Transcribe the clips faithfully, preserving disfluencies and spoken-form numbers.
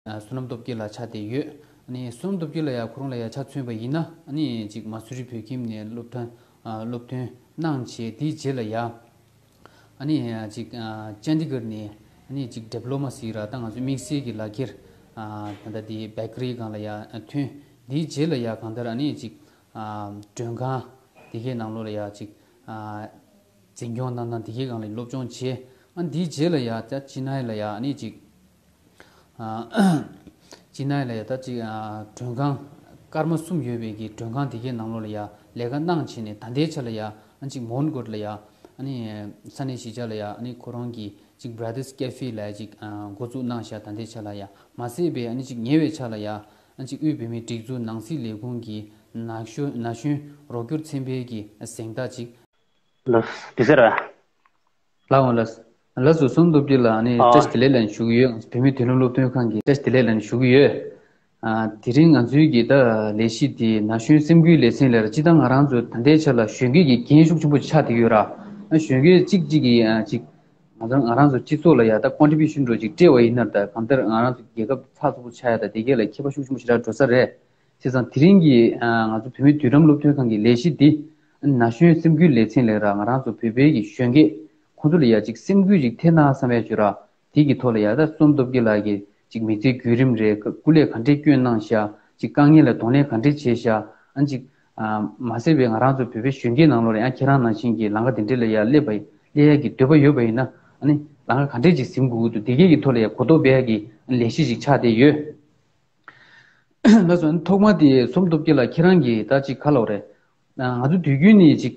བསོད་ནམས་སྟོབས་རྒྱལ་ལགས་ཆགས་བསྡད་ཡོད། ཨ་ནི་བསོད་ནམས་སྟོབས་རྒྱལ་ལགས་ཡ་ཁོ་རང་ལ་ཡ་ཆ་མཚོན་པ་ཡིན་ན། ཨ་ནི་ཅིག་མ་སུ་རི་བོད་ཁྱིམ་ནས་སློབ་ཐོན་ཨ་སློབ་ཐོན་གནང་བྱས། དེའི་རྗེས་ལ་ཡ་ཨ་ནི་ཅིག་ཨ་ཅན་དི་གར་ནས་ཨ་ནི་ཅིག་ཌི་པི་ལོ་མ་ཟེར་ར། ད་ང་ཚོའི་དམིགས་བསལ་གྱི་ལག་ཁྱེར་ཨ་ད་ལྟ་དེ་བེ་ཀ་རི་སྒང་ལ་ཡ་ཐོན། དེའི་རྗེས་ལ་ཡ་གང་ལྟར་ཨ་ནི་ཅིག་ཨ་མགྲོན་ཁང་དེ་གའི་ནང་ལོགས་ལ་ཡ་ཅིག་ཨ་འཛིན་སྐྱོང་གནང་སྟངས་དེ་གའི་སྒང་ལ་སློབ་སྦྱོང་བྱས། ཨ་དེའི་རྗེས་ལ་ཡ་ད་ཅི་ན་ཡ་ལ་ཡ་ཨ་ནི་ཅིག་ཨ་ཅི་ན་ཡ་ལ་ཡ་ད་ཅིག་ཨ་མགྲོན་ཁང་སྐར་མ་གསུམ་ཡོད་པའི་གི་མགྲོན་ཁང་དེ་གའི་ནང་ལོགས་ལ་ཡ་ལས་ཀ་གནང་བྱས་ནས། ད་ལྟའི་ཆ་ལ་ཡ་ཨ་ཅིག་མོན་གྷོ་ལ་ཡ་ཨ་ནི་ས་གནས་གཞིས་ཆགས་ལ་ཡ་ཨ་ནི་ཁོ་རང་གི་ཅིག་Brothers Cafe ལ་ཡ་ཅིག་ཨ་འགོ་བཙུགས་གནང་བཞག་ད་ལྟའི་ཆ་ལ་ཡ་མ་ཟད་པའི་ཨ་ནི་ཅིག་ཉེ་བའི་ཆ་ལ་ཡ་ཨ་ཅིག་དབུས་བོད་མིའི་སྒྲིག་འཛུགས་ནང་སྲིད་ལས་ཁུངས་ཀྱི་ན་གཞོན་ན་གཞོན་རོགས་སྐྱོར་ཚན་པའི་གི་གཟེངས་རྟགས་ཅིག་ལགས། དེ་ཟེར་བ། ལགས་འོང་ལགས། ལགས་སོ། བསོད་ནམས་སྟོབས་རྒྱལ་ལགས། ཨ་ནི་ཨ། བཀྲ་ཤིས་བདེ་ལེགས་ལབ་ནས་ཞུ་གི་ཡོད། བོད་མིའི་མདུན་ལམ་སློབ་སྟོན་ཁང་གི་བཀྲ་ཤིས་བདེ་ལེགས་ལབ་ནས་ཞུ་གི་ཡོད། ཨ་དེ་རིང་ང་ཚོའི་གི་ད་ལས་གཞི་དེ་ན་གཞོན་སེམས་འགུལ་ལེ་ཚན་ལབ་ར། སྤྱིར་བཏང་ང་རང་ཚོ་ད་ལྟའི་ཆ་ལ་གཞོན་སྐྱེས་ཀྱི་འགན་ཤུགས་ཆེན་པོ་ཆགས་བསྡད་ཡོད་ར། ཨ་གཞོན་སྐྱེས་གཅིག་གཅིག་གིས་ཨ་ཅིག་ང་ཚོ་ང་རང་ཚོ་སྤྱི་ཚོགས་ལ་ཡ་ད་ཀོན་ཊི་བྷུ་ཤན་འདྲ་ཅིག་སྤྲད་པ་ཡིན་ན། ད་གང་ལྟར་ང་རང་ཚོ་རྒྱལ་ཁབ་ཚགས་ཚུད་པོ་ཆགས་ཡ་ད་དེ་གས་ལ་ཁྱད་པར་ཤུགས་ཆེན་པོ་ཞེ་དྲག་འགྲོ་ས་རེད། བྱས་ཙང་དེ་རིང་གི་ཨ་ང་ཚོ་བོད་མིའི་མདུན་ལམ་སློབ་སྟོན་ཁང་གི་ལས་གཞི་འདི་ན་གཞོན་སེམས་འགུལ་ལེ་ཚན་ལབ་ར། ང་རང་ཚོ་བོད་པའི་གི་གཞོན་སྐྱེས་ཁོང་ཚོ་ལ་ཡ་ཅིག་སེམས་འགུལ་ཅིག་ཐེབས་ན་བསམ་པའི་ཞོར་ར། དེ་གི་ཐོག་ལ་ཡ་ད་བསོད་ནམས་སྟོབས་རྒྱལ་ལགས་ཀྱིས་ཅིག་མི་ཚེའི་བརྒྱུད་རིམ་རེད། སྐུ་ལས་ག་འདྲས་བསྐྱོན་གནང་ཤག་ཅིག་དཀའ་ངལ་ལ་གདོང་ལེན་ག་འདྲས་བྱས་ཤག་ཨ་ཅིག་ཨ་མ་ཟད་པའི་ང་རང་ཚོ་བོད་པའི་གཞོན་སྐྱེས་ནང་ལོགས་ལ་ཡང་ཁྱེད་རང་ནང་བཞིན་གྱི་ལམ་ཁ་དེ་འདྲས་ལ་ཡ་སླེབས་པ་སླེབས་ཡ་གི་འདོད་པ་ཡོད་པ་ཡིན་ན། ཨ་ནི་ལམ་ཁ་ག་འདྲས་ཅིག་ཟིན་དགོས་ཀྱི་འདུག་དེ་གས་ཀྱི་ཐོག་ལ་ཡ་གོ་རྟོགས་སྤེལ་ཡ་གི་ལས་གཞི་ཞིག་ཆགས་བསྡད་ཡོད། ལགས་སོ། ཐོག་མ་དེ་བསོད་ནམས་སྟོབས་རྒྱལ་ལགས་ཁྱེད་རང་གིས་ད་ཅིག་ག་ལབ་དགོས་རེད། ང་ཚོ་དུས་རྒྱུན་ནས་ཅིག་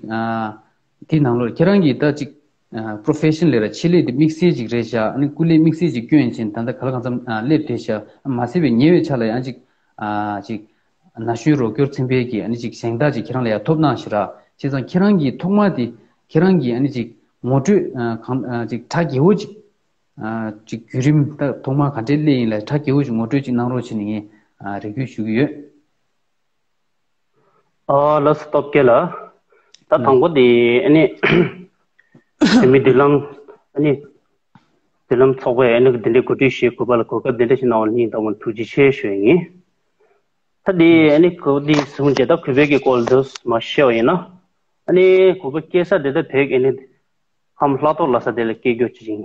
དེའི་ནང་ལོགས་ཁྱེད་རང་གིས་ད་ཅིག་པོ་རོ་ཕེ་ཤན་ལབ་ར། ཆེད་ལས་དེ་དམིགས་བསལ་ཅིག་རེད་ཤག་ཨ་ནི་སྐུ་ལས་དམིགས་བསལ་ཅིག་བསྐྱོན་ཕྱིན། ད་ལྟ་ག་ལ་གང་འཚམ་སླེབས་བསྡད་ཤག་མ་ཟད་པའི་ཉེ་བའི་ཆར་ལ་ཡང་ཅིག་ཅིག་ན་གཞོན་རོགས་སྐྱོར་ཚན་པའི་གི་ཨ་ནི་ཅིག་གཟེངས་རྟགས་ཅིག་ཁྱེད་རང་ལ་ཡང་ཐོབ་གནང་ཞེ་དྲག་བྱས་ཙང་ཁྱེད་རང་གིས་ཐོག་མ་དེ་ཁྱེད་རང་གིས་ཨ་ནི་ཅིག་ངོ་སྤྲོད་གང་ཅིག་གྲ་རྒྱས་པོ་ཅིག་ཨ་ཅིག་བརྒྱུད་རིམ་ད་ཐོག་མ་ག་འདྲས་སླེབས་ཡིན་ལ་གྲ་རྒྱས་པོ་ཞིག་ངོ་སྤྲོད་ཅིག་གནང་རོགས་བྱས་ནས་ངས་ཨ་རེ་སྐུལ་ཞུ་གི་ཡོད། ཨ་ལགས་སོ། སྟོབས་རྒྱལ་ལགས། ད་དང་པོ་དེ་ཨ་ནི་བོད་མིའི་མདུན་ལམ་ཨ་ནི་མདུན་ལམ་ཚོགས་པས་ཨ་ནི་འདི་འདྲའི་གོ་སྒྲིག་ཞིག་དགོས་པ་ལ་གོ་སྐབས་འདི་འདྲ་ཞིག་གནང་བ་ལ་སྙིང་ཐག་པ་ནས་ཐུགས་རྗེ་ཆེ་ཞུ་ཡ་ཡིན། ད་དེ་ཨ་ནི་གོ་སྒྲིག་བཟུང་རྗེས་ད་གུས་པའི་གི་སྐོར་དུ་མ་བཤད་པ་ཡིན་ན། ཨ་ནི་གུས་པ་སྐྱེས་ས་དེ་ད་བོད་ཀྱི་ཨ་ནི་ཁམས་ལྷག་ཐོག་ལ་ས་དེ་ལ་སྐྱེས་རྒྱུ་ཅི་ཡིན།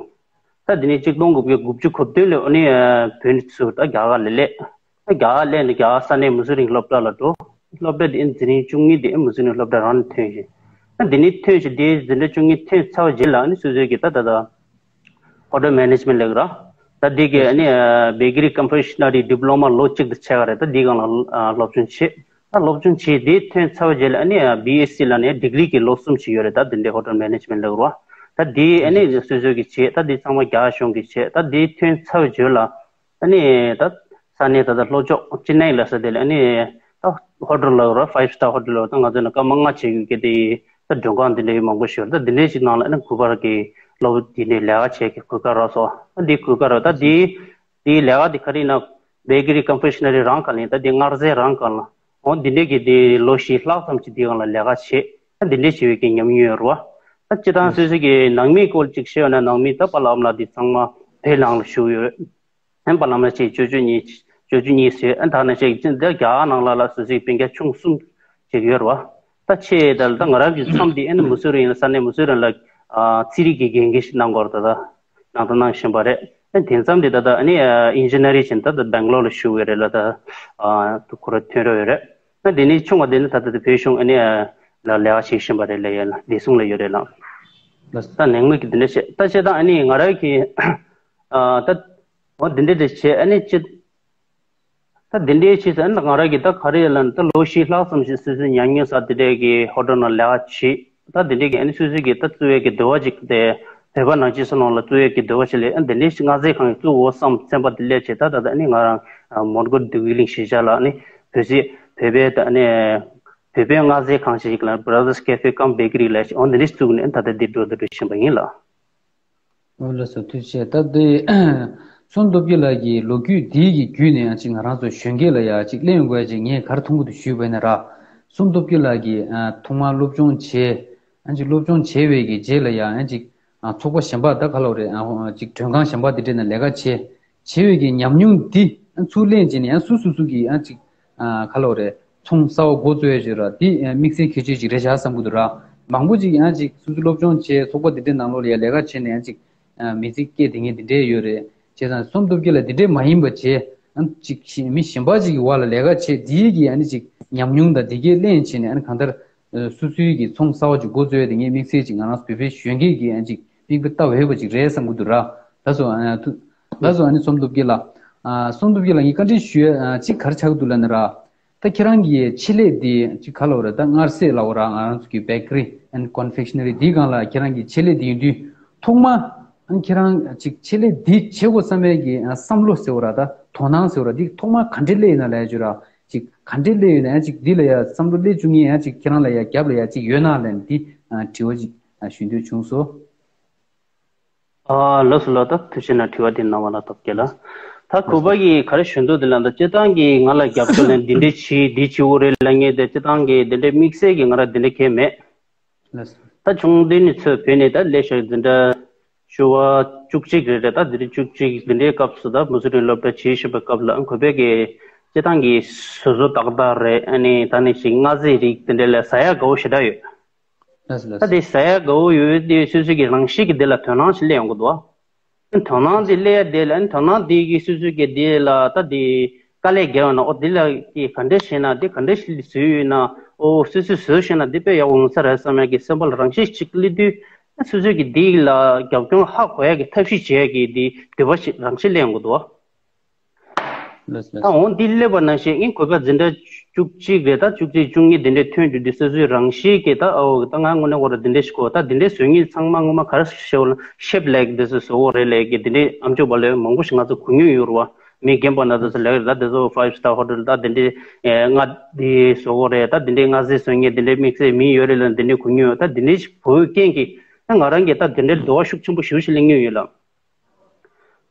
ད་དེ་ནས་གཅིག་སྟོང་དགུ་བརྒྱ་དགུ་བཅུ་གོ་བདུན་ལོ་ཨ་ནི་བོད་ནས་ཚུར་ད་རྒྱ་གར་ལ་སླེབས། ད་རྒྱ་གར་སླེབས་ནས་རྒྱ་གར་ས་གནས་མུ་སུ་རིང་སློབ་གྲྭ་ལ་འགྲོ། སློབ་གྲྭ་དེ་ཨ་ནི་འཛིན་རིམ་བཅུ་གཉིས་དེ་ཨ་ནི་མུ་སུ་རིང་སློབ་གྲྭ་རང་ནས་ཐོན་ཞིང་། ད་དེ་ནས་ཐོན་ཞིང་དེ་འཛིན་གྲྭ་བཅུ་གཉིས་ཐོན་ཚར་བ་རྗེས་ལ་ཨ་ནི་སོ་སོའི་གི་ད་ད་ད་ཧོ་ཊེལ་མེ་ནེ་ཇི་མེན་ཊི་ལབ་ཀྱི་ར། ད་དེ་གི་ཨ་ནི་བེ་ཀ་རི་ཀོན་ཕེ་ཤ་ན་རི་ཌི་པི་ལོ་མ་ལོ་གཅིག་དང་ཕྱེད་ཀ་རེད། ད་དེའི་སྒང་ལ་སློབ་སྦྱོང་བྱས། ད་སློབ་སྦྱོང་བྱས་དེ་ཐོན་ཚར་བ་རྗེས་ལ་ཨ་ནི་བི་ཨེས་སི་ལབ་ནས་ཌིག་རི་གི་ལོ་གསུམ་ཞིག་ཡོད་རེད། ད་དེ་འདྲའི་ཧོ་ཊེལ་མེ་ནེ་ཇི་མེན་ཊི་ལབ་ཀྱི་ར། ད་དེ་ཨ་ནི་སོ་སོ་གི་བྱས། ད་དེ་ཚང་མ་རྒྱ་གཞུང་གི་བྱས། ད་དེ་ཐོན་ཚར་བ་རྗེས་ལ་ཨ་ནི་ད་ས་གནས་ད་ད་ལྷོ་ཕྱོགས་ཅི་ནའི་ལ་ས་དེ་ལ་ཨ་ནི་ད་ཧོ་ཊེལ་ལ་ར་ཕའིབ་སི་ཊར་ཧོ་ཊེལ་ལ་ད་ང་ཚོ་ནི་སྐར་མ་ལྔ་བྱེད་ཡོད་ཀྱི་དེ་ད་མགྲོན་ཁང་དེ་འདྲའི་མང་པོ་ཞིག་ཡོད་རེད། ད་དེ་འདྲའི་ཞིག་ནང་ལ་ཨ་ནི་གུས་པར་གྱི་སློབ་དེ་ནས་ལས་ཀ་བྱེད་ཀྱི་གོ་སྐབས་རག་སོང་། ད་དེ་གོ་སྐབས་རག་ད་དེ་དེའི་ལས་ཀ་དེ་ག་རེ་ཡིན་ན་བེ་ཀ་རི་ཀོན་ཕེ་ཤ་ན་རི་རང་ག་ལ་ཡིན། ད་དེ་མངར་ཟས་རང་ག་ལ་འོ་དེ་འདྲའི་གི་དེ་ལོ་བཞི་ལྷག་ཙམ་ཞིག་དེའི་སྒང་ལ་ལས་ཀ་བྱེད། ད་དེ་འདྲའི་བྱེད་པའི་གི་ཉམས་མྱོང་ཡོད་རེད་བ། ད་སྤྱིར་བཏང་སོ་སོ་གི་ནང་མིའི་སྐོར་ཅིག་བཤད་ཡོད་ན་ནང་མི་ད་པཱ་ལགས་ཨ་མ་ལགས་དེ་ཚང་མ་བོད་ནང་ལ་བཞུགས་ཡོད། ཨན་པཱ་ལགས་ཨ་མ་ལགས་ཅིག་ཅོ་ཅོ་གཉིས་ཅོ་ཅོ་གཉིས་ཟེར། ཨན་ད་ནང་བཞིན་འདི་རྒྱ་གར་ནང་ལ་ལ་སོ་སོའི་སྤུན་ཀྱག་ཆུང་གསུམ་ཅིག་ཡོད་རེད་བ། ད་ཆེ་ད་ད་ང་རང་གི་མཚམས་འདི་ཨན་མུ་སུ་རི་ཡིན་ས་གནས་མུ་སུ་རི་ལ་ཨ་རྩིས་རིག་གི་དགེ་རྒན་ཞིག་གནང་དགོས་རེད། ད་ད་ནང་དུ་གནང་བཞིན་པ་རེད། ཨན་དེ་མཚམས་འདི་ད་ད་ཨ་ནི་ཨིན་ཇི་ནི་ཡ་རིང་བྱས་ད་ད་སྦེང་ལོར་ལ་བཞུགས་ཡོད་རེད་ལ། ད་ཨ་ཁོ་ར་ཐོན་རོགས་ཡོད་རེད། ཨན་དེ་ནས་ཆུང་བ་དེ་ནི་ད་ད་ད་བོད་གཞུང་ཨ་ནི་ལ་ལས་ཀ་བྱེད་བཞིན་པ་རེད་ལ། ཡ་ལ་བདེ་སྲུང་ལ་ཡོད་རེད་ལ། ད་ནང་མི་གི་དེ་འདྲ་བྱས། ད་བྱས་ད་ཨ་ནི་ང་རང་གི་ཨ་ད་འོ་དེ་འདྲ་དེ་བྱས། ཨ་ནི་ཅི་ད་དེ་འདྲའི་ཕྱིས་སུ་ཨ་ནི་ང་རང་གིས་ད་ག་རེ་ལབ་ན་ད་ལོ་བཞི་ལྷག་ཙམ་ཞིག་སོ་སོའི་ཉམས་མྱོང་ས་དེ་འདྲའི་གི་ཧོ་ཊེལ་ནང་ལས་ཀ་བྱེད། ད་དེ་འདྲའི་གི་ཨ་ནི་སོ་སོའི་གི་ད་བཙུགས་ཡས་ཀྱི་འདོད་པ་ཅིག་དེ་བོད་པ་ནང་ཆོས་སུ་ནང་ལ་བཙུགས་ཡས་ཀྱི་འདོད་པ་ཞིག་སླེབས། ཨ་དེ་འདྲའི་ཞིག་མངའ་ཚད་ཁང་གི་བཙུགས་འོ་བསམ་སེམས་པ་དེ་སླེབས་བྱས། ད་ད་ད་ཨ་ནི་ང་རང་མོན་གྷོ་བདེ་སྐྱིད་གླིང་གཞིས་ཆགས་ལ་ཨ་ནི་བོད་ཟས་བོད་པའི་ད་ཨ་ནི་བོད་པའི་མངའ་ཚད་ཁང་ཞིག་ལ་Brothers Cafe cum Bakery ལབ་ཞིག་འོ་དེ་འདྲའི་བཙུགས་ནས་ད་ད་འདི་འགྲོ་ད་འགྲོ་བཞིན་པ་ཡིན་ལ། ཨོ་ལགས་སོ། ཐུགས་རྗེ་ཆེ། ད་དེ་བསོད་ནམས་སྟོབས་རྒྱལ་ལགས་ཀྱི་ལོ་རྒྱུས་འདི་གི་བརྒྱུད་ནས་ཅིག་ང་རང་ཚོ་གཞོན་སྐྱེས་ལ་ཡ་ཅིག་གླེང་དགོས་ཅིག་ངས་ག་རེ་མཐོང་གི་འདུག་ཞུས་པ་ཡིན་ན་ར། བསོད་ནམས་སྟོབས་རྒྱལ་ལགས་ཀྱིས་ཨ་ཐོག་མར་སློབ་སྦྱོང་བྱས། ཨ་ཅིག་སློབ་སྦྱོང་བྱས་པའི་གི་རྗེས་ལ་ཡ་ཨ་ཅིག་ཨ་ཚོགས་པ་གཞན་པ་ད་ག་ལབ་རེད། ཨ་ཅིག་མགྲོན་ཁང་གཞན་པ་དེ་འདྲ་ནང་ལས་ཀ་བྱས། བྱས་པའི་གི་ཉམས་མྱོང་འདི་ ཚུར་ལེན་བྱས་ནས་ཡང་སུ་སུ་སུ་གིས་ཡང་ཅིག་ཨ་ག་ལབ་རེད། ཚོང་གསར་པ་འགོ་བཙུགས་ཡ་ཅིག་ར་དེ་དམིགས་བསལ་གལ་ཆེ་ཅིག་རེད་བཞག་བསམ་གི་འདུག་ར། མང་པོ་ཅིག་ཡང་ཅིག་སོ་སོ་སློབ་སྦྱོང་བྱས་ཚོགས་པ་འདི་འདྲའི་ནང་ལོགས་ལ་ཡ་ལས་ཀ་བྱས་ནས་ཡང་ཅིག་ཨ་མི་ཚེ་སྐྱེལ་བསྡད་མཁན་འདི་འདྲའི་ཡོད་རེད། བྱས་ཙང་བསོད་ནམས་སྟོབས་རྒྱལ་ལགས་འདི་འདྲའི་མ་ཡིན་པ་བྱས་ཨ་ཅིག་གཞན་མི་གཞན་པ་ཅིག་གི་འོག་ལ་ལས་ཀ་བྱས་དེའི་གི་ཨ་ནི་ཅིག་ཉམས་མྱོང་དང་དེ་གའི་ལེན་བྱས་ནས་ཨ་ནི་གང་ལྟར་ཨ་སོ་སོའི་གི་ཚོང་གསར་པ་ཅིག་འགོ་བཙུགས་ཡ་དེ་ངས་དམིགས་བསལ་ཅིག་ང་རང་ཚོ་བོད་པའི་གཞོན་སྐྱེས་ཀྱི་ཨ་ཅིག་མིག་དཔེ་ལྟ་འོས་པ་ཅིག་རེད་བསམ་གི་འདུག་ར། ད་སོ་ཨ་ཐུ་ད་སོ་ཨ་ནི་བསོད་ནམས་སྟོབས་རྒྱལ་ལགས། ཨ་བསོད་ནམས་སྟོབས་རྒྱལ་ལགས་ངས་བཀའ་འདྲི་ཞུ་ཡ་ཨ་ཅིག་ག་རེ་ཆགས་ཀྱི་འདུག་ལབ་ན་ར། ད་ཁྱེད་རང་གི་ཆེད་ལས་འདི་ཅིག་ག་ལབ་ར། ད་མངར་ཟས་ལབ་ར། ང་རང་ཚོ་གི་bakery and confectionery འདིའི་སྒང་ལ་ཁྱེད་རང་གི་ཆེད་ལས་འདི་ཡིན་དུས་ཐོག་མ་ཨ་ཁྱེད་རང་ཅིག་ཆེད་ལས་འདི་བྱེད་དགོས་བསམ་པའི་གི་ཨ་བསམ་བློ་ཟེར་བ་ར། ད་དོ་སྣང་ཟེར་བ་ར། འདི་ཐོག་མ་ག་འདྲས་སླེབས་ཡོད་ན་ལབ་ཡ་ཅིག་ར། ཅིག་ག་འདྲས་སླེབས་ཡོད་ན་ཡང་ཅིག་འདི་ལ་ཡ་བསམ་བློ་སླེབས་བཅུག་མཁན་ཡང་ཅིག་ཁྱེད་རང་ལ་ཡ་རྒྱབ་ལ་ཡ་ཅིག་ཡོད་ན་ལབ་ནས་འདི་ཨ་དྲི་བ་ཅིག་ཨ་ཞུ་འདོད་བྱུང་སོང་། ཨ་ལགས་སོ་ལགས། ད་ཐུགས་རྗེ་གནང་དྲི་བ་འདི་གནང་བ་ལ་སྟོབས་རྒྱལ་ལགས། ད་གུས་པ་གིས་ག་རེ་ཞུ་འདུག་འདི་ལ་ད་སྤྱིར་བཏང་གི་ང་ལ་རྒྱབ་སྐྱོར་ལེན་འདི་འདྲས་བྱེད་འདི་བྱེད་དགོས་རེད་ལབ་མཁན་དེ་སྤྱིར་བཏང་གི་འདི་འདྲས་དམིགས་བསལ་གྱི་ང་རང་འདི་འདྲས་གང་ཡང་མེད། ལགས་སོ། ད་ཆུང་དུས་ནས་ཚུར་བོད་ནས་ད་སླེབས་ཤག་འཛིན་གྲྭ་ཞུ་བ་བཅུ་གཅིག་རེད་རེད། ད་འདི་འདྲས་བཅུ་གཅིག་འདི་འདྲའི་སྐབས་སུ་ད་མུ་སི་ལིམ་སློབ་གྲྭ་བྱེད་བཞིན་པའི་སྐབས་ལ་གུས་པ་གིས་སྤྱིར་བཏང་གི་ཟོལ་ཟོལ་ཏག་ཏག་རེད། ཨ་ནི་ད་ནི་ཞིག་མངར་ཟས་རིགས་འདི་འདྲས་ལ་ཟ་ཡ་དགའ་བོ་ཞེ་དྲག་ཡོད། ལགས་སོ་ལགས་ད་སོ། དེ་ཟ་ཡ་དགའ་བོ་ཡོད་དེ་སོ་སོ་གི་རང་བཞིན་གྱི་དེ་ལ་དོ་སྣང་ཞིག་སླེབས་ཡོང་གི་འདུག་བ། དོ་སྣང་དེ་སླེབས་ཡ་དེ་ལ་དོ་སྣང་དེ་གི་སོ་སོ་གི་དེ་ལ་ད་དེ་དཀའ་ལས་བརྒྱབ་ན་ཨོ་དེ་ལ་གི་ག་འདྲ་བྱས་ན་དེ་ག་འདྲ་ཞིག་བཟོས་ཡོད་ན་ཨོ་སོ་སོས་བཟོས་ཤེས་ན་དེ་དཔེ་ཡག་པོ་ཡོང་ས་རེད་བསམ་ཡ་གི་སེམས་པ་ལ་རང་བཞིན་ཞིག་སླེབས་དུས་སོ་སོ་གི་དེ་ལ་རྒྱབ་སྐྱོར་ཧ་གོ་ཡ་གི་ཐབས་ཤེས་བྱེད་ཡ་གི་དེ་འདོད་པ་ཞིག་རང་བཞིན་སླེབས་ཡོང་གི་འདུག་བ། ལགས་སོ་ལགས་ད་འོང་འདི་སླེབས་པ་ནང་བཞིན་ཨིན་གུས་པ་འཛིན་གྲྭ་བཅུ་གཅིག་རེད། ད་བཅུ་གཅིག་བཅུ་གཉིས་འདི་འདྲའི་ཐོན་དུས་འདི་སོ་སོའི་རང་བཞིན་གྱིས་ད་ཨོ་ད་ང་དངོས་གནས་ཁོ་ར་འདི་འདྲའི་ཞིག་གོ་ད་འདི་འདྲའི་བཟོ་མཁན་ཚང་མ་ངོ་མ་ག་རེ་ཞེས་པ་ལ་ཤེབ་ལེག་འདི་ཚོ་བཟོ་གོ་རེད་ལེག་གི་འདི་འདྲའི་ཨམ་ཅོག་པ་ལོས་མང་པོ་ཞིག་ང་ཚོ་གོ་མྱོང་ཡོད་རེད་བ། མི་རྒན་པ་ན་ད་ཚོ་ལེག་རེད། ད་འདི་ཚོ་ཕའིབ་སི་ཊར་ཧོ་ཊེལ་ད་འདི་འདྲའི་ཨེ་ང་འདི་བཟོ་གོ་རེད། ད་འདི་འདྲའི་མངར་ཟས་བཟོ་མཁན་འདི་འདྲའི་དམིགས་བསལ་མི་ཡོད་རེད་ལ་འདི་འདྲའི་གོ་མྱོང་ཡོད། ད་འདི་འདྲའི་ཞིག་གོ་ཡོད་རྐྱེན་གྱིས་ད་ང་རང་གིས་ད་འདི་འདྲའི་འདོད་པ་ཤུགས་ཆེན་པོ་ཞེ་པོ་ཞིག་སླེབས་མྱོང་ཡོད་ལ།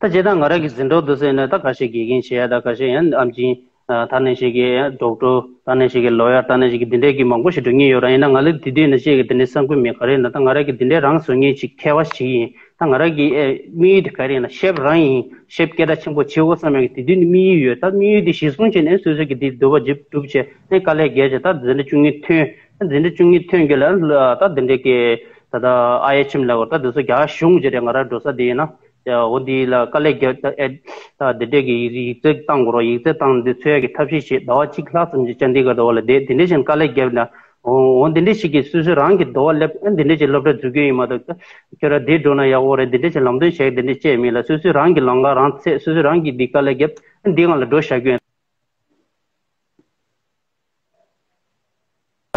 ད་བྱས་ཙང་ང་རང་གི་འཛིན་གྲོགས་འདུག་ཟེར་ནས་ད་ཁ་ཤས་དགེ་རྒན་བྱེད་ཡ་ད་ཁ་ཤས་ཡང་ཨམ་ཆི་ད་ནང་བཞིན་གྱི་ཌོག་ཊར་ད་ནང་བཞིན་གྱི་ལོ་ཡར་ད་ནང་བཞིན་གྱི་འདི་འདྲས་ཀྱི་མང་པོ་ཞིག་འགྲོ་མཁན་ཡོད་ར། ཡིན་ན་ང་ལ་དེ་དུས་ནང་བཞིན་གྱི་དེ་འདྲའི་བསམ་གྱི་མེད། ག་རེ་ཡིན་ན་ད་ང་རང་གི་འདི་འདྲའི་རང་བཟོ་མཁན་ཅིག་མཁས་པ་ཞིག་ཡིན། ད་ང་རང་གི་ཨེ་དམིགས་ཡུལ་དེ་ག་རེ་ཡིན་ན་ཤེབ་རང་ཡིན། ཤེབ་སྐད་གྲགས་ཆེན་པོ་བྱེད་དགོས་བསམ་ཡ་གི་དེ་དུས་ནས་དམིགས་ཡུལ་ཡོད། ད་དམིགས་ཡུལ་དེ་གཞིར་བཟུང་བྱས་ནས་སོ་སོ་གི་དེ་འདོད་པ་འགྲུབ་འགྲུབ་བྱས་ནས་དཀའ་ལས་རྒྱག་བྱས་ད་འཛིན་གྲྭ་བཅུ་གཉིས་ཐོན། འཛིན་གྲྭ་བཅུ་གཉིས་ཐོན་རྒྱུ་ལ་ད་འདི་འདྲའི་གི་ད་ལྟ་ཨའི་ཨེཆ་ཨེམ་ལབ་དགོས་ད་འདི་ཚོ་རྒྱ་གཞུང་གི་རེད། ང་རང་འགྲོ་ས་དེ་ཡིན་ན་འོ་འདི་ལ་དཀའ་ལས་རྒྱབ་ད་ཨེ་ད་འདི་འདྲའི་གི་ཡིག་ཡིག་ཚད་བཏང་དགོས་རོགས། ཡིག་ཚད་བཏང་འདི་འཚོལ་ཡ་གི་ཐབས་ཤེས་བྱེད། ཟླ་བ་གཅིག་ལྷག་ཙམ་གྱི་ཅན་དེ་ག་འགྲོ་བ་ལ་བསྡད་དེ་འདྲ་བཞིན་དཀའ་ལས་རྒྱབ་ན་འོ་འོ་འདི་འདྲ་ཞིག་གི་སོ་སོ་རང་གི་འདོད་པ་སླེབས། ཨ་འདི་འདྲ་ཞིག་སློབ་གྲྭ་འཛུགས་རྒྱུ་ཡིན་མ་གཏོགས་ཁྱོད་རང་འདི་འགྲོ་ན་ཡག་པོ་རེད། འདི་འདྲ་ཞིག་ལམ་སྟོན་བྱེད་འདི་འདྲ་བྱས་མིན་ལ་སོ་སོ་རང་གི་ལམ་ཁ་རང་འཚོལ། སོ་སོ་རང་གི་འདི་དཀའ་ལས་རྒྱབ། ཨ་འདི་སྒང་ལ་འགྲོ་བཞག་རྒྱུ་ཡིན།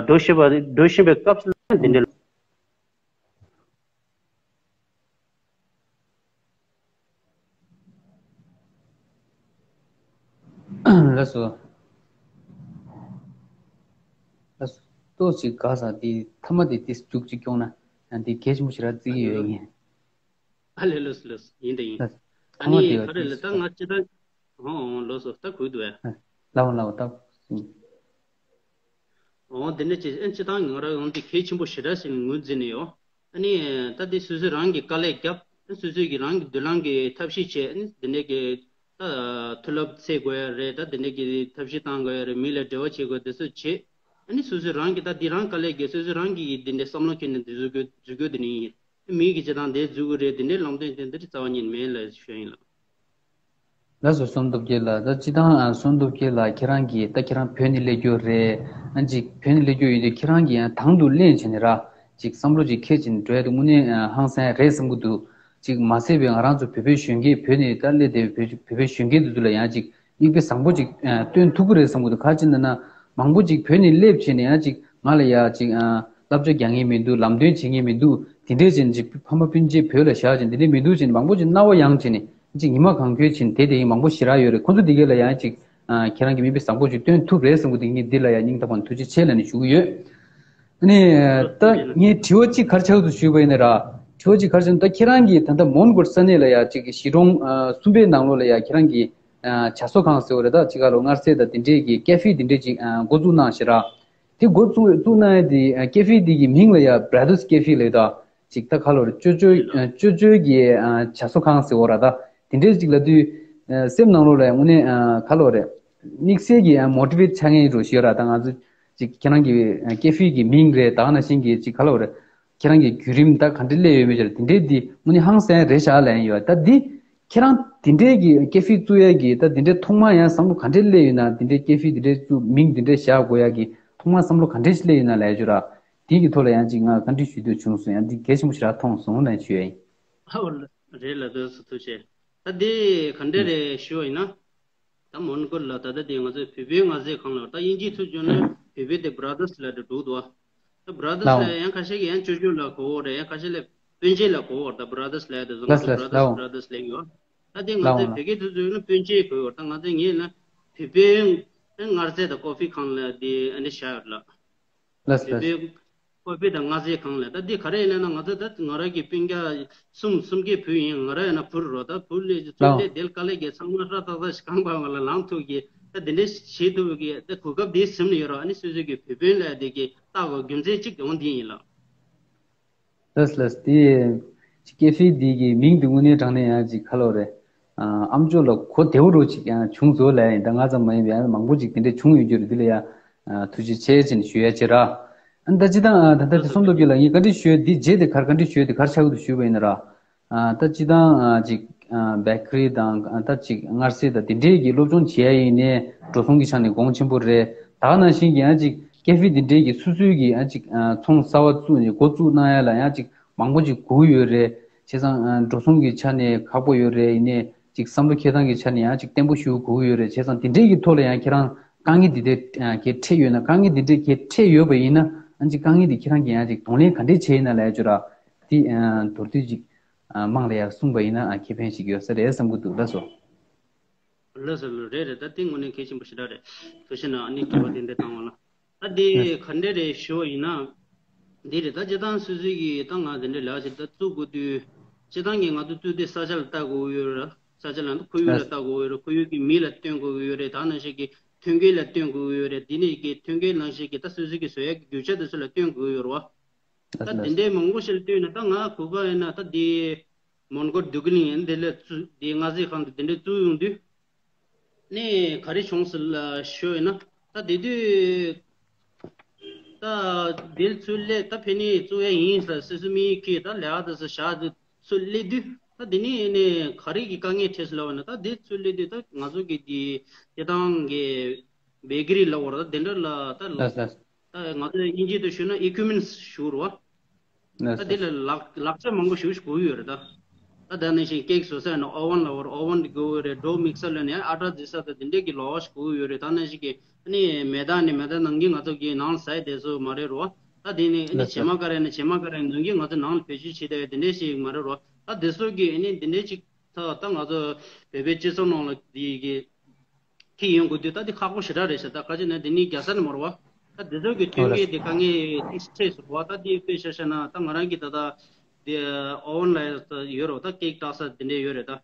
འགྲོ་བཞིན་པ་འགྲོ་བཞིན་པའི་སྐབས་སུ་འདི་འདྲ། ལགས་སོ། ལགས་སོ། ཏོག་ཅིག་དགའ་ས་དེ་མཐའ་མ་དེ་ཏིས་རྒྱུག་ཅིག་སྐྱོང་ན་ཡང་དེ་གལ་ཆེན་པོ་ཞེ་དྲག་བརྩི་གི་ཡོད་ངས། ཨ་ལེ་ལགས་སོ་ལགས་སོ། ཡིན་དང་ཡིན། ལགས་སོ། ཨ་མཐའ་མ་ནི་དེ་ག་རེ་ལ་ད་ང་སྤྱི་བཏང་། ཨོ་ཨོ་ལགས་སོ་ད་གུས་འདུག་ཨ། ལགས་འོ་ལགས་འོ་ད། ཨོ་དེ་འདྲ་བྱས་ཨ་སྤྱི་བཏང་ང་རང་ཡང་དེ་གལ་ཆེན་པོ་ཞེ་དྲག་ཞིག་ངོས་འཛིན་ནས་ཡོད། ཨ་ནི་ད་དེ་སོ་སོ་རང་གི་དཀའ་ལས་རྒྱབ། ཨ་སོ་སོ་གི་རང་གི་མདུན་ལམ་གི་ཐབས་ཤེས་བྱས། ཨ་ནི་དེ་འདྲ་གི་ད་མཐུ་རླབས་འཚོལ་དགོས་ཡ་རེད། ད་དེ་འདྲ་གི་ཐབས་ཤེས་བཏང་དགོས་ཡ་རེད། མི་ལ་འབྲེལ་བ་བྱེད་དགོས་དེ་ཚོ་བྱེད། ཨ་ནི་སོ་སོ་རང་གི་ད་དེ་རང་དཀའ་ལས་རྒྱབ། སོ་སོ་རང་གི་དེ་འདྲ་བསམ་བློ་ཁྱེར་ནས་དེ་བཟོ་དགོས་བཟོ་དགོས་དེ་ནི་ཡིན། མི་གི་བྱེད་སྟངས་དེ་འཛུགས་ཀྱི་རེད། དེ་འདྲའི་ལམ་སྟོན་དེ་འདི་རྩ་བ་ཉིད་མེད་ལ་ཞུ་ཡིན་ལགས། ལགས་སོ་བསོད་ནམས་སྟོབས་རྒྱལ་ལགས། ད་སྤྱི་བཏང་ཨ་བསོད་ནམས་སྟོབས་རྒྱལ་ལགས་ཁྱེད་རང་གིས་ད་ཁྱེད་རང་བོད་ནས་སླེབས་རྒྱུ་རེད། ཨ་ཅིག་བོད་ནས་སླེབས་རྒྱུ་ཡིན་དུས་ཁྱེད་རང་གིས་ཡང་དང་དུ་ལེན་བྱས་ནས་ར་ཅིག་བསམ་བློ་ཅིག་འཁྱེར་བྱས་ནས་འགྲོ་ཡ་དེ་དངོས་གནས་ཨ་ཧང་སང་ཡ་རེད་བསམ་གྱི་འདུག་ཅིག་མ་ཟད་པའི་ང་རང་ཚོ་བོད་པའི་གཞོན་སྐྱེས་བོད་ནས་ད་སླེབས་བསྡད་པའི་བོད་བོད་པའི་གཞོན་སྐྱེས་དེ་ཚོ་ལ་ཡང་ཅིག་མིག་དཔེ་བཟང་པོ་ཅིག་ཨ་སྟོན་ཐུབ་ཀྱི་རེད་བསམ་གྱི་འདུག་ག་ཅི་ན་ན་མང་པོ་ཅིག་བོད་ནས་སླེབས་བྱས་ནས་ཡང་ཅིག་ང་ལ་ཡ་ཅིག་ཨ་བསླབ་བྱ་རྒྱག་མཁན་མི་འདུག་ལམ་སྟོན་བྱེད་མཁན་མི་འདུག་དེ་འདྲས་བྱས་ནས་ཅིག་ཕ་མ་སྤུན་མཆེད་བོད་ལ་བཞག་བྱས་དེ་འདྲས་མི་འདུག་བྱས་ནས་མང་པོ་ཅིག་སྣང་བ་ཡངས་བྱས་ནས་ཅིག་ཉི་མ་གང་འཁྱོལ་བྱས་ནས་བསྡད་བསྡད་མཁན་མང་པོ་ཞེ་དྲག་ཡོད་རེད། ཁོང་ཚོ་དེ་གས་ལ་ཡང་ཅིག་ཨ་ཁྱེད་རང་གི་མིག་དཔེ་བཟང་པོ་ཅིག་སྟོན་ཐུབ་རེད་བསམ་གི་འདུག་ངས་འདི་ལ་ཡང་སྙིང་ཐག་པ་ནས་ཐུགས་རྗེ་ཆེ་ལབ་ནས་ཞུ་གི་ཡོད། ཨ་ནི་ད་ངས་དྲི་བ་གཅིག་ག་རེ་ཆགས་འདུག་ཞུས་པ་ཡིན་ན་ར། དྲི་བ་གཅིག་ག་རེ་ཆགས་འདུག་ད་ཁྱེད་རང་གིས་ད་ལྟ་མོན་གྷོ་ས་གནས་ལ་ཡ་ཅིག་གཞིས་གྲོང་ཨ་གསུམ་པའི་ནང་ལོགས་ལ་ཡ་ཁྱེད་རང་གིས་ཨ་བྱ་གསོ་ཁང་ཟེར་བ་རེད། ད་ཅིག་ག་ལོ་མངར་ཟས་དང་དེ་འདྲས་ཀྱི་ཀེ་ཧྥེ་དེ་འདྲས་ཅིག་ཨ་འགོ་བཙུགས་གནང་ཞེས་ར། དེ་འགོ་བཙུགས་བཙུགས་གནང་ཡ་དེ་ཨ་ཀེ་ཧྥེ་དེ་གི་མིང་ལ་ཡ་Brothers Cafe ལབ་ད། ཅིག་ད་ག་ལོ་ར་ཅོ་ཅོ་ཨ་ཅོ་ཅོ་གི་ཨ་བྱ་གསོ་ཁང་ཟེར་བ་ར། ད་དེ་འདྲས་ཅིག་ལབ་དུས་ སེམས་ནང་ལོགས་ལ་དངོས་གནས་ག་ལོ་རེད། དམིགས་བསལ་གྱི་མོ་ཊི་ཝེ་ཊི་ཆགས་མཁན་རུ་ཞིག་ཡོད་ར། ད་ང་ཚོ་ཅིག་ཁྱེད་རང་གི་ཀེ་ཧྥེ་གི་མིང་རེད། ད་ག་ནང་བཞིན་གྱི་ཅིག་ག་ལོ་རེད། ཁྱེད་རང་གི་བརྒྱུད་རིམ་ད་ག་འདྲས་སླེབས་ཡོད་མེད་ཅེས་དེ་འདྲས་འདི་དངོས་གནས་ཧང་སང་རེད་ཤག་ལབ་ཡིན་ཡོད། ད་འདི་ཁྱེད་རང་དེ་འདྲས་ཀྱི་ཀེ་ཧྥེ་བཙུགས་ཡ་གི་ད་དེ་འདྲས་ཐོག་མ་ཡང་བསམ་བློ་ག་འདྲས་སླེབས་ཡོད་ན། དེ་འདྲས་ཀེ་ཧྥེ་དེ་འདྲས་བཙུགས་མིང་དེ་འདྲས་བཞག་དགོས་ཡ་གི་ཐོག་མ་བསམ་བློ་ག་འདྲས་ཤིག་སླེབས་ཡོད་ན་ལབ་ཡ་ཅིག་ར། དེ་གི་ཐོག་ལ་ཡང་ཅིག་ང་བཀའ་འདྲི་ཞུ་འདོད་བྱུང་སོང་། ཡང་འདི་གལ་ཆེན་པོ་ཞིག་རག་མཐོང་སོང་ལབ་ཞུ་ཡ་ཡིན། ཨོ་རེད་ལ་དོ་སུ་ཐུགས་རྗེ། ད་འདི་ག་འདྲས་རེད་ཞུ་བ་ཡིན་ན། ད་མོན་གྷོ་ལ་ད་ལྟ་དེ་ང་ཚོའི་བོད་པའི་མངའ་སྡེ་གང་ལ་ད་དབྱིན་ཇིའི་ཚུལ་བརྗོད་ན་བོད་པའི་དེ་བྷ་ར་དར་སི་ལབ་འགྲོ་འདུག་བ། ད་བྷ་ར་དར་སི་ལ་ཡང་ཁ་ཤས་ཀྱིས་ཡང་ཅོ་ཅོ་ལ་གོ་བོ་རེད། ཡང་ཁ་ཤས་ལ་སྤུན་མཆེད་ལ་གོ་བོ་རེད། ད་བྷ་ར་དར་སི་ལབ་ཡ་དེ་ཚོ་ང་ཚོ་བྷ་ར་དར་སི་བྷ་ར་དར་སི་ལབ་ཡོད། ད་དེ་ང་ཚོའི་བོད་སྐད་ཚུལ་བརྗོད་ན་སྤུན་མཆེད་གོ་བོ་རེད། ད་ང་ཚོའི་ངས་ན་བོད་པའི་མངར་ཟས་དང་ཀོ་ཧྥི་ཁང་ལ་དེ་ཨ་ནི་བཞག་ཡོད་ལ། ལགས་སོ་ལགས་སོ། བོད་པའི་ཀོ་ཧྥི་དང་མངར་ཟས་ཁང་ལ་ད་འདི་ག་རེ་ཡིན་ན། ང་ཚོ་ད་ང་རང་གི་སྤུན་ཀྱག་གསུམ་གསུམ་གྱི་བུ་ཡིན། ང་རང་ཡིན་ན་བུ་རུ་རོ་ད་བུ་ལས་ཚུར་ལས་དེ་དཀའ་ལས་ཀྱི་ཚང་མ་ཧྲ་ཏག་ཏག་ཞིག་གང་པ་ང་ལ་ལངས་ཐུབ་ཀྱི་ད་དེ་འདྲ་བྱེད་ཐུབ་ཀྱི་ད་གོ་སྐབས་དེ་ཟིན་ཡོད་རོགས། ཨ་ནི་སོ་སོ་གི་བོད་དཔོན་ལ་དེ་གི་ལྟ་དགོས་རྒྱུ་མཚན་གཅིག་ཡོང་དེ་ཡིན་ལ། ལགས་ལགས། དེ་ཅིག་ཀེ་ཧྥེ་འདི་གི་མིང་འདི་དངོས་གནས་དྲང་གནས་ཡང་ཅིག་ག་ལོ་རེད། ཨ་ཨམ་ཅོག་ལ་གོ་བདེ་བོ་རུ་ཅིག་ཡང་བྱུང་ཚོ་ལ་ཡིན། ད་ང་ཙམ་མ་ཡིན་པའི་ཡང་མང་པོ་ཅིག་དེ་འདྲས་བྱུང་ཡོད་རྒྱུ་རེད། འདི་ལ་ཡང་ཨ་ཐུགས་རྗེ་ཆེ་ཅེས་ཞུ་ཡ་ཅིག་ར། ཨ་ད་ཅི་ད་ཨ་ད་ལྟ་དེ་སོང་དོ་གི་ལ་ངས་བཀའ་འདྲི་ཞུ་ཡ་འདི་རྗེས་དེ་གར་བཀའ་འདྲི་ཞུ་ཡ་འདི་གར་ཆགས་ཀྱི་འདུག་ཞུས་པ་ཡིན་ན་ར། ཨ་ད་སྤྱི་བཏང་ཨ་ཅིག་ཨ་བེ་ཀ་རི་དང་ཨ་ད་ཅིག་མངར་ཟས་དང་དེ་འདྲས་ཀྱི་སློབ་སྦྱོང་བྱེད་ཡ་ཡིན་ནའི་འགྲོ་སོང་གི་ཆ་ནས་གོང་ཆེན་པོ་རེད། ད་ག་ནང་བཞིན་གྱི་ཨ་ཅིག་ཀེ་ཧྥེ་དེ་འདྲས་ཀྱི་སོ་སོའི་གི་ཨ་ཅིག་ཨ་ཚོང་གསར་བ་བཙུགས་ནས་འགོ་བཙུགས་གནང་ཡ་ལ་ཡང་ཅིག་མང་པོ་ཅིག་དགོས་ཀྱི་ཡོད་རེད། བྱས་ཙང་ཨ་འགྲོ་སོང་གི་ཆ་ནས་ཁག་པོ་ཡོད་རེད། ཡིན་ནའི་ཅིག་བསམ་བློ་འཁྱེར་སྟངས་ཀྱི་ཆ་ནས་ཡང་ཅིག་བརྟན་པོ་ཞིག་དགོས་ཀྱི་ཡོད་རེད། བྱས་ཙང་དེ་འདྲས་ཀྱི་ཐོག་ལ་ཡང་ཁྱེད་རང་དཀའ་ངལ་འདི་འདྲས་ཨ་གལ་འཕྲད་ཡོད་ན། དཀའ་ངལ་འདི་འདྲས་གལ་འཕྲད་ཡོད་པ་ཡིན་ན་ཨ་ཅིག་དཀའ་ངལ་འདི་ཁྱེད་རང་གིས་ཡང་ཅིག་གདོང་ལེན་ག་འདྲས་བྱས་ཡིན་ན་ལབ་ཡ་ཅིག་ར། དེ་ཨ་མདོར་བསྡུས་ཅིག་ཨ་དམངས་ལ་ཡར་གསུངས་པ་ཡིན་ན་ཨ་ཁེ་ཕན་ཞིག་ཡོད་ས་རེད་བསམ་གྱི་འདུག་ལགས་སོ། ལགས་སོ་ལགས། རེད་རེད། ད་དེ་དངོས་གནས་གལ་ཆེན་པོ་ཞེ་དྲག་རེད། ཐུགས་རྗེ་གནང་། ཨ་ནི་དྲི་བ་དེ་འདྲ་བཏང་བ་ལ། ད་དེ་ལགས་སོ། ག་འདྲ་རེད་ཞུ་བ་ཡིན་ན། འདི་རེད། ད་སྤྱི་བཏང་སོ་སོའི་གི་ད་ང་དེ་འདྲ་ལས་ཀ་ཞིག་ད་བཙུགས་དགོས་དུས་སྤྱི་བཏང་གི་ང་ཚོ་བཙུགས་དུས་ས་ཆ་ལ་ལྟ་དགོས་ཀྱི་ཡོད་རེད། ས་ཆ་ལ་ཁོར་ཡུག་ལ་ལགས་སོ། ལྟ་དགོས་ཀྱི་ཡོད་རེད། ཁོར་ཡུག་གི་མི་ལ་བསྟུན་དགོས་ཀྱི་ཡོད་རེད། ད་ནང་བཞིན་གྱི་ཐོན་སྐྱེད་ལ་བསྟུན་དགོས་ཀྱི་ཡོད་རེད། དེ་ནས་གི་ཐོན་སྐྱེད་ནང་བཞིན་གྱི་ད་སོ་སོའི་གི་བཟོ་ཡ་གི་རྒྱུ་ཆ་དེ་ཚོ་ལ་བསྟུན་དགོས་ཀྱི་ཡོད་རེད་བ། ད་ལགས་དེ་འདྲའི་སོ། མང་པོ་ཞིག་ལ་བསྟུན་ནས་ད་ང་གུས་པ་ཡིན་ན་ད་འདི་མོན་གྷོ་འབྲུག་གླིང་ཡིན་འདི་ལ་བཙུགས་འདི་མངའ་སྡེ་ཁང་དུ་དེ་འདྲའི་བཙུགས་ཡོང་དུས་ནས་ག་རེ་བྱུང་ཟེར་ལ་ཞུ་ཡིན་ན། ད་དེ་དུས་ད་འདི་ལ་ཚུར་སླེབས་ད་ཕན་ནི་བཙུགས་ཡ་ཡིན་ཟེར་སོ་སོ་མི་གིས་ད་ལས་ཀ་དེ་ཚོ་བཞག་དུས་ཚུར་སླེབས་དུས་ད་དེ་ནས་ནས་ག་རེ་གི་དཀའ་ངལ་འཕྲད་སོང་ལབ་ན། ད་འདི་ཚུར་སླེབས་དུས་ད་ང་ཚོ་གི་འདི་སྤྱི་བཏང་གི་བེ་ཀ་རི་ལ་བར་ད་དེ་འདྲ་ལ་ད་ལགས་ལགས། ད་ང་ཚོ་དབྱིན་ཇི་དུ་ཞུས་ན་ཨི་ཀུ་མེན་ཊི་ཞུ་རུ་བ། ལགས་ད་དེ་ལ་ལག་ལག་ཆ་མང་པོ་ཞིག་དགོས་ཡོད་རེད་ད། ད་ད་ནང་བཞིན་ཀེག་བཟོ་ས་ན་ཨོ་ཝན་ལ་བར་ཨོ་ཝན་དེ་དགོས་ཡོད་རེད། ཌོ་མིག་སར་ལ་ནི་ཨ་ཊ་རྫི་ས་ད་དེ་འདྲས་ཀྱི་ལོགས་ཞིག་དགོས་ཡོད་རེད། ད་ནང་བཞིན་གྱི་ཨ་ནི་མེ་ཏོག་ནི་མེ་ཏོག་ནང་གི་ང་ཚོ་གི་ནང་ལ་ཟ་ཡ་དེ་ཚོ་མ་རེད་རོ། ད་དེ་ནི་ཨ་ནི་ལགས་བྱེ་མ་ཀ་རེ་ནི་བྱེ་མ་ཀ་རེ་ནང་གི་ང་ཚོ་ནང་ལ་བེད་སྤྱོད་བྱེད་བསྡད་ཡ་དེ་འདྲས་ཞིག་མ་རེད་རོ། ད་དེ་ཚོ་གི་ཨ་ནི་དེ་འདྲས་ཅིག་ད་ད་ང་ཚོ་བོད་པའི་སྤྱི་ཚོགས་ནང་ལ་དེ་གི་ཁྱེར་ཡོང་དགོས་དུས་ད་དེ་ཁག་པོ་ཞེ་དྲག་རེད་ཤག་ད་ག་ཅི་ན་དེ་ནི་རྒྱལ་ས་ནས་མར་བ། ད་དེ་ཚོ་གི་ཐོན་སྐྱེད་དེ་དཀའ་ངལ་ཏིག་ཙམ་འཕྲད་སོང་བ། ད་དེ་དཔེ་ཆ་བཞག་ན་ད་ང་རང་གི་ད་ད་དེ་ཨོ་ཝན་ལ་ཡོད་རོ། ད་ཀེག་བཏགས་ས་དེ་འདྲས་ཡོད་རེད་ད།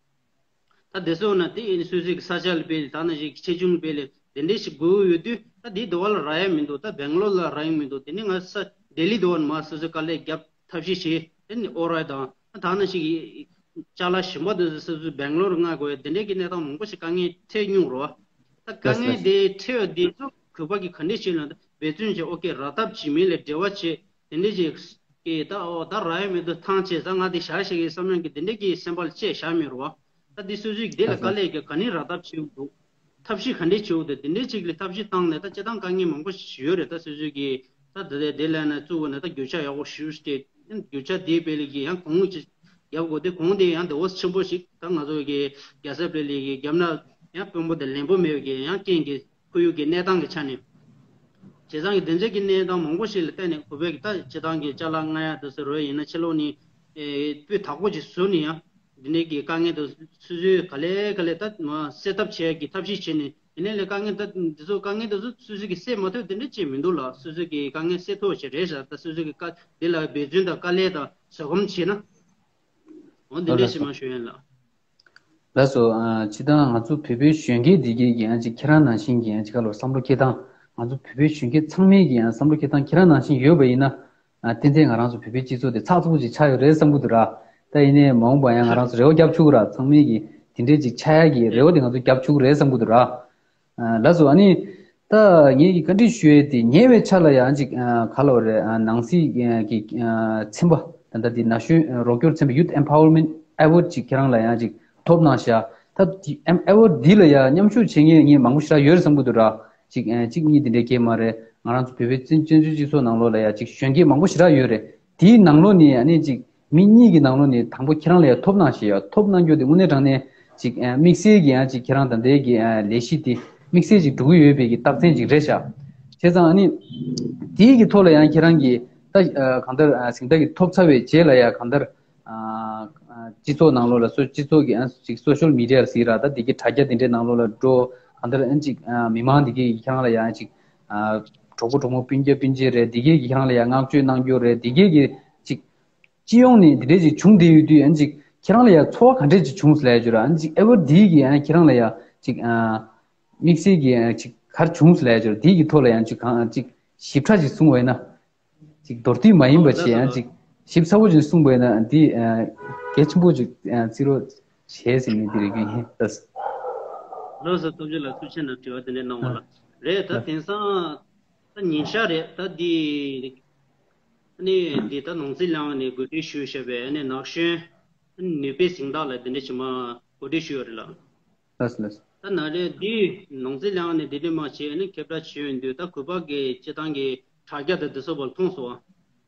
ད་དེ་ཚོ་ན་དེ་ཡིན་སོ་སོའི་གི་ས་ཆ་ལ་སྤེལ་ད་ནང་བཞིན་ཆེ་ཆུང་སྤེལ་དེ་འདྲས་ཞིག་དགོས་ཡོད་དུས་ད་དེ་དུ་བ་ལ་རག་ཡ་མི་འདུག་ད་སྦེང་ལོར་ལ་རག་ཡ་མི་འདུག་དེ་ནི་ང་ས་ལྡི་ལི་དུ་བ་ནས་མར་སོ་སོའི་དཀའ་ལས་རྒྱབ་ཐབས་ཤེས་བྱས་དེ་ནི་ཨོ་རོགས་དང་ད་ནང་བཞིན་གི་ཅ་ལག་གཞན་པ་དེ་ཚོ་སོ་སོའི་སྦེང་ལོར་མངགས་དགོས་ཡ་དེ་འདྲས་ཀྱི་གནས་སྟངས་མང་པོ་ཞིག་དཀའ་ངལ་འཕྲད་མྱོང་རོ། ད་དཀའ་ལགས་ངལ་ལགས། དེ་འཕྲད་ཡོད་དེ་ཚོ་གུས་པ་གི་ག་འདྲས་བྱས་ན་འབད་བརྩོན་བྱས་ཨོ་ཁེ་རག་ཐབས་བྱེད་མིན་ལས་འབྲེལ་བ་བྱས་དེ་འདྲས་ཀྱི་གི་ད་ཨོ་ད་རག་ཡ་མེད་དུ་ཐང་ཆད་ས་ང་དེ་བཞག་ཤེས་ཀྱི་བསམ་ཡང་གི་དེ་འདྲས་ཀྱི་སེམས་པ་ལ་བཅད་བཞག་མེད་རོ། ད་དེ་སོ་སོའི་དེ་ལ་ལགས་དཀའ་ལགས། ལས་ཀྱི་ག་ནས་རག་ཐབས་བྱེད་འདུག་ཐབས་ཤེས་ག་འདྲས་བྱེད་འདུག་དེ་འདྲས་ཅིག་ལ་ཐབས་ཤེས་བཏང་ནས་ད་སྤྱི་བཏང་དཀའ་ངལ་མང་པོ་ཞིག་ཡོད་རེད། ད་སོ་སོའི་གི་ད་དེ་དེ་ལས་ན་བཙུགས་ནས་ད་རྒྱུ་ཆ་ཡག་པོ་ཞིག་སྤྲད་རྒྱུ་ཆ་དེའི་སྤེལ་ལས་ཀྱི་ཡང་གོང་ཅིག་རྒྱབ་དགོས་དེ་གོང་དེ་ཡང་དེ་བོ་ཆེན་པོ་ཞིག་ད་ང་ཚོ་གི་རྒྱལ་ས་སྤེལ་ལས་ཀྱི་རྒྱབ་ན་ཡང་དཔོན་པོ་དེ་ལེན་པོ་མེད་པའི་གི་ཡང་རྐྱེན་གྱི་ཁོར་ཡུག་གི་གནས་སྟངས་ཀྱི་ཆ་ནས། བྱས་ཙང་གི་དེ་འདྲ་གི་གནས་སྟངས་མང་པོ་ཞིག་ལ་བརྟེན་ནས་གུས་པས་ཀྱི་ད་སྤྱི་བཏང་གི་ཅ་ལག་མངགས་ཡ་དེ་ཚོ་རོལ་ཡིན་ན་ཕྱི་ལོགས་ནས་ཨེ་སྤུས་དག་པོ་ཅིག་བཟོས་ནས་ཡང་འདི་འདྲའི་གི་དཀའ་ངལ་དེ་སོ་སོའི་ག་ལེ་ག་ལེ་ད་མ་སེལ་ཐབས་བྱེད་ཡ་གི་ཐབས་ཤེས་བྱས་ནས་དེ་ནས་ལས་དཀའ་ངལ་ད་འདི་ཚོ་དཀའ་ངལ་དེ་ཚོ་སོ་སོ་གི་སེལ་མ་ཐུབ་དེ་འདྲ་ཅིག་མི་འདུག་ལ། སོ་སོ་གི་དཀའ་ངལ་སེལ་ཐུབ་ཞིག་རེད་ཤག་ད་སོ་སོ་གི་དཀའ་དེ་ལ་འབད་བརྩོན་དང་དཀའ་ལས་དང་བཟོད་སྒོམ་བྱས་ན། འོ་འདི་འདྲ་ཞིག་མ་ཞུ་ཡིན་ལ། ལགས་སོ། ཨ་སྤྱི་བཏང་ང་ཚོ་བོད་པའི་གཞོན་སྐྱེས་འདི་གས་ཀྱི་ཡང་ཅིག་ཁྱེད་རང་ནང་བཞིན་གྱི་ཡང་ཅིག་ག་ལོར་བསམ་བློ་འཁྱེར་སྟངས། ང་ཚོ་བོད་པའི་གཞོན་སྐྱེས་ཚང་མས་ཀྱི་ཡང་བསམ་བློ་འཁྱེར་སྟངས་ཁྱེད་རང་ནང་བཞིན་ཡོད་པ་ཡིན་ན། ཨ་ཏན་ཏན་ང་རང་ཚོ་བོད་པའི་སྤྱི་ཚོགས་དེ་ཚགས་ཚུད་པོ་ཅིག་ཆགས་ཡོད་རེད་བསམ་གྱི་འདུག་ར། ད་ཡིན་ནའི་མ་འོངས་པ་ཡང་ང་རང་ཚོ་རེ་བ་རྒྱབ་ཆོག་གི་ར། ཚང་མས་ཀྱི་ དེ་འདྲའི་ཅིག་ཆགས་ཡག་གི་རེ་བ་དེ་ང་ཚོ་རྒྱབ་བཅུག་རེད་བསམ་གི་འདུག་ར། ལགས་སོ། ཨ་ནི་ད་ངེད་ཀྱི་བཀའ་འདྲི་ཞུ་ཡས་དེ་ཉེ་བའི་ཆར་ལ་ཡང་ཅིག་ག་ལ་བ་རེད། ནང་སྲིད་ཀྱི་ཚན་པ་ད་ལྟ་དེ་ན་གཞོན་རོགས་སྐྱོར་ཚན་པ་Youth Empowerment Award ཅིག་ཁྱེད་རང་ལ་ཡང་ཅིག་ཐོབ་གནང་ཤག་ད་དེ་Award འདི་ལ་ཡང་མཉམ་ཞུགས་བྱེད་མཁན་ངས་མང་པོ་ཞེ་དྲག་ཡོད་རེད་བསམ་གི་འདུག་ར། ཅིག་གཅིག་གཉིས་དེ་འདྲའི་སྐད་མ་རེད། ང་རང་ཚོ་བོད་པའི་བཙན་བཙན་བྱོལ་སྤྱི་ཚོགས་ནང་ལོགས་ལ་ཡང་ཅིག་གཞོན་སྐྱེས་མང་པོ་ཞེ་དྲག་ཡོད་རེད། དེའི་ནང་ལོགས་ནས་ཨ་ནི་ཅིག་མི་གཉིས་ཀྱི་ནང་ལོགས་ནས་དང་པོ་ཁྱེད་རང་ལ་ཡང་ཐོབ་གནང་ཞེས་ཡང་ཐོབ་གནང་རྒྱུ་དེ་དངོས་གནས་དྲང་གནས་ཅིག་དམིགས་བསལ་གྱི་ཡང་ཅིག་ཁྱེད་རང་ད་ལྟའི་གི་ལས་གཞི་དེ་དམིགས་བསལ་ཅིག་འགྲོ་གི་ཡོད་པའི་གི་རྟགས་མཚན་ཅིག་རེད་ཤག་བྱས་ཙང་ཨ་ནི་དེའི་གི་ཐོག་ལ་ཡང་ཁྱེད་རང་གིས་ད་གང་ལྟར་གཟེངས་རྟགས་ཀྱི་ཐོབ་ཚར་བའི་རྗེས་ལ་ཡང་གང་ལྟར་སྤྱི་ཚོགས་ནང་ལོགས་ལ་སོ་སྤྱི་ཚོགས་ཀྱི་ཅིག་social media ཟེར་ར་ད་དེ་གི་དྲ་རྒྱ་དེ་འདྲའི་ནང་ལོགས་ལ་འགྲོ་གང་ལྟར་ཅིག་མི་མང་དེ་གི་ཁྱེད་རང་ལ་ཡང་ཅིག་གྲོགས་པོ་གྲོགས་མོ་སྤུན་ཀྱག་སྤུན་མཆེད་རེད། དེ་གས་ཀྱིས་ཁྱེད་རང་ལ་ཡང་བསྔགས་བརྗོད་གནང་རྒྱུ་རེད། དེ་གས་ཀྱིས་ཅིག་སྤྱི་ཡོངས་ནས་འདི་འདྲས་ཅིག་བྱུང་བསྡད་ཡོད་དུས་ཨ་ནི་ཅིག་ཁྱེད་རང་ལ་ཡང་ཚོར་བ་ག་འདྲས་ཅིག་བྱུང་ཟེར་ལབ་ཡ་ཅིག་ར། ཨ་ནི་ཅིག་Award འདི་གིས་ཨ་ཁྱེད་རང་ལ་ཡང་ཅིག་དམིགས་བསལ་གྱི་ཅིག་ག་རེ་བྱུང་ཟེར་ལབ་ཡ་ཅིག་ར། འདི་གི་ཐོག་ལ་ཡང་ཅིག་གང་ཅིག་ཞིབ་ཕྲ་ཅིག་གསུང་བ་ཡིན་ན། ཅིག་མདོར་བསྡུས་མ་ཡིན་པ་ཅིག་ཡང་ཅིག་ཞིབ་ཚགས་པོ་ཅིག་གསུངས་པ་ཡིན་ན་འདི་གལ་ཆེན་པོ་ཅིག་བརྩི་རོགས་བྱས་ཟེར་ནས་འདི་རེ་གི་ཡིན་ད། ལགས་སོ། སྟོབས་ཆེན་ལགས་ཐུགས་རྗེ་གནང་དྲི་བ་དེ་འདྲས་གནང་བ་ལ། རེད་ད་དེང་སང་ད་ཉིན་ཞག་རེད་ད་འདི་ནི་འདི་ད་ནང་སྲིད་བླ་ནས་གོ་སྒྲིག་ཞུས་བྱས་པའི་ནི་ན་གཞོན་ནུས་པའི་གཟེངས་རྟགས་ལ་འདི་འདྲ་ཞིག་མ་གོ་སྒྲིག་ཞུས་ཡོད་རེད་ལགས། ལགས་ལགས། ད་ན་རེ་འདི་ནང་སྲིད་བླ་ནས་འདི་འདྲ་མ་བྱས་ནི་ཁྱབ་བསྒྲགས་བྱས་ཡོང་དུས་ད་གུས་པ་གི་སྤྱི་བཏང་གི་དྲ་རྒྱ་དང་འདི་ཚོ་བར་མཐོང་སོང་བ།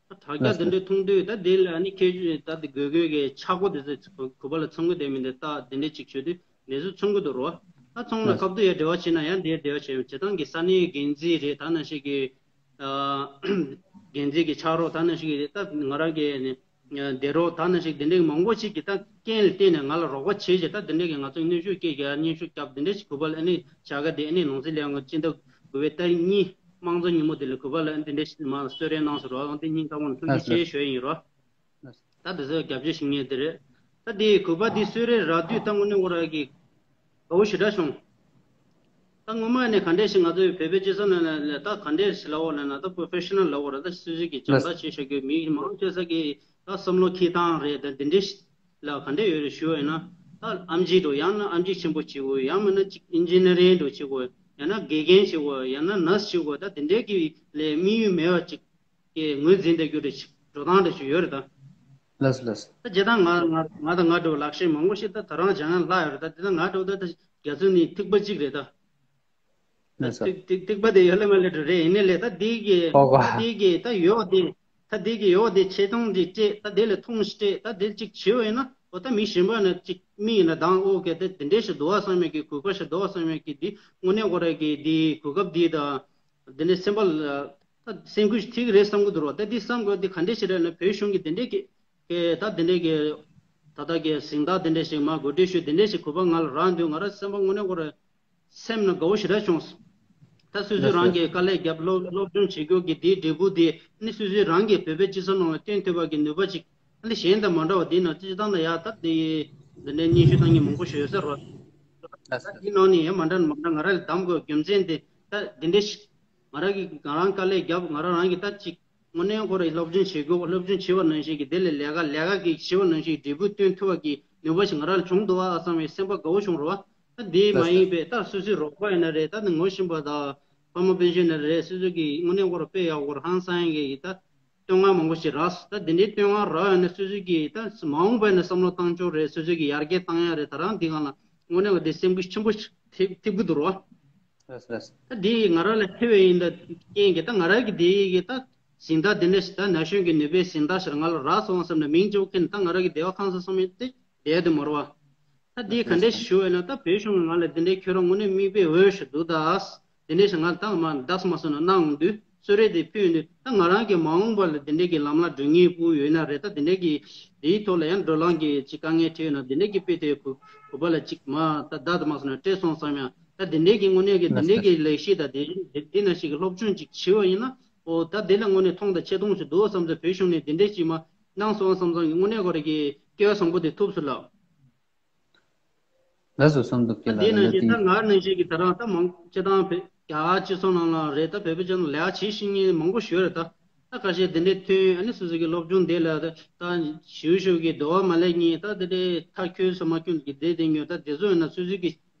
ད་དྲ་རྒྱ་འདི་འདྲ་མཐོང་དུས་ད་འདི་ལ་ནི་ཁྱེད་ད་འདི་དགོས་དགོས་གི་ཆག་སྒོ་འདི་ཚོ་གུས་པ་ལ་ཚང་གི་བསྡད་མི་འདི་ད་འདི་འདྲ་ཅིག་བྱོས་དུས། ནས་སུ་ཚོང་གི་འདུག་རོ། ད་ཚོང་ལ་ཁབ་ཏུ་ཡ་འབྲེལ་བ་བྱེད་ན་ཡང་འདིའི་འབྲེལ་བ་བྱེད་ཡོང་བྱེད་སྟངས་ཀྱི་ས་གནས་འགན་འཛིན་རེད་ད་ནང་བཞིན་གྱི། འགན་འཛིན་གྱི་ཕྱག་རོགས་ད་ནང་བཞིན་གྱི་རེད་ད་ང་རང་གི་ནི་སྡེ་རོགས་ད་ནང་བཞིན་འདི་འདྲའི་མང་པོ་ཞིག་གིས་ད་རྐྱེན་ལ་བརྟེན་ནས་ང་ལ་རོགས་པ་བྱེད་ཅེས་ད་འདི་འདྲའི་གི་ང་ཚོ་སྣོན་ཤུགས་སྐྱེད་རྒྱ་སྙན་ཤུགས་བརྒྱབ་འདི་འདྲའི་ཞིག་གུས་པ་ལ་ཨ་ནི་བྱ་དགའ་དེ་ཨ་ནི་ནང་སྲིད་ལས་ཁུངས་སྤྱི་ཟླ་དགུ་པའི་ཏ་རིག་གཉིས་དམངས་གཙོ་ཉིན་མོ་དེ་ལ་གུས་པ་ལ་ཨ་ནི་འདི་འདྲའི་ཞིག་མ་གསོལ་རས་གནང་སོང་རོགས་ཨ་འདི་སྙིང་ཐག་པ་ནས་ཐུགས་རྗེ་ཆེ་ཞུ་ཡ་ཡིན་རོགས། ད་དེ་ཚོ་རྒྱབ་སྐྱོར་ཞུ་མཁན་དེ་རེད། ད་དེ་གུས་པ་འདི་གསོལ་རས་རག་དུས་ད་དངོས་གནས་ཁོ་རང་གི་དགའ་བོ་ཞེ་དྲག་བྱུང་། ད་སྔོན་མ་ནས་ག་འདྲས་ཤིག་ང་ཚོའི་བོད་པའི་སྤྱི་ཚོགས་ནང་ལ་ད་ག་འདྲས་ཤིག་ལབ་དགོས་ལབ་ན་ད་པོ་ཧྥེ་ཤ་ནལ་ལབ་དགོས་རེད་ད་སོ་སོ་གི་སྦྱོང་བརྡར་བྱེད་བཞག་རྒྱུ་མི་མང་ཆེ་ས་གི་ད་བསམ་བློ་འཁྱེར་སྟངས་རེད་ད་འདི་འདྲས་ཤིག་ལ་ག་འདྲས་ཡོད་རེད་ཞུ་བ་ཡིན་ན། ད་ཨེམ་ཆི་འགྲོ་ཡང་ན་ཨེམ་ཆི་ཆེན་པོ་བྱེད་དགོས་ཡང་མིན་ན་ཅིག་ཨིན་ཇི་ནི་རིང་འགྲོ་བྱེད་དགོས་ཡང་ན་དགེ་རྒན་བྱེད་དགོས་ཡང་ན་ནར་སི་བྱེད་དགོས་ད་འདི་འདྲས་ཀྱི་ལས་དམིགས་ཡུལ་མེད་པ་ཅིག་གི་ངོས་འཛིན་བྱ་རྒྱུ་རེད་ཅིག་འགྲོ་སྟངས་རེ་ཞིག་ཡོད་རེད་ད། ལགས་སོ་ལགས་སོ། ད་སྤྱིར་བཏང་ང་ང་ང་དང་ང་འདྲ་བོ་ལག་ཤེས་མང་པོ་ཞིག་ད་ད་རང་སྦྱང་ཡང་ལྷག་ཡོད་རེད་ད་དེ་ད་ང་འདྲ་བོ་ད་ད་རྒྱ་མཚོ་ནི་ཐིགས་པ་གཅིག་རེད་ད། ལགས་སོ། ཐིག་ཐིག་ཐིགས་པ་དེ་ཡོད་ལེ་མ་ལེ་འགྲོ་རེད་ཡིན་ནའི་ལས་ད་དེ་གི་ཧོ་གོ་ད་དེ་གི་ད་ཡོད་དེ་ད་དེ་གི་ཡོད་དེ་ཆེ་མཐོང་དེ་སྤྲད་ད་དེ་ལས་མཐོང་ཞིག་སྤྲད་ད་དེ་གཅིག་བྱེད་འོས་ན་འོ་ད་མི་གཞན་པ་ན་གཅིག་མི་ཡིན་ན་དང་ཨོ་ཀེ་ད་དེ་འདྲས་ཞིག་འདུག་བ་བསམ་མེད་གི་གོ་སྐབས་ཞིག་འདུག་བ་བསམ་མེད་གི་དེ་དངོས་གནས་ཁོ་རང་གི་དེ་གོ་སྐབས་དེ་ད་དེ་འདྲས་སེམས་པ་ལ། ད་སེམས་ཁུར་ཞིག་ཐེག་རེད་བསམ་གི་འདུག་རོ། ད་འདི་བསམ་དགོས་འདི་ག་འདྲས་ཞིག་རེད་ན་བོད་གཞུང་གི་འདི་འདྲས་ཀྱི་ཀྱི་ད་འདི་འདྲས་ཀྱི་ད་ལྟ་གི་གཟེངས་རྟགས་འདི་འདྲས་ཞིག་མ་གོ་སྒྲིག་ཞུས་འདི་འདྲས་ཞིག་གུས་པ་ང་ལ་རག་འདུག་ང་རང་སེམས་པ་དངོས་གནས་ཁོ་ར་སེམས་ནང་དགའ་བོ་ཞེ་དྲག་བྱུང་སོང་། ད་སོ་སོས་རང་གི་དཀའ་ལས་བརྒྱབ་སློབ་སློབ་སྦྱོང་བྱེད་རྒྱུ་གི་འདིའི་འབྲས་བུ་འདི་ནི་སོ་སོས་རང་གི་བོད་པའི་སྤྱི་ཚོགས་ནང་ལ་སྟོན་ཐུབ་པ་གི་ནུས་པ་ཅིག་ཨ་ནི་གཞན་དང་མ་འདྲ་བ་འདི་ནང་སྤྱི་བཏང་ན་ཡག་ད་འདི་འདི་འདྲའི་སྙན་ཞུ་བཏང་མཁན་མང་པོ་ཞིག་ཡོད་ས་རེད། ད་འདི་ནང་ནས་ཡང་མ་འདྲ་མ་འདྲ་ང་རང་ལ་གདམ་དགོས་རྒྱུ་མཚན་འདི་ད་འདི་འདྲའི་ཞིག་ང་རང་གིས་ང་རང་དཀའ་ལས་བརྒྱབ་ང་རང་རང་གིས་ད་ཅིག་དངོས་གནས་ཁོ་རང་སློབ་སྦྱོང་བྱེད་དགོས་སློབ་སྦྱོང་བྱེད་པ་ནང་བཞིན་གྱི་དེ་ལས་ལས་ཀ་ལས་ཀ་གི་བྱེད་པ་ནང་བཞིན་གྱི་འབྲས་བུ་སྟོན་ཐུབ་པ་གི་ནུས་པ་ཞིག་ང་རང་ལ་བྱུང་འདུག་ཨ་བསམ་པའི་སེམས་པ་དགའ་བོ་བྱུང་རོ། ད་དེ་མ་ཡིན་པའི་ད་སོ་སོའི་རོགས་པ་ཡིན་ན་རེད་ད་ནི་ངོ་ཤེས་པ་དང་ཕ་མ་སྤུན་མཆེད་ཡིན་ན་རེད་སོ་སོ་གི་དངོས་གནས་ཁོ་རང་དཔེ་ཡག་པོ་ཧང་སང་ཡག་གི་ད། བསྟོད་བསྔགས་མང་པོ་ཞིག་རག་སོང་། ད་འདི་འདྲའི་བསྟོད་བསྔགས་རག་ཡོད་ན་སོ་སོ་གིས་ད་མ་འོངས་པ་ཡིན་ན་བསམ་བློ་བཏང་ཕྱོགས་རེད། སོ་སོ་གིས་ཡར་རྒྱས་བཏང་ཡ་རེད། ད་རང་འདི་སྒང་ལ་དངོས་གནས་ང་འདི་སེམས་འགུལ་ཆེན་པོ་ཞིག་ཐེབས་ཐེབས་ཀྱི་འདུག་རོ། ལགས་ལགས། ད་འདི་ང་རང་ལ་ཐེབས་ཡ་ཡིན་ད་རྐྱེན་གྱིས་ད་ང་རང་གི་འདི་ཡི་གི་ད་གཟེངས་རྟགས་འདི་འདྲ་ཞིག་ད་ན་གཞོན་གྱི་ནུས་པའི་གཟེངས་རྟགས་ཞིག་ང་ལ་རག་སོང་བསམ་ནས་མིང་གཅིག་པོ་ཁྱེར་ནས་ད་ང་རང་གི་བདེ་བ་ཁང་སང་སོང་མེད་དེ། བསྡད་དུ་མ་རུང་བ། ད་འདི་ག་འདྲས་ཞུ་བས་ན་ད་བོད་གཞུང་གི་ང་ལ་འདི་འདྲའི་ཁྱོད་རང་དངོས་གནས་མིག་དཔེ་འོས་ཤིག་འདུག་ད། འདི་འདྲས་ཞིག་ང་ལ་ད་མ་འདག་མ་སོང་ན་གནང་འོང་དུས་གསོལ་རས་དེ་ཕུལ་འདུག་ད་ང་རང་གི་མ་འོངས་པ་ལ་འདི་འདྲས་ཀྱི་ལམ་ལ་འགྲོ་ངེས་པོ་ཡོད་ན་རེད། ད་འདི་འདྲས་ཀྱི་འདིའི་ཐོག་ལ་ཡང་འགྲོ་ལམ་གྱི་ཅིག་དཀའ་ངལ་འཕྲད་ཡོད་ན་འདི་འདྲས་ཀྱི་དཔེ་དེ་གུ་གུ་པ་ལ་ཅིག་མ་ད་བདག་ད་མ་སོང་ན་སྤྲད་སོང་བསམ་ཡང་ད་འདི་འདྲས་ཀྱི་དངོས་གནས་ཀྱི་འདི་འདྲས་ཀྱི་ལས་གཞི་ད་འདི་འདི་འདི་ན་ཞིག་གི་སློབ་སྦྱོང་ཅིག་བྱེད་པ་ཡིན་ན་ཨོ་ད་འདི་ལ་དངོས་གནས་མཐོང་དང་ཆེ་མཐོང་ཞིག་འདུག་བསམ་ཚེ་བོད་གཞུང་ནས་འདི་འདྲས་ཅིག་མ། གནང་སོང་བསམ་བསམ་གྱི་དངོས་གནས་ཁོ་རང་གི་སྐལ་བ་བཟང་པོ་དེ་ཐུབ་སོང་ལགས། ལགས་སོ་བསམ་འདུག་ད་སྐྱེ་ལ་དེ་ནང་ལ་བཞིན་ད་དེ་ང་ནང་བཞིན་གྱི་ད་རང་ད་མང་སྤྱི་བཏང་བོད་རྒྱ་གར་སྤྱི་ཚོགས་ནང་ལ་རེད་ད་བོད་པའི་སྤྱི་ཚོགས་ལས་ཀ་བྱེད་ཤེས་མཁན་མང་པོ་ཞིག་ཡོད་རེད་ད། ད་ཁ་ཤས་དེ་འདྲའི་ཐོན་ཨ་ནི་སོ་སོ་གི་སློབ་སྦྱོང་དེ་ལ་ད་ཞུ་ཞུ་གི་འདོད་པ་མ་ལེགས་ཉེས་ད་དེ་འདྲའི་ཐག་ཁྱོད་སོ་མ་ཁྱོད་ཀྱི་དེ་དེ་ཉོས་ད་དེ་ཚོ་ཡིན་ན་སོ་སོ་གི་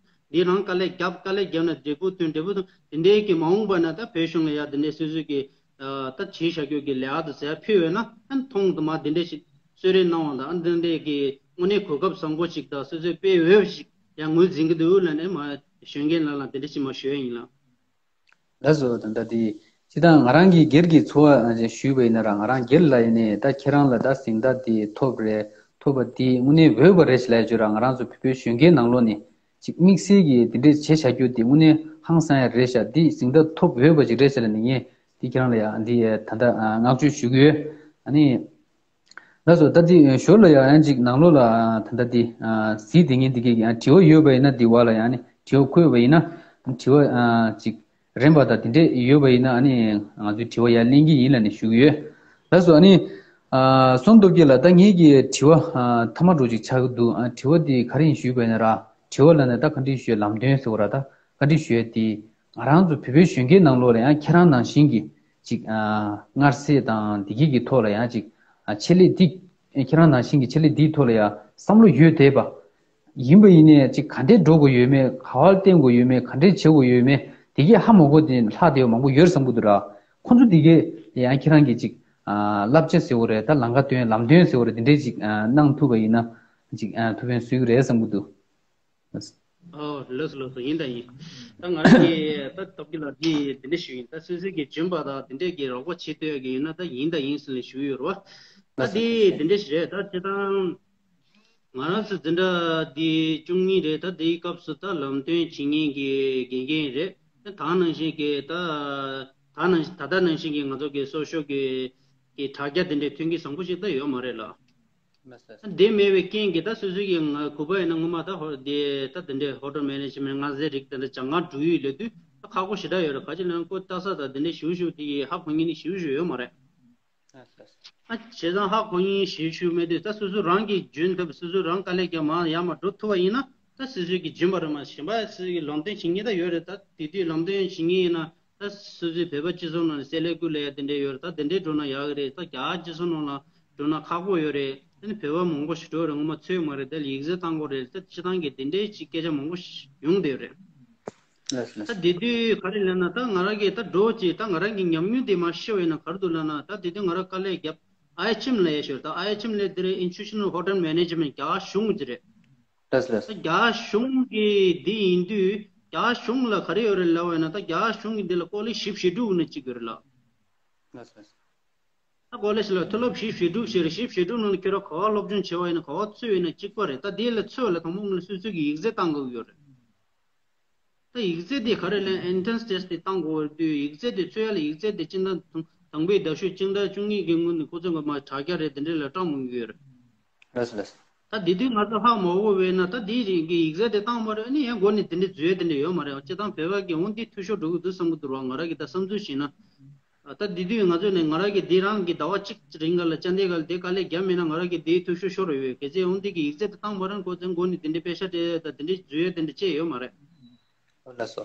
འདི་རང་དཀའ་ལས་རྒྱབ་དཀའ་ལས་རྒྱབ་ན་འབྲས་བུ་ཐོན་འབྲས་བུ་ཐོན་དེ་འདྲའི་གི་མ་འོངས་པ་ན་ད་བོད་གཞུང་ལ་ཡ་དེ་འདྲའི་སོ་སོ་གི་ད་བྱས་བཞག་རྒྱུ་གི་ལས་ཨ་ད་ཟེར་ཕུལ་བས་ན་ཨ་མཐོང་དུ་མ་དེ་འདྲའི་ཞིག་གསོལ་རས་གནང་བ་དང་ཨ་འདི་འདྲའི་གི་དངོས་གནས་གོ་སྐབས་བཟང་པོ་ཞིག་ད་སོ་སོའི་དཔེ་འོས་ཞིག་ཡང་ངོས་འཛིན་གི་འདུག་ལ་ནས་མ་གཞོན་སྐྱེས་ལ་ལ་དེ་འདྲ་ཞིག་མ་ཞུ་ཡ་ཡིན་ལ། ལགས་སོ། ད་ལྟ་དེ་སྤྱིར་བཏང་ང་རང་གི་སྒེར་གྱི་འཚོ་བ་ཞུས་པ་ཡིན་ན་ར་ང་རང་སྒེར་ལ་ཡིན་ནའི་ད་ཁྱེད་རང་ལ་ད་གཟེངས་རྟགས་དེ་ཐོབ་རེད་ཐོབ་པ་དེ་དངོས་གནས་འོས་པ་རེད་ཞེས་ལབ་ཡ་ཅིག་ཡོད་ར། ང་རང་ཚོ་བོད་པའི་གཞོན་སྐྱེས་ནང་ལོགས་ནས་ཅིག་དམིགས་བསལ་གྱི་དེ་འདྲས་བྱས་བཞག་རྒྱུ་དེ་དངོས་གནས་ཧང་སང་ཡ་རེད་ཤག་དེ་གཟེངས་རྟགས་ཐོབ་འོས་པ་ཅིག་རེད་ཤག་ལབ་ནས་ངས་དེ་ཁྱེད་རང་ལ་ཡ་འདི་ད་ལྟ་བསྔགས་བརྗོད་ཞུ་གི་ཡོད། ཨ་ནི། ལགས་སོ། ད་འདི་ཞོར་ལ་ཡང་ཡང་ཅིག་ནང་ལོགས་ལ་ད་ལྟ་འདི་གཟིགས་བསྡད་མཁན་འདི་གའི་ཡང་དྲི་བ་ཡོད་པ་ཡིན་ན་འདི་བ་ལ་ཡང་ནི་དྲི་བ་འཁོད་པ་ཡིན་ན་དྲི་བ་ཅིག་རན་པ་དང་དེ་འདྲས་ཡོད་པ་ཡིན་ན་ཨ་ནི་ང་ཚོས་དྲི་བ་ཡར་ལེན་གྱི་ཡིན་ལབ་ནས་ཞུ་གི་ཡོད། ལགས་སོ། ཨ་ནི་བསོད་ནམས་སྟོབས་རྒྱལ་ལགས། ད་ངེད་ཀྱི་དྲི་བ་མཐའ་མ་འདྲ་ཅིག་ཆགས་ཀྱི་འདུག་དྲི་བ་འདི་ག་རེ་ཡིན་ཞུས་པ་ཡིན་ན་ར། དྲི་བ་ལབ་ན་ད་བཀའ་འདྲི་ཞུ་ཡ་ལམ་སྟོན་ཟེར་བ་ར། ད་བཀའ་འདྲི་ཞུ་ཡ་དེ་ང་རང་ཚོ་བོད་པའི་གཞོན་སྐྱེས་ནང་ལོགས་ལ་ཡང་ཁྱེད་རང་ནང་བཞིན་གྱི་ཅིག་ཨ་མངར་ཟས་དང་བདེ་སྐྱིད་ཀྱི་ཐོག་ལ་ཡང་ཅིག་ཨ་ཆེད་ལས་འདི་ཁྱེད་རང་ནང་བཞིན་གྱི་ཆེད་ལས་འདིའི་ཐོག་ལ་ཡང་བསམ་བློ་ཡོད་བསྡད་པ་ཡིན་པ་ཡིན་ནའི་ཅིག་ག་འདྲས་འགྲོ་དགོས་ཡོད་མེད་ག་བར་བརྟེན་དགོས་ཡོད་མེད་ག་འདྲས་བྱེད་དགོས་ཡོད་མེད་དེ་གས་ཧ་མ་གོ་དེ་ལྷག་བསྡད་པ་མང་པོ་ཡོད་བསམ་གྱི་འདུག་ར། ཁོང་ཚོ་དེ་གས་ཡང་ཁྱེད་རང་གིས་ཅིག་ཨ་བསླབ་བྱ་ཟེར་བ་རེད། ད་ལམ་ཁ་སྟོན་ལམ་སྟོན་ཟེར་བ་རེད། དེ་འདྲས་ཅིག་ཨ་གནང་ཐུབ་པ་ཡིན་ན་ཅིག་ཨ་ཐུགས་ཕན་གསོས་ཀྱི་རེད་བསམ་གྱི་འདུག་ཨོ་ལགས་སོ་ལགས་སོ། ཡིན་དང་ཡིན། ད་ང་རང་གིས་ད་སྟོབས་རྒྱལ་ལགས་འདི་དེ་འདྲ་ཞུ་ཡིན། ད་སོ་སོ་གི་འཇོན་པ་དང་དེ་འདྲས་ཀྱི་རོགས་པ་བྱེད་འདོད་ཀྱི་ཡོད་ན་ད་ཡིན་དང་ཡིན་ཟེར་ནས་ཞུ་ཡོད་རེད་བ། ད་ལགས་སོ། དེ་དེ་འདྲ་ཞིག་རེད། ད་སྤྱིར་བཏང་ང་རང་ཚོ་འཛིན་གྲྭ་འདི་བཅུ་གཉིས་རེད། ད་དེའི་སྐབས་སུ་ད་ལམ་སྟོན་བྱེད་མཁན་གྱི་དགེ་རྒན་རེད། ད་ད་ནང་བཞིན་གྱི་ད་ད་ནང་ད་ལྟ་ནང་བཞིན་གྱི་ང་ཚོ་གི་སོ་ཤོ་གི་གི་དྲ་རྒྱ་དེ་འདྲའི་མཐུན་རྐྱེན་བཟང་པོ་ཞིག་ད་ཡོད་མ་རེད་ལ། ལགས་སོ། དེ་མེད་པའི་རྐྱེན་གྱིས་ད་སོ་སོ་གི་ང་གུས་པ་ཡིན་ན་སྔོན་མ་ད་ཧོ་དེ་ད་དེ་འདྲའི་ཧོ་ཊེལ་མེ་ནེ་ཇི་མེན་ཊི་མངར་ཟས་རིགས་དེ་འདྲ་སྦྱང་གར་འགྲོ་ཡི་ལབ་དུས་ད་ཁག་པོ་ཞེ་དྲག་ཡོད་རེད། ག་ཅི་ལབ་ན་ཁོ་ལྟ་ས་དང་དེ་འདྲའི་ཞིབ་ཞིབ་དེ་ཧ་གོ་མཁན་ནི་ཞིབ་ཞིབ་ཡོད་མ་རེད། ལགས་སོ། ཨ་བྱས་ཙང་ཧ་གོ་མཁན་ཞིབ་ཞིབ་མེད་དུས་ད་སོ་སོ་རང་གིས་འཇོན་ཐུབ་སོ་སོ་རང་དཀའ་ལས་རྒྱབ་མ་ཡར་མར་འགྲོ་ཐུབ་པ་ཡིན་ན་ད་སོ་སོ་གི་འཇོན་པ་རེད། མ་གཞན་པ་སོ་སོ་གི་ལམ་སྟོན་བྱེད་མཁན་ད་ཡོད་རེད། ད་དེ་དུས་ལམ་སྟོན་བྱེད་མཁན་ཡིན་ན། ད་སོ་སོའི་བོད་པ་སྤྱི་ཚོགས་ནང་ནས་སེ་ལེ་ཀུ་ལེ་ཡ་དེ་འདྲས་ཡོད་རེད། ད་དེ་འདྲས་འགྲོ་ན་ཡག་གི་རེད། ད་རྒྱ་གར་སྤྱི་ཚོགས་ནང་ལ་འགྲོ་ན་ཁག་པོ་ཡོད་རེད། ད་ནི་བོད་པ་མང་པོ་ཞིག་འགྲོ་རེད། ངོ་མ་ཚོད་མ་རེད། ད་ཡིག་ཚད་བཏང་དགོས་རེད། ད་སྤྱི་བཏང་གི་དེ་འདྲས་ཅིག་སྐད་ཆ་མང་པོ་ཞིག་ཡོང་བསྡད་ཡོད་རེད། ལགས་སོ། ད་དེ་དུས་ག་རེ་ལབ་ན་ད་ང་རང་གི་ད་འགྲོ་ཅིག་ད་ང་རང་གི་ཉམས་མྱོང་དེ་མར་ཤེས་པ་ཡིན་ན་ག་རེ་འདུག་ལབ་ན་ད་དེ་དུས་ང་རང་དཀའ་ལས་རྒྱབ་ཨའི་ཨེཆ་ཨེམ་ལབ་ཡ་ཞིག་ཡོད་རེད། ད་ཨའི་ཨེཆ་ཨེམ་ལབ་དེ་རེད། Institutional Hotel Management རྒྱ་གཞུང་གི་རེད། ལགས་སོ་ལགས་སོ། ད་རྒྱ་གཞུང་གི་འདི་ཡིན་དུས་རྒྱ་གཞུང་ལ་ག་རེ་ཡོད་རེད་ལབ་པ་ཡིན་ན་ད་རྒྱ་གཞུང་གི་འདི་ལ་ཀོ་ལེཇ་བཞི་བཅུ་ཞེ་དྲུག་ནས་གཅིག་ཡོད་རེད་ལ། ལགས་སོ་ལགས་སོ། ད་ཀོ་ལེཇ་ལ་མཐོ་སློབ་བཞི་བཅུ་ཞེ་དྲུག་ཞེས་རེད། བཞི་བཅུ་ཞེ་དྲུག་ནང་ལ་ཁྱོད་རང་ག་པར་སློབ་སྦྱོང་བྱས་པ་ཡིན་ན་ག་པར་ཚུད་ཡིན་ན་གཅིག་པ་རེད། ད་དེ་ལ་ཚུད་པ་ལ་དང་པོ་ངོས་ལ་སོ་སོ་གི་ཡིག་ཚད་བཏང་དགོས་ཀྱི་ཡོད་རེད། ད་ཡིག་ཚད་དེ་ག་རེ་ལབ་ན་ཨེན་ཊི་རན་སི་ཊེ་སི་དེ་བཏང་དགོས་རེད་དུས་ཡིག་ཚད་དེ་ཚུད་ཡ་ལ་ཡིག་ཚད་དེ་སྤྱི་ཟླ་དང་དང་པོའི་ཟླ་ཤོག་སྤྱི་ཟླ་བཅུ་གཉིས་ཀྱི་སྔོན་ནས་ཁོ་ཚོས་ང་མར་དྲ་རྒྱ་རེད་དེ་འདྲས་ལ་སྤྲད་མི་དགོས་ཀྱི་ཡོད་རེད། ལགས་སོ་ལགས་སོ། ད་དེ་དུས་ང་ཚོ་ཧ་མ་གོ་བས་ན་ད་དེའི་རིང་གི་ཡིག་ཚད་དེ་བཏང་མ་རེད། ཨ་ནི་ཡང་སྒོ་ནས་དེ་འདྲས་འཛུལ་ཡ་དེ་འདྲས་ཡོད་མ་རེད། སྤྱིར་བཏང་བོད་པ་གི་འོང་འདི་འཐུས་ཤོར་འགྲོ་གི་འདུག་བསམ་གི་འདུག་ར། ང་རང་གི་ད་བསམ་ཚུལ་བྱས་ན། ད་དེ་དུས་ང་ཚོ་ནས་ང་རང་གི་འདི་རང་གི་ཟླ་བ་གཅིག་རིང་ག་ལ་ཅན་ཌི་གྷར་ལ་དེ་དཀའ་ལས་བརྒྱབ་མེད་ན་ང་རང་གི་དེའི་འཐུས་ཤོར་ཤོར་རེ་ཡོད། གལ་སྲིད་འོང་འདི་གི་ཡིག་ཚད་དེ་བཏང་མ་རེད་ཁོ་ཚོའི་མགོ་ནས་དེ་འདྲའི་པེ་ཤ་སྤྲད་ད་དེ་འདྲའི་འཛུལ་ཡ་དེ་འདྲ་ཅི་ཡོད་མ་རེད། ཨོ་ལགས་སོ།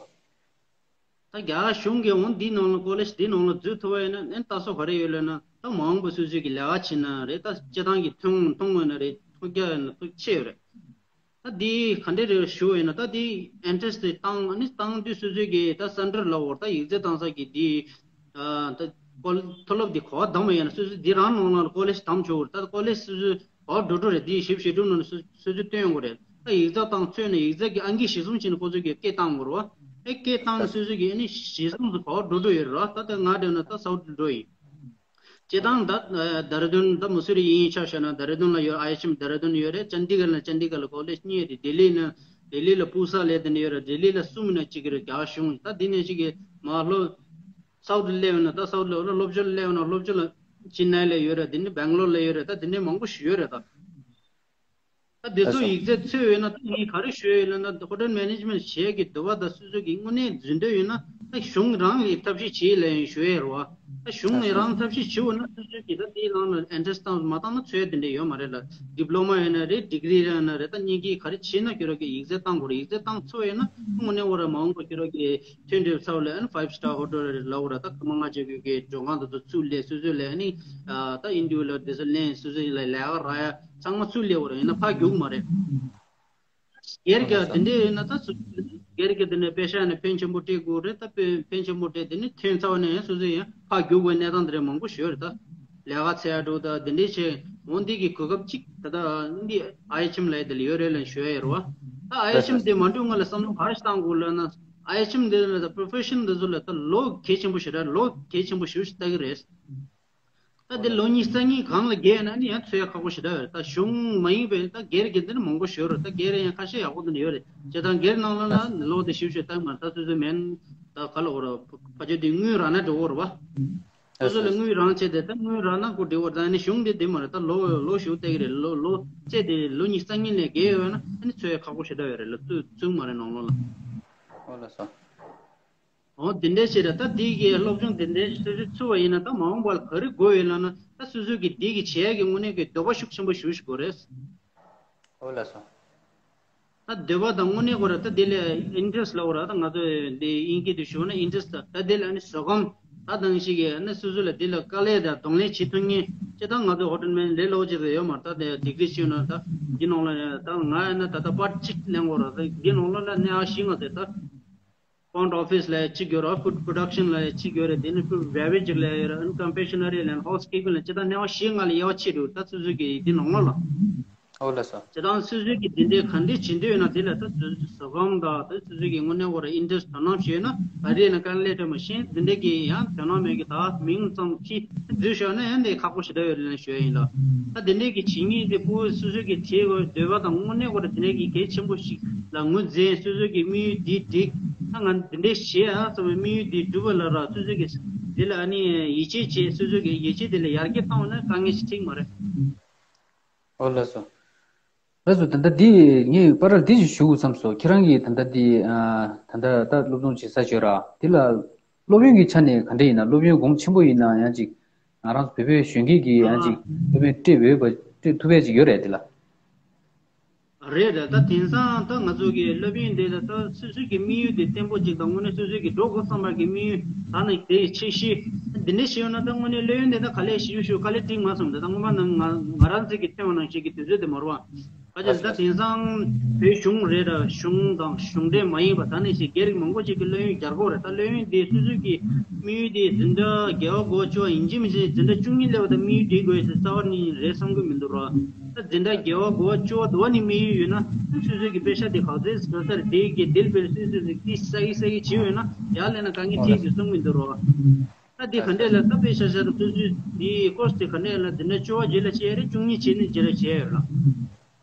ད་རྒྱ་གཞུང་གིས་འོང་འདི་ནང་ལ་ཀོ་ལེཇ་འདི་ནང་ལ་འཛུལ་ཐུབ་པ་ཡིན་ན་ཨེ་ལྟ་ས་ག་རེ་ཡོད་ལབ་ན་ད་མ་འོངས་པ་སོ་སོས་ཀྱི་ལས་ཀ་བྱེད་ན་རེད། ད་སྤྱི་བཏང་གི་ཐོན་ཐོན་དགོས་ན་རེད། ཐོན་རྒྱ་ཡིན་ན་ཐོན་ཆེ་ཡོད་རེད། ད་འདི་ག་འདྲས་རེད་ཞུ་བ་ཡིན་ན་ད་འདི་ཨེན་ཊི་རན་སི་ཊེ་སི་དེ་བཏང་ཨ་ནི་བཏང་དུས་སོ་སོའི་གི་ད་སེན་ཊར་ལ་འོར་ད་ཡིག་ཚད་བཏང་ས་གི་འདི་ཨ་ད་ཀོ་མཐོ་སློབ་འདི་ག་པར་བདམས་པ་ཡིན་ན་སོ་སོ་འདི་རང་ནང་ལ་ཀོ་ལེཇ་བདམས་ཆོག་གི་རེད། ད་ཀོ་ལེཇ་སོ་སོ་ག་པར་འགྲོ་འགྲོ་རེད། འདི་བཞི་བཅུ་ཞེ་དྲུག་ནང་ལ་སོ་སོ་སོ་སོ་བཏོན་དགོས་རེད། ད་ཡིག་ཚད་བཏང་ཚོད་ནས་ཡིག་ཚད་ཀྱི་ཨང་ཀི་གཞིར་བཟུང་བྱས་ནས་ཁོ་ཚོ་གི་སྐད་བཏང་དགོས་རེད་བ། ཨེ་སྐད་བཏང་ནས་སོ་སོ་གི་ཨ་ནི་གཞིར་བཟུང་དུ་ག་པར་འགྲོ་འགྲོ་ཡོད་རེད་བ། ད་ལྟ་ང་འདྲ་ན་ད་སའུ་ཐི་འགྲོ་ཡིན། སྤྱིར་བཏང་ད་ཨ་ད་ར་དུན་ད་མ་སུ་རི་ཡིན་ཆ་བཞག་ན་ད་ར་དུན་ལ་ཡོད། ཨའི་ཨེཆ་ཨེམ་ད་ར་དུན་ཡོད་རེད། ཅན་ཌི་གར་ལ་ཅན་ཌི་གར་ལ་ཀོ་ལེཇ་གཉིས་རེད། ལྡི་ལི་ན་ལྡི་ལི་ལ་པུ་ས་ལབ་དེ་འདྲ་ཡོད་རེད། ལྡི་ལི་ལ་གསུམ་ན་གཅིག་རེད། རྒྱ་གཞུང་ད་འདི་ནས་ཅིག་གི་མ་ལྷོ་སའུ་ཐི་སླེབས་ན་ད་སའུ་ཐི་ལ་སློབ་སྦྱོང་སླེབས་ན་སློབ་སྦྱོང་ལ་ཅི་ནའི་ལ་ཡོད་རེད། དེ་ནས་སྦེང་ལོར་ལ་ཡོད་རེད། ད་དེ་འདྲ་མང་པོ་ཞིག་ཡོད་རེད་ད། ད་དེ་ཚོ་ཡིག་ཚད་ཚོད་ཡོད་ན་ད་ངས་ག་རེ་ཞུ་ཡ་ཡོད་ལབ་ན་ཧོ་ཊེལ་མེ་ནེ་ཇི་མེན་ཊི་བྱེད་ཀྱི་འདོད་པ་ད་སོ་སོ་གི་དངོས་གནས་འཛིན་འདོད་ཡོད་ན་ད་གཞུང་རང་གི་ཐབས་ཤེས་བྱེད་ལབ་ཡང་ཞུ་ཡ་རེད་བ། ད་གཞུང་ནས་རང་ཐབས་ཤེས་བྱེད་འོ་ན་སོ་སོའི་གི་ད་དེའི་ནང་ལ་ཨེན་ཊྲན་སི་བཏང་མ་བཏང་ན་ཚོད་དེ་འདྲ་ཡོད་མ་རེད་ལ། ཌི་པི་ལོ་མ་ཡིན་ན་རེད། ཌི་གི་རི་ཡིན་ན་རེད། ད་གཉིས་ཀྱི་ག་རེ་བྱེད་ན་ཁྱོད་རང་གི་ཡིག་ཚད་བཏང་དགོས་རེད། ཡིག་ཚད་བཏང་ཚར་ཡོད་ན་དངོས་གནས་འོ་ར་མ་འོངས་པ་ཁྱོད་རང་གི་ཐོན་འགྲོ་ཚར་ལ་ཨ་ནི་ཕའིབ་སི་ཊར་ཧོ་ཊེལ་རེད་ལབ་འོ་ར། ད་སྐར་མ་ལྔ་བཅུ་གི་མགྲོན་ཁང་དེ་ཚོ་ཚུར་སླེབས། སོ་སོ་ལ་ཨ་ནི་ད་ཨིན་ཌི་ཝི་ལ་དེ་ཚོ་ལེན། སོ་སོ་ལ་ལས་ཀ་རག་ཡ་ཚང་མ་ཚུར་སླེབས་འོ་ར། ཡིན་ན་ཕར་རྒྱུག་མ་རེད། སྒེར་གྱི་དེ་འདྲའི་ཡིན་ན་ད་སུ་སྒེར་གྱི་དེ་ནས་པེ་ཤ་ནས་ཕན་ཆེན་པོ་སྤྲད་དགོས་རེད། ད་ཕན་ཕན་ཆེན་པོ་སྤྲད་དེ་ནས་ཐོན་ཚར་བ་ནས་ཡང་སོ་སོ་ཡང་ཕར་རྒྱུག་པའི་གནས་སྟངས་དེ་འདྲ་མང་པོ་ཞིག་ཡོད་རེད། ད་ལས་ཀ་འཚོལ་འགྲོ་ད་དེ་འདྲའི་བྱས་འོང་དེ་གི་གོ་སྐབས་གཅིག་ད་ལྟ་འདི་ཨའི་ཨེཆ་ཨེམ་ལབ་ཡ་དེ་ལ་ཡོད་རེད་ལབ་ཞུ་ཡ་ཡོད་རེད་བ། ད་ཨའི་ཨེཆ་ཨེམ་དེ་མ་འགྲོ་སྔོན་ལ་བསམ་བློ་ག་རེ་ཞིག་བཏང་དགོས་ལབ་ན། ཨའི་ཨེཆ་ཨེམ་དེ་ལ་ད་པོ་རོ་ཕེ་ཤན་དེ་ཚོ་ལ་ད་ལོ་གལ་ཆེན་པོ་ཞིག་རེད། ལོ་གལ་ཆེན་པོ་ཞིག་ཞིག་ལྟ་གི་རེད། ད་འདི་ལོ་ཉི་ཤུ་རྩ་གཉིས་སྒང་ལ་བརྒལ་ན་ནི་ཡང་འཚོལ་ཡ་ཁག་པོ་ཞེ་དྲག་ཡོད་རེད། ད་གཞུང་མ་ཡིན་པའི་ད་སྒེར་གྱི་འདི་ནི་མང་པོ་ཞིག་ཡོད་རེད། ད་སྒེར་ཡང་ཁ་ཤས་ཡག་པོ་འདི་འདྲ་ཡོད་རེད། བྱས་ཙང་སྒེར་ནང་ལ་ལ་ལོ་དེ་ཞིབ་ཞིབ་བལྟ་མ་ད་སོ་སོའི་མེན་ད་ག་ལ་འོ་ར་ཕ་ཆོས་འདི་དངུལ་རག་ན་འགྲོ་འོ་ར་བ། སོ་སོ་ལ་དངུལ་རག་བྱས་ཏེ་ད་དངུལ་རག་ན་ཁོ་འགྲིག་འོ་ར། ད་ནི་གཞུང་འདི་འདི་མ་རེད། ད་ལོ་ལོ་ཞིག་བལྟ་གི་རེད། ལོ་ལོ་བྱས་ཏེ་ལོ་ཉི་ཤུ་རྩ་གཉིས་ནས་བརྒལ་ཡོད་ན་ཨ་ནི་འཚོལ་ཡ་ཁག་པོ་ཞེ་དྲག་ཡོད་རེད་ལ། ཚུགས་ཚུགས་མ་རེད་ནང་ལོགས་ལ། ཨོ་ལ་སོ། འོ་དེ་འདྲའི་ཕྱིར་ད་དེ་གི་སློབ་སྦྱོང་དེ་འདྲའི་སོ་སོའི་ཚུགས་པ་ཡིན་ན་ད་མ་འོངས་པར་ག་རེ་དགོས་ཡོད་ལབ་ན། ད་སོ་སོའི་གི་དེ་གི་བྱེད་ཡ་གི་དངོས་གནས་ཀྱི་འདོད་པ་ཤུགས་ཆེན་པོ་ཞིག་ཞིག་དགོས་རེད། ཨོ་ལགས་སོ། ད་འདོད་པ་དང་དངོས་གནས་ཁོ་ར་ད་དེ་ལ་ཨིན་ཊེ་རེ་སི་ལབ་དགོས་ར། ད་ང་ཚོ་དེ་དབྱིན་སྐད་དུ་ཞུ་ན་ཨིན་ཊེ་རེ་སི། ད་དེ་ལ་ཨ་ནི་བཟོད་སྒོམ་ད་དང་ཞིག་གི་ཨ་ནི་སོ་སོ་ལ་དེ་ལ་དཀའ་ལས་དང་གདོང་ལེན་བྱེད་ཐུབ་མཁན་ཅི་ད་ང་ཚོ་ཧོ་ཊེལ་མེན་ལས་སླ་པོ་ཅིག་ཡོད་མ་རེད། ད་དེ་ཌི་གི་རི་ཞུས་ན་ད་འདི་ནང་ལ་ད་ང་ཨ་ནི་ད་ལྟ་པར་གཅིག་ལེན་དགོས་ར། ད་འདི་ནང་ལ་ལ་གནས་བབ་བཞི་ལྔ་ཟེར་ད། ཕོན་ཊི་ཨོ་ཕི་སི་ལ་གཅིག་ཡོད་ར། ཕུཌ་པོ་རོ་ཌག་ཤན་ལ་གཅིག་ཡོད་ར། དེ་ནས་ཕུཌ་བེ་རི་ཇི་ལ་ཡོད་ར། ཨ་ནི་ཀོན་ཕེ་ཤ་ནེ་རི་ལ་ཡོད་ར། ཧའུ་སི་ཀིབ་པིང་ལ་ཅི་ད་གནས་བབ་བཞི་ལྔ་ལ་དབྱེ་བ་ཕྱེ་འདུག་ད་སོ་སོ་གི་དེ་ནང་ལོགས་ལ། ཨོ་ལགས་སོ། ཅི་ད་སོ་སོ་གི་དེ་འདྲའི་ག་འདྲས་བྱེད་འདོད་ཡོད་ན་དེ་ལ་ད་སོ་སོ་བཟོད་སྒོམ་དང་ད་སོ་སོ་གི་དངོས་གནས་ཁོ་ར་ཨིན་ཊེ་རེ་སི་དོ་སྣང་བྱས་ན་ག་རེ་ཡིན་ན་དཀའ་ལས་སྤྲད་མ་ཤེས། དེ་འདྲའི་གི་ཡང་དོ་སྣང་མེད་གི་ད་མིང་ཙམ་ཅིག་བརྗོད་ཤོར་ན་ཡང་དེ་ཁག་པོ་ཞེ་དྲག་ཡོད་རེད་ལབ་ཞུ་ཡ་ཡིན་ལ། ད་དེ་འདྲའི་གི་བྱེད་ངེས་དེ་ཕྲུ་གུ་སོ་སོ་གི་དེ་འདོད་པ་དང་དངོས་གནས་ཁོ་ར་དེ་འདྲའི་གི་གལ་ཆེན་པོ་ཞིག་ལ་ངོས་འཛིན། སོ་སོ་གི་དམིགས་ཡུལ་འདི་འགྲིག་ད་ང་འདི་འདྲའི་བྱེད་ཨ་བསམ་པའི་དམིགས་ཡུལ་འདི་འགྲུབ་པ་ལ་ར་སོ་སོ་གི་དེ་ལ་ཨ་ནི་ཡིད་ཆེས་བྱེད། སོ་སོ་གི་ཡིད་ཆེས་དེ་ལ་ཡར་རྒྱས་བཏང་བ་ན་དཀའ་ངལ་ཞིག་འཕྲད་མ་རེད། ཨོ་ལགས་སོ། ལགས་སོ། ད་ལྟ་འདི་ངས་པར་འདི་ཞིག་ཞུ་དགོས་བསམ་སོང་། ཁྱེད་རང་གིས་ད་ལྟ་འདི་ཨ་ད་ལྟ་ད་སློབ་སྦྱོང་བྱེད་ས་བྱོས་ར། འདི་ལ་སློབ་ཡོན་གྱི་ཆ་ནས་ག་འདྲ་ཡིན་ན། སློབ་ཡོན་གོང་ཆེན་པོ་ཡིན་ན་ཡང་ཅིག་ང་རང་ཚོ་བོད་པའི་གཞོན་སྐྱེས་ཀྱིས་ཡང་ཅིག་སློབ་ཡོན་སྤྲད་འོས་པ་སྤྲད་ཐུབ་པ་ཅིག་ཡོད་རེད་འདི་ལ། རེད་རེད། ད་དེང་སང་ད་ང་ཚོ་གི་སློབ་ཡོན་འདི་ལ་ད་སོ་སོའི་གི་དམིགས་ཡུལ་དེ་བརྟན་པོ་ཅིག་དང་དངོས་གནས་སོ་སོའི་གི་འགྲོ་དགོས་བསམ་པ་གི་དམིགས་ཡུལ་ད་ནི་དེ་ཆེ་ཤོས་འདི་འདྲ་ཞིག་ཡོད་ན། ད་དངོས་གནས་སློབ་ཡོན་འདི་ད་ག་ལེར་ཞུ་ཞུ་ག་ལེར་འགྲིག་མ་སོང་། ད་ད་སྔོན་མ་ནང་ང་ང་རང་ཚོ་གི་ཐོན་པ་ནང་བཞིན་གི་དུས་ཚོད་དེ་མ་རེད་བ། ག་ཅི་ད་དེང་སང་བོད་གཞུང་རེད་ར། གཞུང་དང་གཞུང་འབྲེལ་མ་ཡིན་པ་ད་ནི་ཞིག་སྒེར་མང་པོ་ཅིག་གི་སློབ་ཡོན་རྒྱག་གི་ཡོད་རེད། ད་སློབ་ཡོན་དེ་སོ་སོའི་གི་དམིགས་ཡུལ་དེ་འཛིན་གྲྭ་བརྒྱད་པ་དགུ་པ་བཅུ་པ་ཡིན་གཅིག་མིན་གཅིག་འཛིན་གྲྭ་བཅུ་གཉིས་སླེབས་པ་དང་དམིགས་ཡུལ་འགྲིག་དགོས་ཟེར་རྩ་བ་ནས་རེད་བསམ་གི་མི་འདུག་ར། ད་འཛིན་གྲྭ་བརྒྱད་པ་དགུ་པ་བཅུ་པ་དུ་བ་ནས་དམིགས་ཡུལ་ཡོད་ན་སོ་སོའི་གི་དཔེ་ཆ་དེ་ག་ཚོད་ཟ་ས་རེད། དེ་གི་དེ་ལ་དཔེ་སོ་སོའི་གི་ས་གི་ས་གི་བྱེད་ཡོད་ན་ཡར་སླེབས་ན་དཀའ་ངལ་འཕྲད་ཀྱི་བསམ་གི་མི་འདུག་ར། ད་དེ་ག་འདྲས་ལ་ད་དཔེ་ཆ་ཤར་སོ་སོའི་དེ་ཀོར་སི་དེ་ག་འདྲས་ལ་འཛིན་གྲྭ་བཅུ་པ་རྗེས་ལ་བྱས་རེད། བཅུ་གཉིས་བྱས་ནས་རྗེས་ལ་བྱས་ཡོད་ར།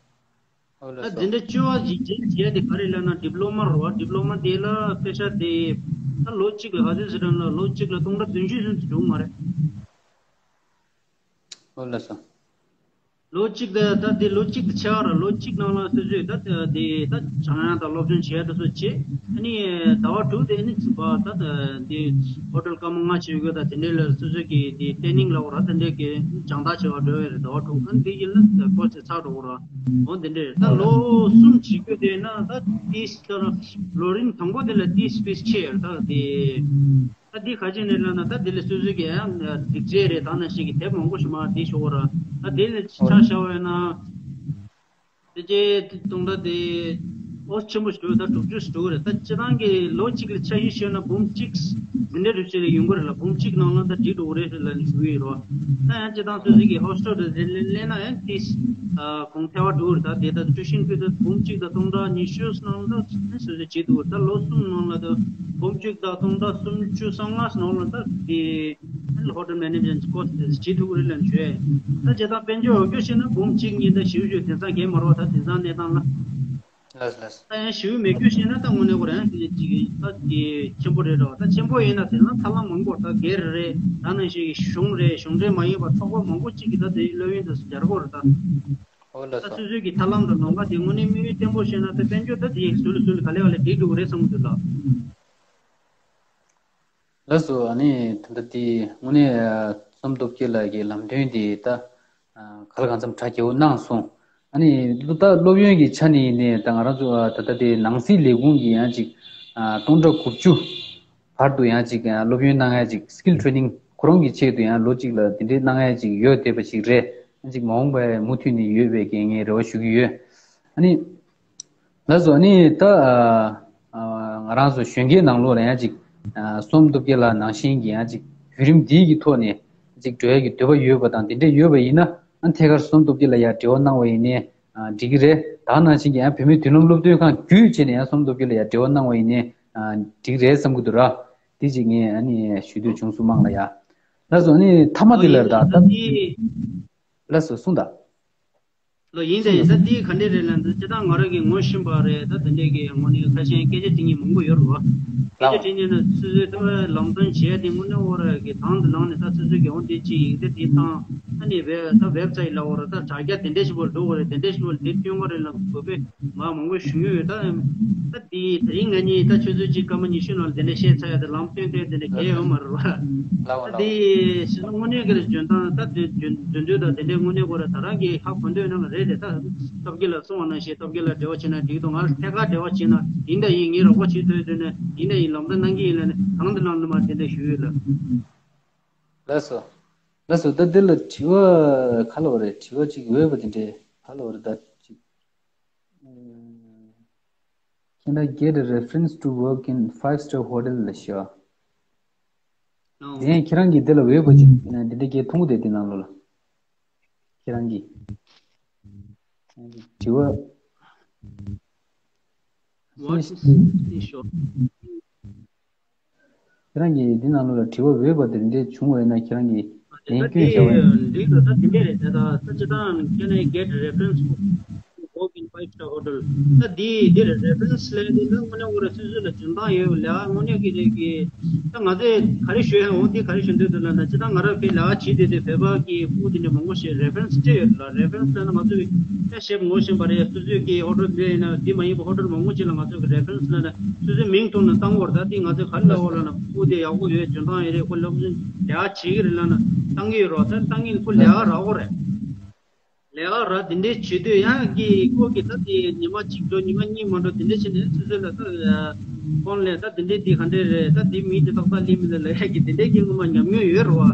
ཨོ་ལགས་ད་སོ། འཛིན་གྲྭ་བཅུ་པ་ཞིག་རྗེས་བྱས་དེ་ག་རེ་ལབ་ན་ཌི་པི་ལོ་མ་རེད་བ། ཌི་པི་ལོ་མ་དེ་ལ་དཔེ་ཆ་དེ་ད་ལོ་གཅིག་ལ་ག་ཚོད་ཟེར་ན་ལོ་གཅིག་ལ་སྟོང་ཕྲག་བདུན་ཅུ་ཙམ་ཞིག་འགྲོ་གི་མ་རེད། ཨོ་ལགས་སོ། ལོ་གཅིག་དེ་ད་དེ་ལོ་གཅིག་དེ་ཆེ་བ་རེད། ལོ་གཅིག་ནང་ལ་སོ་སོས་ད་དེ་ད་སྦྱང་ཡག་དང་སློབ་སྦྱོང་བྱེད་ཡག་དེ་ཚོ་བྱེད། ཨ་ནི་ཟླ་བ་དྲུག་དེ་ཨ་ནི་ཚུགས་པ་ད་དེ་ཧོ་ཊེལ་སྐར་མ་ལྔ་བྱེད་དགོས། ད་དེ་འདྲས་ལ་སོ་སོ་གི་དེ་ཊེ་ནིང་ལབ་དགོས་ར། དེ་འདྲས་ཀྱི་སྦྱང་བརྡར་བྱེད་པར་འགྲོ་བའི་རེད། ཟླ་བ་དྲུག་ཨ་ནི་དེ་ཡིན་ན་ཀོར་སི་དེ་ཚར་འགྲོ་དགོས་ར། འོ་དེ་འདྲས་རེད། ད་ལོ་གསུམ་བྱེད་དགོས་དེ་ན་ད་ཏིས་ལོ་རིམ་དང་པོ་དེ་ལ་ཏིས་ཕིས་ཆེ་ཡོད་རེད། ད་དེ་ད་དེ་ག་ཅི་ནས་ལབ་ན་ད་དེ་ལ་སོ་སོ་གི་ཡང་སྒྲིག་ཆས་རེད། ད་ནང་བཞིན་གི་དེབ་མང་པོ་ཞིག་མར་དེ་ཤོག་ར། ད་དེ་ལ་ཆ་བཞག་པ་ཡིན་ན། དེ་རྗེས་དེ་སྟོང་ཕྲག་དེ་ཨོ་ཆེན་པོ་ཞིག་འགྲོ་ད་དྲུག་ཅུ་ཞིག་འགྲོ་རེད། ད་སྤྱིར་བཏང་གི་ལོ་གཅིག་ལ་ཆ་ཤས་ཤོད་ན་འབུམ་གཅིག་འདི་འདྲ་རུ་ཆེ་ཡོང་གི་རེད་ལ། འབུམ་གཅིག་ནང་ལ་ད་བྲིས་འགྲོ་གི་རེད་ལ་ཞུ་གི་ཡོད་རེད། ད་ཡང་སྤྱིར་བཏང་སོ་སོ་གི་ཧོ་སི་ཊེལ་དུ་དེ་ལེན་ན་ཡང་ཏིས་གོང་ཐལ་བ་འགྲོ་གི་རེད། ད་དེ་ད་ཊུ་ཤན་ཕི་ད་འབུམ་གཅིག་དང་སྟོང་ཕྲག་ཉི་ཤུ་ནང་ལ་ད་སོ་སོ་བྱེད་འདུག་ད་ལོ་གསུམ་ནང་ལ་ད་འབུམ་གཅིག་དང་སྟོང་ཕྲག་སུམ་ཅུ་སོ་ལྔ་ནང་ལ་ད་དེ། ཧོ་ཊེལ་མེ་ནེ་ཇི་མེན་ཊི་ཀོར་སི་དེ་བྱེད་ཐུབ་ཀྱི་རེད་ལབ་ཞུ་ཡ་ཡིན། ད་བྱས་ཙང་དཔལ་འབྱོར་འོས་སྦྱོར་བྱས་ན་འབུམ་གཅིག་གཉིས་ད་ཞེ་པོ་ཞིག་དེང་སང་གས་མ་རེད་བ། ད་དེང་སང་གནས་སྟངས་ལ། ལགས་ལགས། ད་ཡང་ཞེ་པོ་མེད་རྒྱུ་བྱས་ན་ད་དངོས་གནས་ཁོ་རང་གི་ཅིག་ད་དེ་ཆེན་པོ་རེད་འགྲོ། ད་ཆེན་པོ་ཡིན་ན་དེང་སང་ཐབས་ལམ་མང་པོ་ད་སྒེར་རེད། ད་ནང་བཞིན་གྱི་གཞུང་རེད། གཞུང་འབྲེལ་མ་ཡིན་པ་ཚོགས་པ་མང་པོ་གཅིག་གིས་ད་དེ་སློབ་ཡོན་དེ་ཚོ་སྦྱར་གྱི་ཡོད་རེད་ད། ཨོ་ལགས་ད་སོ། སོ་སོའི་གི་ཐབས་ལམ་དང་ལམ་ཁ་དེ་དངོས་གནས་དམིགས་ཡུལ་བརྟན་པོ་བྱས་ན་ད་དཔལ་འབྱོར་ད་དེ་སུ་ལ་སུ་ལ་ག་ལེ་ག་ལེ་འགྲིག་འགྲོ་གི་རེད་བསམ་གྱི་འདུག་ལགས། ལགས་སོ། ཨ་ནི་ད་ལྟ་དེ་དངོས་གནས་བསོད་ནམས་སྟོབས་རྒྱལ་ལགས་ཀྱི་ལམ་སྟོན་དེ་ད་ག་ལ་གང་འཚམ་གྲ་རྒྱས་པོ་གནང་སོང་། ཨ་ནི་ད་སློབ་ཡོན་གྱི་ཆ་ནས་ཡིན་ནའི་ད་ང་རང་ཚོ་ད་ལྟ་དེ་ནང་སྲིད་ལས་ཁུངས་ཀྱི་ཡང་ཅིག་སྟོང་ཕྲག་དགུ་བཅུ་བར་དུ་ཡང་ཅིག་སློབ་ཡོན་གནང་ཡ་ཅིག་skill training ཁོ་རང་གི་ཆེད་དུ་ཡང་ལོ་གཅིག་ལ་དེ་འདྲའི་གནང་ཡ་ཅིག་ཡོད་བསྡད་པ་ཞིག་རེད། ཡང་ཅིག་མ་འོངས་པར་མུ་མཐུད་ནས་ཡོད་པའི་གི་ངས་རེ་བ་ཞུ་གི་ཡོད། ཨ་ནི། ལགས་སོ། ཨ་ནི་ད་ང་རང་ཚོ་གཞོན་སྐྱེས་ནང་ལོགས་ལ་ཡང་ཅིག་བསོད་ནམས་སྟོབས་རྒྱལ་ལགས་ནང་བཞིན་གྱི་ཡང་ཅིག་བརྒྱུད་རིམ་འདིའི་གི་ཐོག་ནས་ཅིག་འགྲོ་ཡ་གི་འདོད་པ་ཡོད་པ་དང་དེ་འདྲས་ཡོད་པ་ཡིན་ན་ཨ་ཐད་ཀར་བསོད་ནམས་སྟོབས་རྒྱལ་ལགས་ཡར་འབྲེལ་བ་གནང་བ་ཡིན་ནའི་འགྲིག་གི་རེད། ད་ནང་བཞིན་གྱི་ཡང་བོད་མིའི་མདུན་ལམ་སློབ་སྟོན་ཁང་བརྒྱུད་བྱས་ནས་ཡང་བསོད་ནམས་སྟོབས་རྒྱལ་ལགས་ཡར་འབྲེལ་བ་གནང་བ་ཡིན་ནའི་འགྲིག་རེད་བསམ་གྱི་འདུག་ར། དེ་ཅིག་ངས་ཨ་ནི་ཞུ་འདོད་བྱུང་སོང་དམངས་ལ་ཡ། ལགས་སོ། ཨ་ནི་མཐའ་མ་དེ་ལ་ད་ད་ད་དེ། ལགས་སོ། གསུངས་དང་། ལོ་ཡིན་ད་ཡིན་ད་འདི་ག་འདྲས་རེད་ལབ་ན་སྤྱིར་བཏང་ང་རང་གིས་ངོ་ཤེས་པ་རེད། ད་དེ་འདྲས་ཀྱི་ངོ་ནས་ཁ་ཤས་སྐད་ཆ་དྲི་མཁན་མང་པོ་ཡོད་རེད་བ། སྐད་ཆ་དྲི་མཁན་ནི་སོ་སོའི་ད་ལམ་སྟོན་བྱས་ཏེ་དངོས་གནས་འོ་ར་གི་དང་དུ་ལངས་ནས་ད་སོ་སོ་གི་འོ་འདི་ཅི་ཡིན་ད་དེ་བཏང་ཨ་ནི་བེ་ད་website ལ་འོ་ར་ད་དྲ་རྒྱ་དེ་འདྲས་ཞིག་པོ་འགྲོ་དགོས་རེད། དེ་འདྲས་ཞིག་པོ་འདི་སྟོན་དགོས་རེད་ལབ་དགོས་པས་མ་མང་པོ་ཞུ་ཡོད། ད་ད་དེ་དེ་རིང་ང་གཉིས་ད་ཆུ་ཚོད་གཅིག་སྐར་མ་ཉི་ཤུ་ནང་ལ་དེ་འདྲས་བཤད་ཚར་ཡ་ད་ལམ་སྟོན་སྟོན་དེ་འདྲས་གལ་ཡོད་མ་རེད་བ། ལའོ་ད་ལའོ། དེ་ཕྱི་ལོ་དངོས་གནས་ཀྱི་འཇོན་ཐང་ད་དེ་འཇོན་འཇོན་ཐང་དང་དེ་འདྲའི་དངོས་གནས་ཁོ་ར་ད་རང་གི་ཧ་གོ་འདོད་ནང་རེད་དེ། ད་སྟོབས་རྒྱལ་ལགས་གསུངས་པ་ནང་བཞིན་སྟོབས་རྒྱལ་ལགས་འབྲེལ་བ་བྱས་ན་འགྲིག་འདུག་ང་ལ་ཐད་ཀར་འབྲེལ་བ་བྱས་ན་ཡིན་ད་ཡིན། ངས་རོགས་པ་བྱེད་ཐུབ་ཡོད་དུས་ནས་ཡིན་ད་ཡིན། ལམ་སྟོན་གནང་གི་ཡིན་ལ་ནི་གང་དུ་གནང་དུ་མ་དེ་འདྲ་ཞུས་ཡོད་ལ། ལགས་སོ། ལགས་སོ། ད་འདི་ལ་དྲི་བ་ག་ལ་བ་རེད། དྲི་བ་ཅིག་འོས་པ་དེ་འདྲའི་ག་ལ་བ་རེད། ད་ཅིག Can I get a reference to work in five star hotel ལ་ཤོག་ཨོ། དེ་ཁྱེད་རང་གིས་འདི་ལ་འོས་པ་ཅིག་འདི་འདྲ་སྐད་མཐོང་གི་འདུག་དེ་ནང་ལོགས་ལ། ཁྱེད་རང་གིས་དྲི་བ། What is this shop? ཁྱེད་རང་གིས་འདི་ནང་ལོགས་ལ་དྲི་བ་འོས་པ་དེ་འདྲ་བྱུང་བ་ཡིན་ན་ཁྱེད་རང་གིས་ལན་ད་སྐྱོན་བྱ་བ་ཡིན། དེ་འགྲིག་འདུག་ད་དེ་འདྲ་རེད། ད་ད་ད་ཅི་ད་can I get reference to work in five star hotel? ད་དེ་འདི་རེད། reference ལབ་དེ་ད་དངོས་གནས་ཁོ་ར་སོ་སོ་ལ་འཇོན་ཐང་ཡོད་ལས་དངོས་གནས་ཀྱི་རེད་ཀྱི། ད་ང་ཚོས་ག་རེ་ཞུ་ཡ་འོ་འདི་ག་རེ་ཞུ་འདོད་འདུག་ལབ་ན་ཅི་ད་ང་རང་དཔེ་ལས་ཀ་བྱེད་བསྡད་དུས་བོད་པ་གི་སྤུ་གུ་དེ་འདྲ་མང་པོ་ཞིག་reference སྤྲད་ཡོད་ལ། reference ལབ་ན་ང་ཚོས་ད་ཞེ་པོ་ངོ་ཤེས་པ་རེད། སོ་སོའི་གི་hotel དེ་ཡིན་ན་འདི་མ་ཡིན་པ་hotel མང་པོ་ཅིག་ལ་ང་ཚོས་གི་reference ལབ་ན་སོ་སོའི་མིང་ཐོག་ནས་བཏང་བར་ད་འདི་ང་ཚོས་ག་རེ་ལབ་འོ་ལབ་ན་སྤུ་གུ་དེ་ཡག་པོ་ཡོད། འཇོན་ཐང་ཡོད་རེད། ཁོ་ལབ་ལས་ཀ་བྱེད་ཀྱི་རེད་ལབ་ན་བཏང་གི་ཡོད་རོགས། ད་བཏང་གི་ཁོ་ལས་ཀ་རག་གོ་རེད། ལས་ཀ་རག་དེ་འདྲའི་བྱེད་དུས་ཡང་གི་ཁོ་གི་ད་དེ་ཉི་མ་གཅིག་འགྲོ་ཉི་མ་གཉིས་མ་འགྲོ་དེ་འདྲ་བྱས་ནས་སོ་སོ་ལ་ད་ཕོན་ལས་ད་དེ་འདྲའི་དེ་ག་འདྲ་རེད། ད་དེ་མི་དེ་ཏག་ཏག་ལས་མི་ལ་ལས་ཀྱི་དེ་འདྲའི་གི་ངོ་མ་ཉམས་མྱོང་ཡོད་རེད་བ།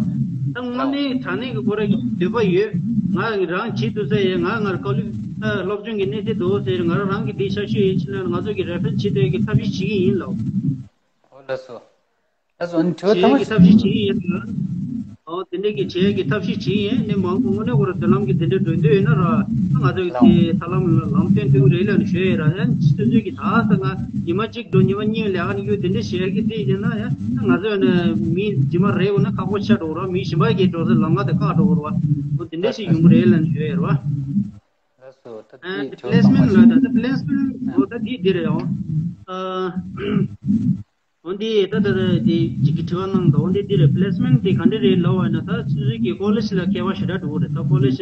ད་དངོས་གནས་དྲང་གནས་ཀྱི་ཁོ་རང་གི་འདོད་པ་ཡོད། ང་རང་བྱེད་ཐུབ་ས་ཡོད། ང་ང་དཀའ་ལས་སློབ་སྦྱོང་གི་གནས་ཚད་འདུག་ཟེར། ང་རང་རང་གི་དེ་ཤ་ཤོད་ཡིན་ཕྱིན་ན་ང་ཚོ་གི་reference བྱེད་ཐུབ་ཡ་གི་ཐབས་ཤེས་བྱེད་ཀྱི་ཡིན་ལགས། ཨོ་ལགས་སོ། ལགས་སོ། ཨ་ནི་དྲི་བ་ཐ་མ་བྱེད་ཀྱི་ཐབས་ཤེས་བྱེད་ཀྱི་ཡིན་ལ། ཨོ་དེ་འདྲས་ཀྱི་བྱེད་ཀྱི་ཐབས་ཤེས་བྱེད་ཀྱི་ཡིན། ནི་མང་པོ་དངོས་གནས་ཁོ་རང་མདུན་ལམ་གྱི་དེ་འདྲས་འགྲོ་འདོད་ཡོད་ན་ར། ང་ཚོ་གི་དེ་ཐབས་ལམ་ལམ་སྟོན་ཐུབ་ཀྱི་རེད་ལབ་ནས་ཞུ་ཡ་ཡིན་ར། ཡང་སོ་སོའི་གི་ད་ལྟ་ང་ཉི་མ་གཅིག་འགྲོ་ཉི་མ་གཉིས་ལས་ཀ་ནས་གཡུག་དེ་འདྲས་བྱེད་ཀྱི་དེ་ཡིན་ན་ཡང་ང་ཚོ་ནི་མི་རྗེས་མ་རེད་འོ་ན་ཁག་པོ་ཆགས་འགྲོ་གི་རེད་བ། མི་གཞན་པ་གི་འགྲོ་ས་ལམ་ཁ་དེ་བཀག་འགྲོ་གི་རེད་བ། འོ་དེ་འདྲས་ཞིག་ཡོང་གི་རེད་ལབ་ནས་ཞུ་ཡ་ཡིན་ར། ལགས་སོ། ད་ཨ་དེ་དྲི་བ་ཚང་མ་placement ལ་ད་ལྟ་placement ཨ་འོ་ད་དེ་འདི་རེད་ཨོ། ཨ། འོ་འདི་ད་ད་ད་དེ་གཅིག་གི་དྲི་བ་གནང་འདུག་འོ་འདི་འདི་རེད། placement དེ་ག་འདྲ་རེད་ལབ་པ་ཡིན་ན་ད་སོ་སོའི་གི་college ལ་ཁྱད་པར་ཞེ་དྲག་འགྲོ་གི་རེད། ད་college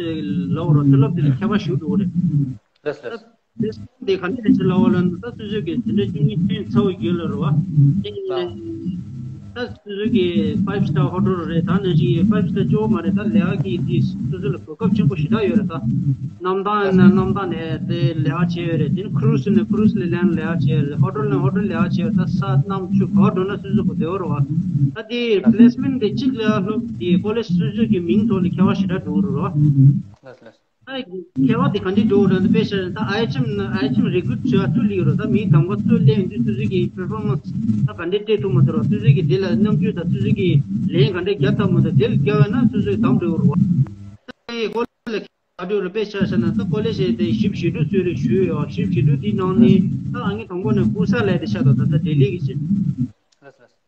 ལབ་རོགས་མཐོ་སློབ་དེ་ལ་ཁྱད་པར་ཞེ་པོ་འགྲོ་གི་རེད། ལགས་ད་སོ་ལགས། placement དེ་ག་འདྲ་རེད་ཟེར་ལབ་པ་ལ་ད་སོ་སོའི་གི་དེ་འདྲ་བཅུ་གཉིས་ཐོན་ཚར་བ་ཡོད་ལ་རེད་བ། དེ་ལགས། ད་སོ་སོའི་གི་five star hotel རེད། ད་ནང་བཞིན་five star གཅིག་པོ་མ་རེད། ད་ལས་ཀ་གི་དེ་སོ་སོ་ལ་གོ་སྐབས་ཆེན་པོ་ཞེ་དྲག་ཡོད་རེད་ད། གནམ་ཐང་ཡིན་ན་གནམ་ཐང་ནས་དེ་ལས་ཀ་བྱས་ཡོད་རེད། དེ་ནི་cruise ནས་cruise ལ་ལེན་ལས་ཀ་བྱས་ཡོད་རེད། hotel ནས་hotel ལས་ཀ་བྱས་ཡོད་རེད། ད་ས་གནམ་ཆུ་ག་པར་འགྲོ་ན་སོ་སོ་གོ་བདེ་བོ་རེད་བ། ད་དེ་placement དེ་གཅིག་ལ་སློབ་དེ་college སོ་སོ་གི་མིང་ཐོག་ལ་ཁྱད་པར་ཞེ་དྲག་འགྲོ་གི་རེད་བ། ལགས་ལགས། ད་ཁྱད་པར་དེ་ག་འདྲ་འགྲོ་གི་རེད་ད། དཔེ་བཞག་ན་ད་I H M ན་I H M recruit བྱེད་ཡ་ཚུར་སླེབས་ཡོད་རེད། ད་མི་དང་པོ་ཚུར་སླེབས་ཡོང་དུས་སོ་སོ་གི་performance ད་ག་འདྲ་སྤྲད་ཐུབ་མ་ཐུབ་རེད། སོ་སོ་གི་དེ་ལ་རྣམ་དཔྱོད་དང་སོ་སོ་གི་ལན་ག་འདྲ་རྒྱག་ཐུབ་མ་ཐུབ་དེ་ལ་རྒྱག་ཡོད་ན་སོ་སོ་གདམ་འགྲོ་གི་རེད་བ། ད་ཁོ་ལ་ག་འདྲ་རེད། དཔེ་ཆ་བཞག་ན་ད་ཀོ་ལེ་ཇི་དེ་ཞིབ་ཞིབ་འགྲོ་ཚུལ་རེ་ཞུས་ཡོད། ཞིབ་ཞིབ་འགྲོ་དེའི་ནང་ནས་ད་ཨང་ཀི་དང་པོ་ནས་ཀུ་ས་ལབ་དེ་ཤ་དང་ད་ལྟ་ལྡི་ལི་གི་ཆེད། ལགས་ལགས།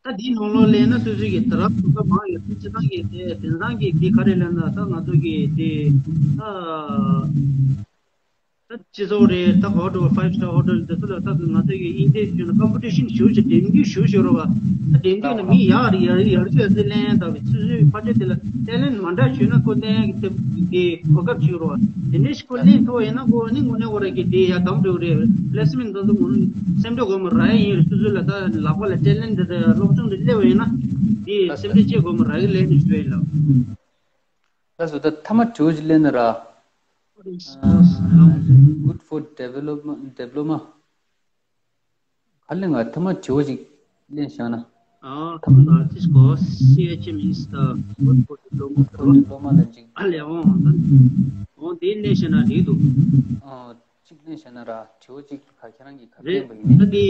ད་དེའི་ནང་ལོགས་ལས་ན་སོ་སོའི་གི་ད་རབ་ཏུ་ད་མང་ཡོད་དེ་སྤྱི་བཏང་གི་དེ་དེང་སང་གི་དེ་ག་རེ་ལབ་ན་ད་ང་ཚོ་གི་དེ་ད། སྤྱི་ཚོགས་རེད། ད་ཧོ་ཊེལ་ཕའི་བི་སི་ཊར་ཧོ་ཊེལ་འདི་ཚོ་ལ་ད་ང་ཚོ་གི་ཨིན་ཌི་ཡ་བྱུང་ན་ཀམ་པི་ཊི་ཤན་ཞུ་ཞུ་འགྲན་རྒྱུ་ཞུ་ཞུ་རོགས་པ། ད་འགྲན་རྒྱུ་ན་མི་ཡག་རེད་ཡར་ཡར་རྒྱུ་ཡར་རྒྱུ་ལེན་ཡང་ད་བའི་སོ་སོའི་ཕ་ཆེ་དེ་ལ་ཊེ་ལེན་མ་འདྲ་ཞུས་ན་ཁོ་ལེན་གི་དེ་གོ་སྐབས་ཞུ་རོགས། དེ་འདྲ་ཞིག་ཁོ་ལེན་ཐུབ་པ་ཡིན་ན་ཁོ་ནི་དངོས་གནས་ཁོ་རང་གི་དེ་ཡ་དམ་འགྲོ་རེད། པི་ལེ་སི་མེན་ཊི་འདི་ཚོ་ངོ་སེམས་ཁྲལ་དགོས་མ་རེད། ཡིན་རེད་སོ་སོ་ལ་ད་ལག་པ་ལ་ཊེ་ལེན་དེ་སློབ་སྦྱོང་དེ་སླེབས་པ་ཡིན་ན་དེ་སེམས་ཁྲལ་བྱེད་དགོས་མ་རེད་ལེན་ནས་ཞུ་ཡ་ཡིན་ལགས། ལགས་སོ། ད་མཐའ་མ་དྲི་བ་ཅིག་ལེན་ན་ར། Good for development diploma. ག་ལེ་ང་མཐའ་མ་དྲི་བ་ཅིག་ལེན་བཞག་ན། ཨ་ཐམ་ན་this course C H M is the good for diploma. Good for diploma ལ་ཅིག་ཨ་ལེ་འོང་འོང་དེ་ལེན་བཞག་ན་འགྲིག་འདུག་ཨ་ཅིག་ལེན་བཞག་ན་ར་དྲི་བ་ཅིག་ག་ཁྱེད་རང་གིས་ག་རེ་རེད་ལེན་པ་ཡིན། ད་དེ་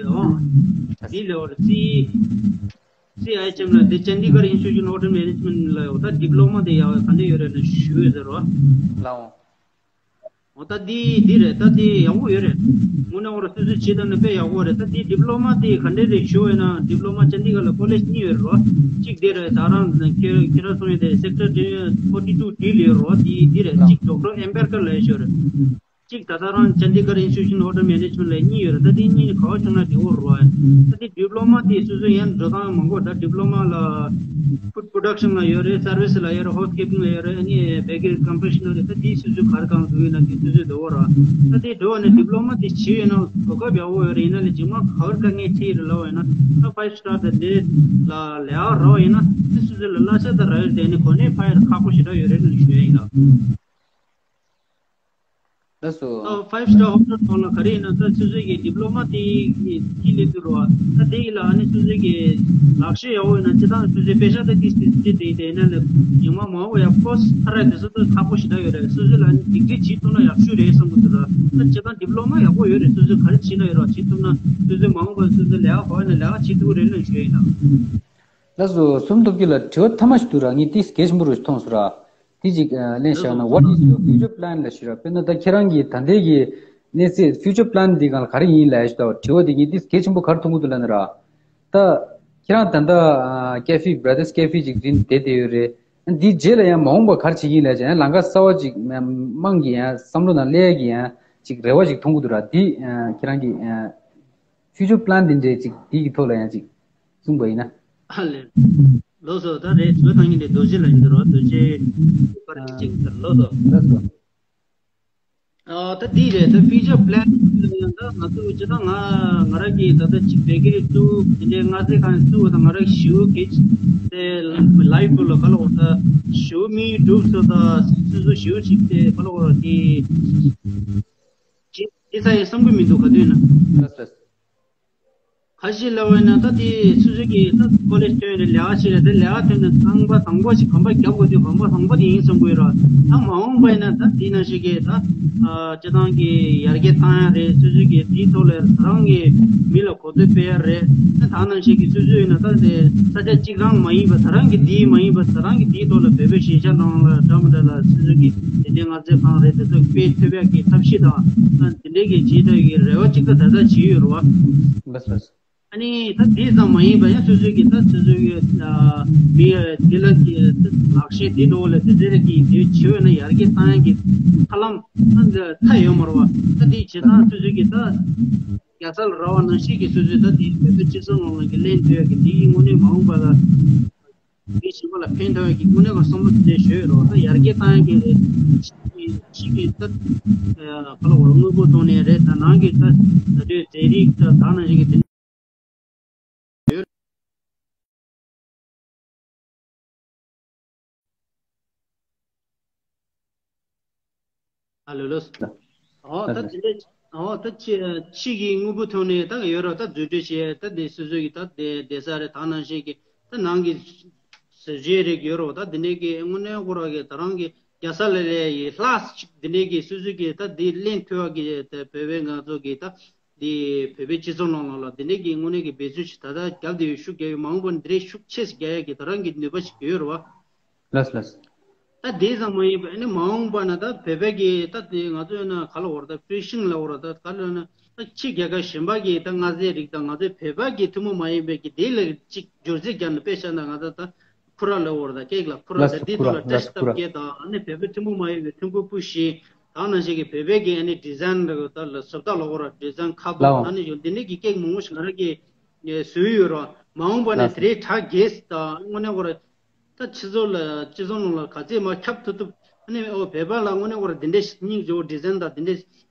འོང་དེ་ལེ་བར་སི། སི་ཨའི་ཨེཆ་ཨེམ་ལ་འདི་ཅན་ཌི་གར་ཨིན་སི་ཊི་ཊུ་ཊི་ཨོཕ་ཧོ་ཊེལ་མེ་ནེ་ཇི་མེན་ཊི་ལ་ཡོད། ད་ཌི་པི་ལོ་མ་དེ་ཡག་ག་འདྲ་ཡོད་རེད་ན་ཞུ་ཡོད་ཟེར་བ། ལའོ། འོ་ད་འདི་འདི་རེད། ད་འདི་ཡག་པོ་ཡོད་རེད། དངོས་གནས་འོ་ར་སོ་སོས་བྱེད་ཐུབ་ན་དཔེ་ཡག་པོ་རེད། ད་འདི་ཌི་པི་ལོ་མ་དེ་ག་འདྲ་རེད་ཞུ་ཡོད་ན་ཌི་པི་ལོ་མ་ཅན་ཌི་གར་ལ་ཀོ་ལེཇ་གཉིས་ཡོད་རེད་བ། གཅིག་དེ་རེད། ད་རང་ཁྱེད་ཁྱེད་རང་གསུང་ཡོད་དེ་སེག་ཊར་ཕོར་ཊི་ཊུ་ཌི་ལ་ཡོད་རེད་བ། འདི་འདི་རེད། གཅིག་ཌོག་ཊར་ཨེམ་པེར་ཀར་ལ་ཡོད་ཞུ་རེད། གཅིག་ད་ལྟ་རང་ཅན་ཌི་གར་ཨིན་སི་ཊི་ཊུ་ཊི་ཨོཕ་ཧོ་ཊེལ་མེ་ནེ་ཇི་མེན་ཊི་ལ་གཉིས་ཡོད་རེད། ད་དེ་གཉིས་ནི་ག་བ་བྱུང་ན་འགྲིག་གི་རེད་བ། ད་དེ་ཌི་པི་ལོ་མ་དེ་སོ་སོ་ཡང་འགྲོ་སྟངས་མང་པོ། ད་ཌི་པི་ལོ་མ་ལ་ཕུཌ་པོ་རོ་ཌག་ཤན་ལ་ཡོད་རེད། སར་བི་སི་ལ་ཡོད་རེད། ཧའུ་སི་ཀིབ་པིང་ལ་ཡོད་རེད། ཨ་ནི་བེ་ཀ་རི་ཀོན་ཕེ་ཤ་ནར་རེད། ད་དེ་སོ་སོའི་ག་རེ་གང་འགྲོ་ཡོད་ན་དེ་སོ་སོའི་འགྲོ་བ་ར། ད་དེ་འགྲོ་བ་ནི་ཌི་པི་ལོ་མ་དེ་བྱས་ཡོད་ན་གོ་སྐབས་ཡག་པོ་ཡོད་རེད། ཡིན་ན་ལས་རྗེས་མ་ག་བར་དཀའ་ངལ་འཕྲད་ཡོད་རེད་ལབ་པ་ཡིན་ན། ད་ཕའི་བི་སི་ཊར་དང་དེ་ལ་ལས་ཀ་རག་པ་ཡིན་ན་དེ་སོ་སོ་ལ་གླ་ཆ་དང་རག་ཡོད་དེ་ནི་གོ་གནས་འཕར་ཡ་ཁག་པོ་ཞེ་དྲག་ཡོད་རེད་ལབ་ཞུ་ཡ་ཡིན་ལགས། ལགས་སོ། ད་ཕའིབ་སི་ཊར་ཧོ་ཊེལ་ཐོག་ལ་ག་རེ་ཡིན་ན་ད་སོ་སོའི་གི་ཌི་པི་ལོ་མ་དེ་ཡི་ལས་དུ་རོ། ད་དེ་ཡི་ལ་ཨ་ནི་སོ་སོའི་གི་ལག་ཤེས་ཡག་པོ་ཡོད་ན་སྤྱི་བཏང་སོ་སོའི་པེ་ཤག་ད་ཏིས་ཏིས་ཏིས་དེ་དེ་ཡིན་ན་ལས་ཉི་མ་མང་པོ་ཡ་ཀོ་སི་ཐ་ར་དེ་ཚོ་ད་ཁག་པོ་ཞེ་དྲག་ཡོད་རེད། སོ་སོ་ལ་ཨ་ནི་ཌིག་རི་བྱེད་ཐུབ་ན་ཡག་ཤོས་རེད་བསམ་གི་འདུག་ར། ད་སྤྱི་བཏང་ཌི་པི་ལོ་མ་ཡག་པོ་ཡོད་རེད། སོ་སོས་ག་རེ་བྱེད་ན་ཡོད་ར་བྱེད་ཐུབ་ན་སོ་སོའི་མ་འོངས་པར་སོ་སོའི་ལས་ཀ་གོ་ཡ་ན་ལས་ཀ་བྱེད་ཐུབ་ཀྱི་རེད་ལབ་ཞུ་ཡ་ཡིན་ལགས། ལགས་སོ། བསོད་ནམས་སྟོབས་རྒྱལ་ལགས་དྲི་བ་མཐའ་མ་ཞིག་འདུག་ར། ངས་ཏིས་གལ་ཆེན་པོ་རུ་མཐོང་སོང་ར། དེ་ཅིག་ཨ་ལན་བཞག་ན། What is your future plan ལབ་ཞུ་ར། དཔེར་ན་ད་ཁྱེད་རང་གི་ད་ལྟའི་གི་གནས་ཚད་ཕིའུ་ཅར་པི་ལན་འདི་སྒང་ལ་ག་རེ་ཡིན་ལབ་ཞུ་ད། དྲི་བ་འདི་ངས་ཏིས་གལ་ཆེན་པོ་ག་རེ་མཐོང་གི་འདུག་ལབ་ན་ར། ད་ཁྱེད་རང་ད་ལྟ་ཨ་ཀེ་ཧྥེ་བྷ་ར་དར་སི་ཀེ་ཧྥེ་ཅིག་རིན་བསྡད་བསྡད་ཡོད་རེད། འདིའི་རྗེས་ལ་ཡང་མ་འོངས་པ་ག་རེ་བྱེད་ཀྱི་ཡིན་ལབ་ཅེ་ཡང་ལམ་ཁ་གསར་བ་ཅིག་མང་གི་ཡང་བསམ་བློ་ནང་སླེབས་ཡ་གི་ཡང་ཅིག་རེ་བ་ཅིག་མཐོང་གི་འདུག་ར། འདི་ཨ་ཁྱེད་རང་གི་ཨ་ཕིའུ་ཅར་པི་ལན་འདི་འདྲའི་ཅིག་འདི་གི་ཐོག་ལ་ཡང་ཅིག་གསུངས་པ་ཡིན་ན། ཨ་ལས། ལགས་སོ། ད་རེད། དྲི་བ་བཏང་མཁན་དེ་རྡོ་རྗེ་ལགས་ཡིན་འདུག་ར། རྡོ་རྗེ་པར་ཅིག་ལགས་སོ། ལགས་སོ། ཨ་ད་འདི་རེད། ད་ཕིའུ་ཅར་པི་ལན་ད་ང་ཚོ་སྤྱིར་བཏང་ང་ང་རང་གིས་ད་ལྟ་ཅིག་བེ་ཀ་རི་བཙུགས། དེ་འདྲའི་མངར་ཟས་ཁང་བཙུགས། ད་ང་རང་ཞེ་པོ་གི་དེ་ལའིབ་ལ་ག་ལ་འོ་ད་ཞེ་པོ་མི་སྒྲུབ་སོ། ད་སོ་སོ་ཞེ་པོ་ཅིག་དེ་ག་ལ་འོ་དེ་ཅིག་དེ་ཚ་ཡི་བསམ་གི་མི་འདུག་ག་དུས་ན། ལགས་སོ། ཁ་ཤས་ལབ་པ་ཡིན་ན་ད་དེ་སོ་སོ་གིས་ད་ཀོ་ལེཇ་ཐོན་རེད། ལས་ཀ་བྱེད་རེད། ད་ལས་ཀ་ཐོན་ནས་རྐང་པ་དང་པོ་ཞིག་གོམ་པ་རྒྱབ་དགོས་དུས་གོམ་པ་དང་པོ་དེ་ཡིན་བསམ་གི་ཡོད་ར། ད་མ་འོངས་པ་ཡིན་ན་ད་དེ་ནང་བཞིན་གྱི་ད་ཨ་སྤྱི་བཏང་གི་ཡར་རྒྱས་བཏང་ཡ་རེད། སོ་སོ་གིས་དེའི་ཐོག་ལ་རང་གི་མི་ལ་གོ་ཐོས་སྤེལ་ཡ་རེད། ད་ནང་བཞིན་གྱི་སོ་སོ་ཡིན་ན་ད་དེ་ས་ཆ་གཅིག་རང་མ་ཡིན་པ་ད་རང་གི་དེའི་མ་ཡིན་པ་ད་རང་གི་དེའི་ཐོག་ལ་བོད་པའི་གཞིས་ཆགས་ནང་ལ་འདྲ་མི་འདྲ་ལ་སོ་སོ་གིས་དེ་འདྲའི་མངར་ཟས་ཁང་རེད་དེ་ཚོ་སྤེལ་ཐུབ་ཡ་གི་ཐབས་ཤེས་དང་ད་དེ་འདྲའི་གི་བྱེད་ཐབས་ཀྱི་རེ་བ་གཅིག་ད་ད་ལྟ་བྱེད་ཡོད་རེད་བ། ལགས་སོ། ཨ་ནི་ད་དེ་ཙམ་མ་ཡིན་པ་ཡང་སོ་སོའི་གི་ད་སོ་སོའི་གི་ཨ་མི་དེ་ལ་གི་ལག་ཤེས་དེ་འགྲོ་ལ་དེ་འདྲ་གི་དེ་བྱེད་འོས་ན་ཡར་རྒྱས་བཏང་ཡ་གི་ཐབས་ལམ་ད་མཐའ་ཡོད་མ་རེད་བ། ད་དེ་བྱེད་སྟངས་སོ་སོའི་གི་ད་རྒྱལ་ས་ལ་རག་པ་ནང་བཞིན་གི་སོ་སོའི་ད་དེ་བོད་པའི་སྤྱི་ཚོགས་ནང་ལ་གི་ལེན་ཐུབ་ཡ་གི་དེ་ཡི་དངོས་གནས་མ་འོངས་པ་ལ་མི་གཞན་པ་ལ་ཕན་ཐོགས་ཡ་གི་དངོས་གནས་ཁོ་བསམ་བློ་དེ་འདྲ་ཞུ་ཡོད་རེད་བ། ད་ཡར་རྒྱས་བཏང་ཡ་གི་ཞིག་གི་ད་ག་ལ་བ་རེད། དངོས་པོ་ཐོག་ནས་རེད། ད་ནང་གི་ད་ད་དུས་ཟས་རིགས་ད་ད་ནང་བཞིན་གི་དེ་ཨ་ལོ་ལོ། ཨོ་ད་དེ་འདྲ། ཨོ་ད་ཕྱི་ཕྱི་གི་དངོས་པོ་ཐོག་ནས་ད་ཡོད་རེད། ད་འཛུལ་སྒྲོལ་བྱས་ད་དེ་སོ་སོ་གི་ད་དེ་བསྡད་ས་རེད། ད་ནང་བཞིན་གི་ད་ནང་གི་ཟས་བཅད་རིགས་ཡོད་རེད་བ། ད་དེ་འདྲའི་གི་དངོས་གནས་ཁོ་རང་གི་ད་རང་གི་རྒྱལ་ས་ལ་ལས་ཡི་ལྷག་ཅིག་དེ་འདྲའི་གི་སོ་སོ་གི་ད་དེ་ལེན་ཐུབ་པ་གི་ད་བོད་པའི་ང་ཚོ་གི་ད་དེ་བོད་པའི་སྤྱི་ཚོགས་ནང་ལ་ལ་དེ་འདྲའི་གི་དངོས་གནས་གི་འབད་བརྩོན་ཞིག་ད་ལྟ་རྒྱབ་བསྡད་ཡོད། ཤུགས་རྒྱག་ཡོད། མ་འོངས་པ་ནས་དེ་འདྲའི་ཤུགས་ཆེ་ཞིག་རྒྱག་ཡ་གི་ད་རང་གི་ནུས་པ་ཞིག་ཡོད་རེད་བ། ལགས་ལགས། ད་དེ་ཙམ་མ་ཡིན་པ་ཨ་ནི་མ་འོངས་པ་ན་ད་བོད་པ་གི་ད་དེ་ང་ཚོ་ཡིན་ན་ག་ལ་བོར་ད་ཕི་ཤིང་ལ་བོར་ད་ག་ལ་ན་ད་ཕྱི་རྒྱལ་ཁབ་གཞན་པ་གི་ད་མངར་ཟས་རིགས་དང་ང་ཚོའི་བོད་པ་གི་ཐུན་མོང་མ་ཡིན་པའི་གི་དེ་ལ་ཅིག་སྦྱོར་རྩིས་རྒྱག་ན་དཔེ་བཞག་ན་ང་ཚོ་ད་ཁུ་ར་ལ་བོར་ད་ཀེག་ལ་ཁུ་ར་ལགས་ད་སོ། དེ་ཁུ་ཐོག་ར་ལ་བཀྲ་ལགས་ཤིས་སོ། ཁུ་ར་སྟབས་རྒྱས་དང་ཨ་ནི་བོད་པའི་ཐུན་མོང་མ་ཡིན་པའི་ཐུན་ཁུར་སྤུ་ཤིང་ ད་ནང་བཞིན་གྱི་བོད་པའི་གི་ཨ་ནི་ཌི་ཛའིན་ད་ལ་བཟོ་ལྟ་ལ་གོ་ར་ཌི་ཛའིན་ཁ་ལའོ་དོག་ད་ནི་ཡོད་འདི་འདྲའི་གི་ཀེག་མང་པོ་ཞིག་ང་རང་གི་བཟོས་ཡོད་ར། མ་འོངས་པ་ནས་ལགས་དེ་རེད་དྲག་གེས་ད་དངོས་གནས་གོ་ར། ད་སྤྱི་ཚོགས་ལ་སྤྱི་ཚོགས་ནང་ལ་ག་ཚད་མར་ཁྱབ་ཐུབ་ཐུབ་ཨ་ནི་ཨོ་བོད་པ་ལ་དངོས་གནས་གོ་ར་འདི་འདྲའི་སྙིང་རྗེ་བོ་ཌི་ཛའིན་ད་འདི་འདྲའི་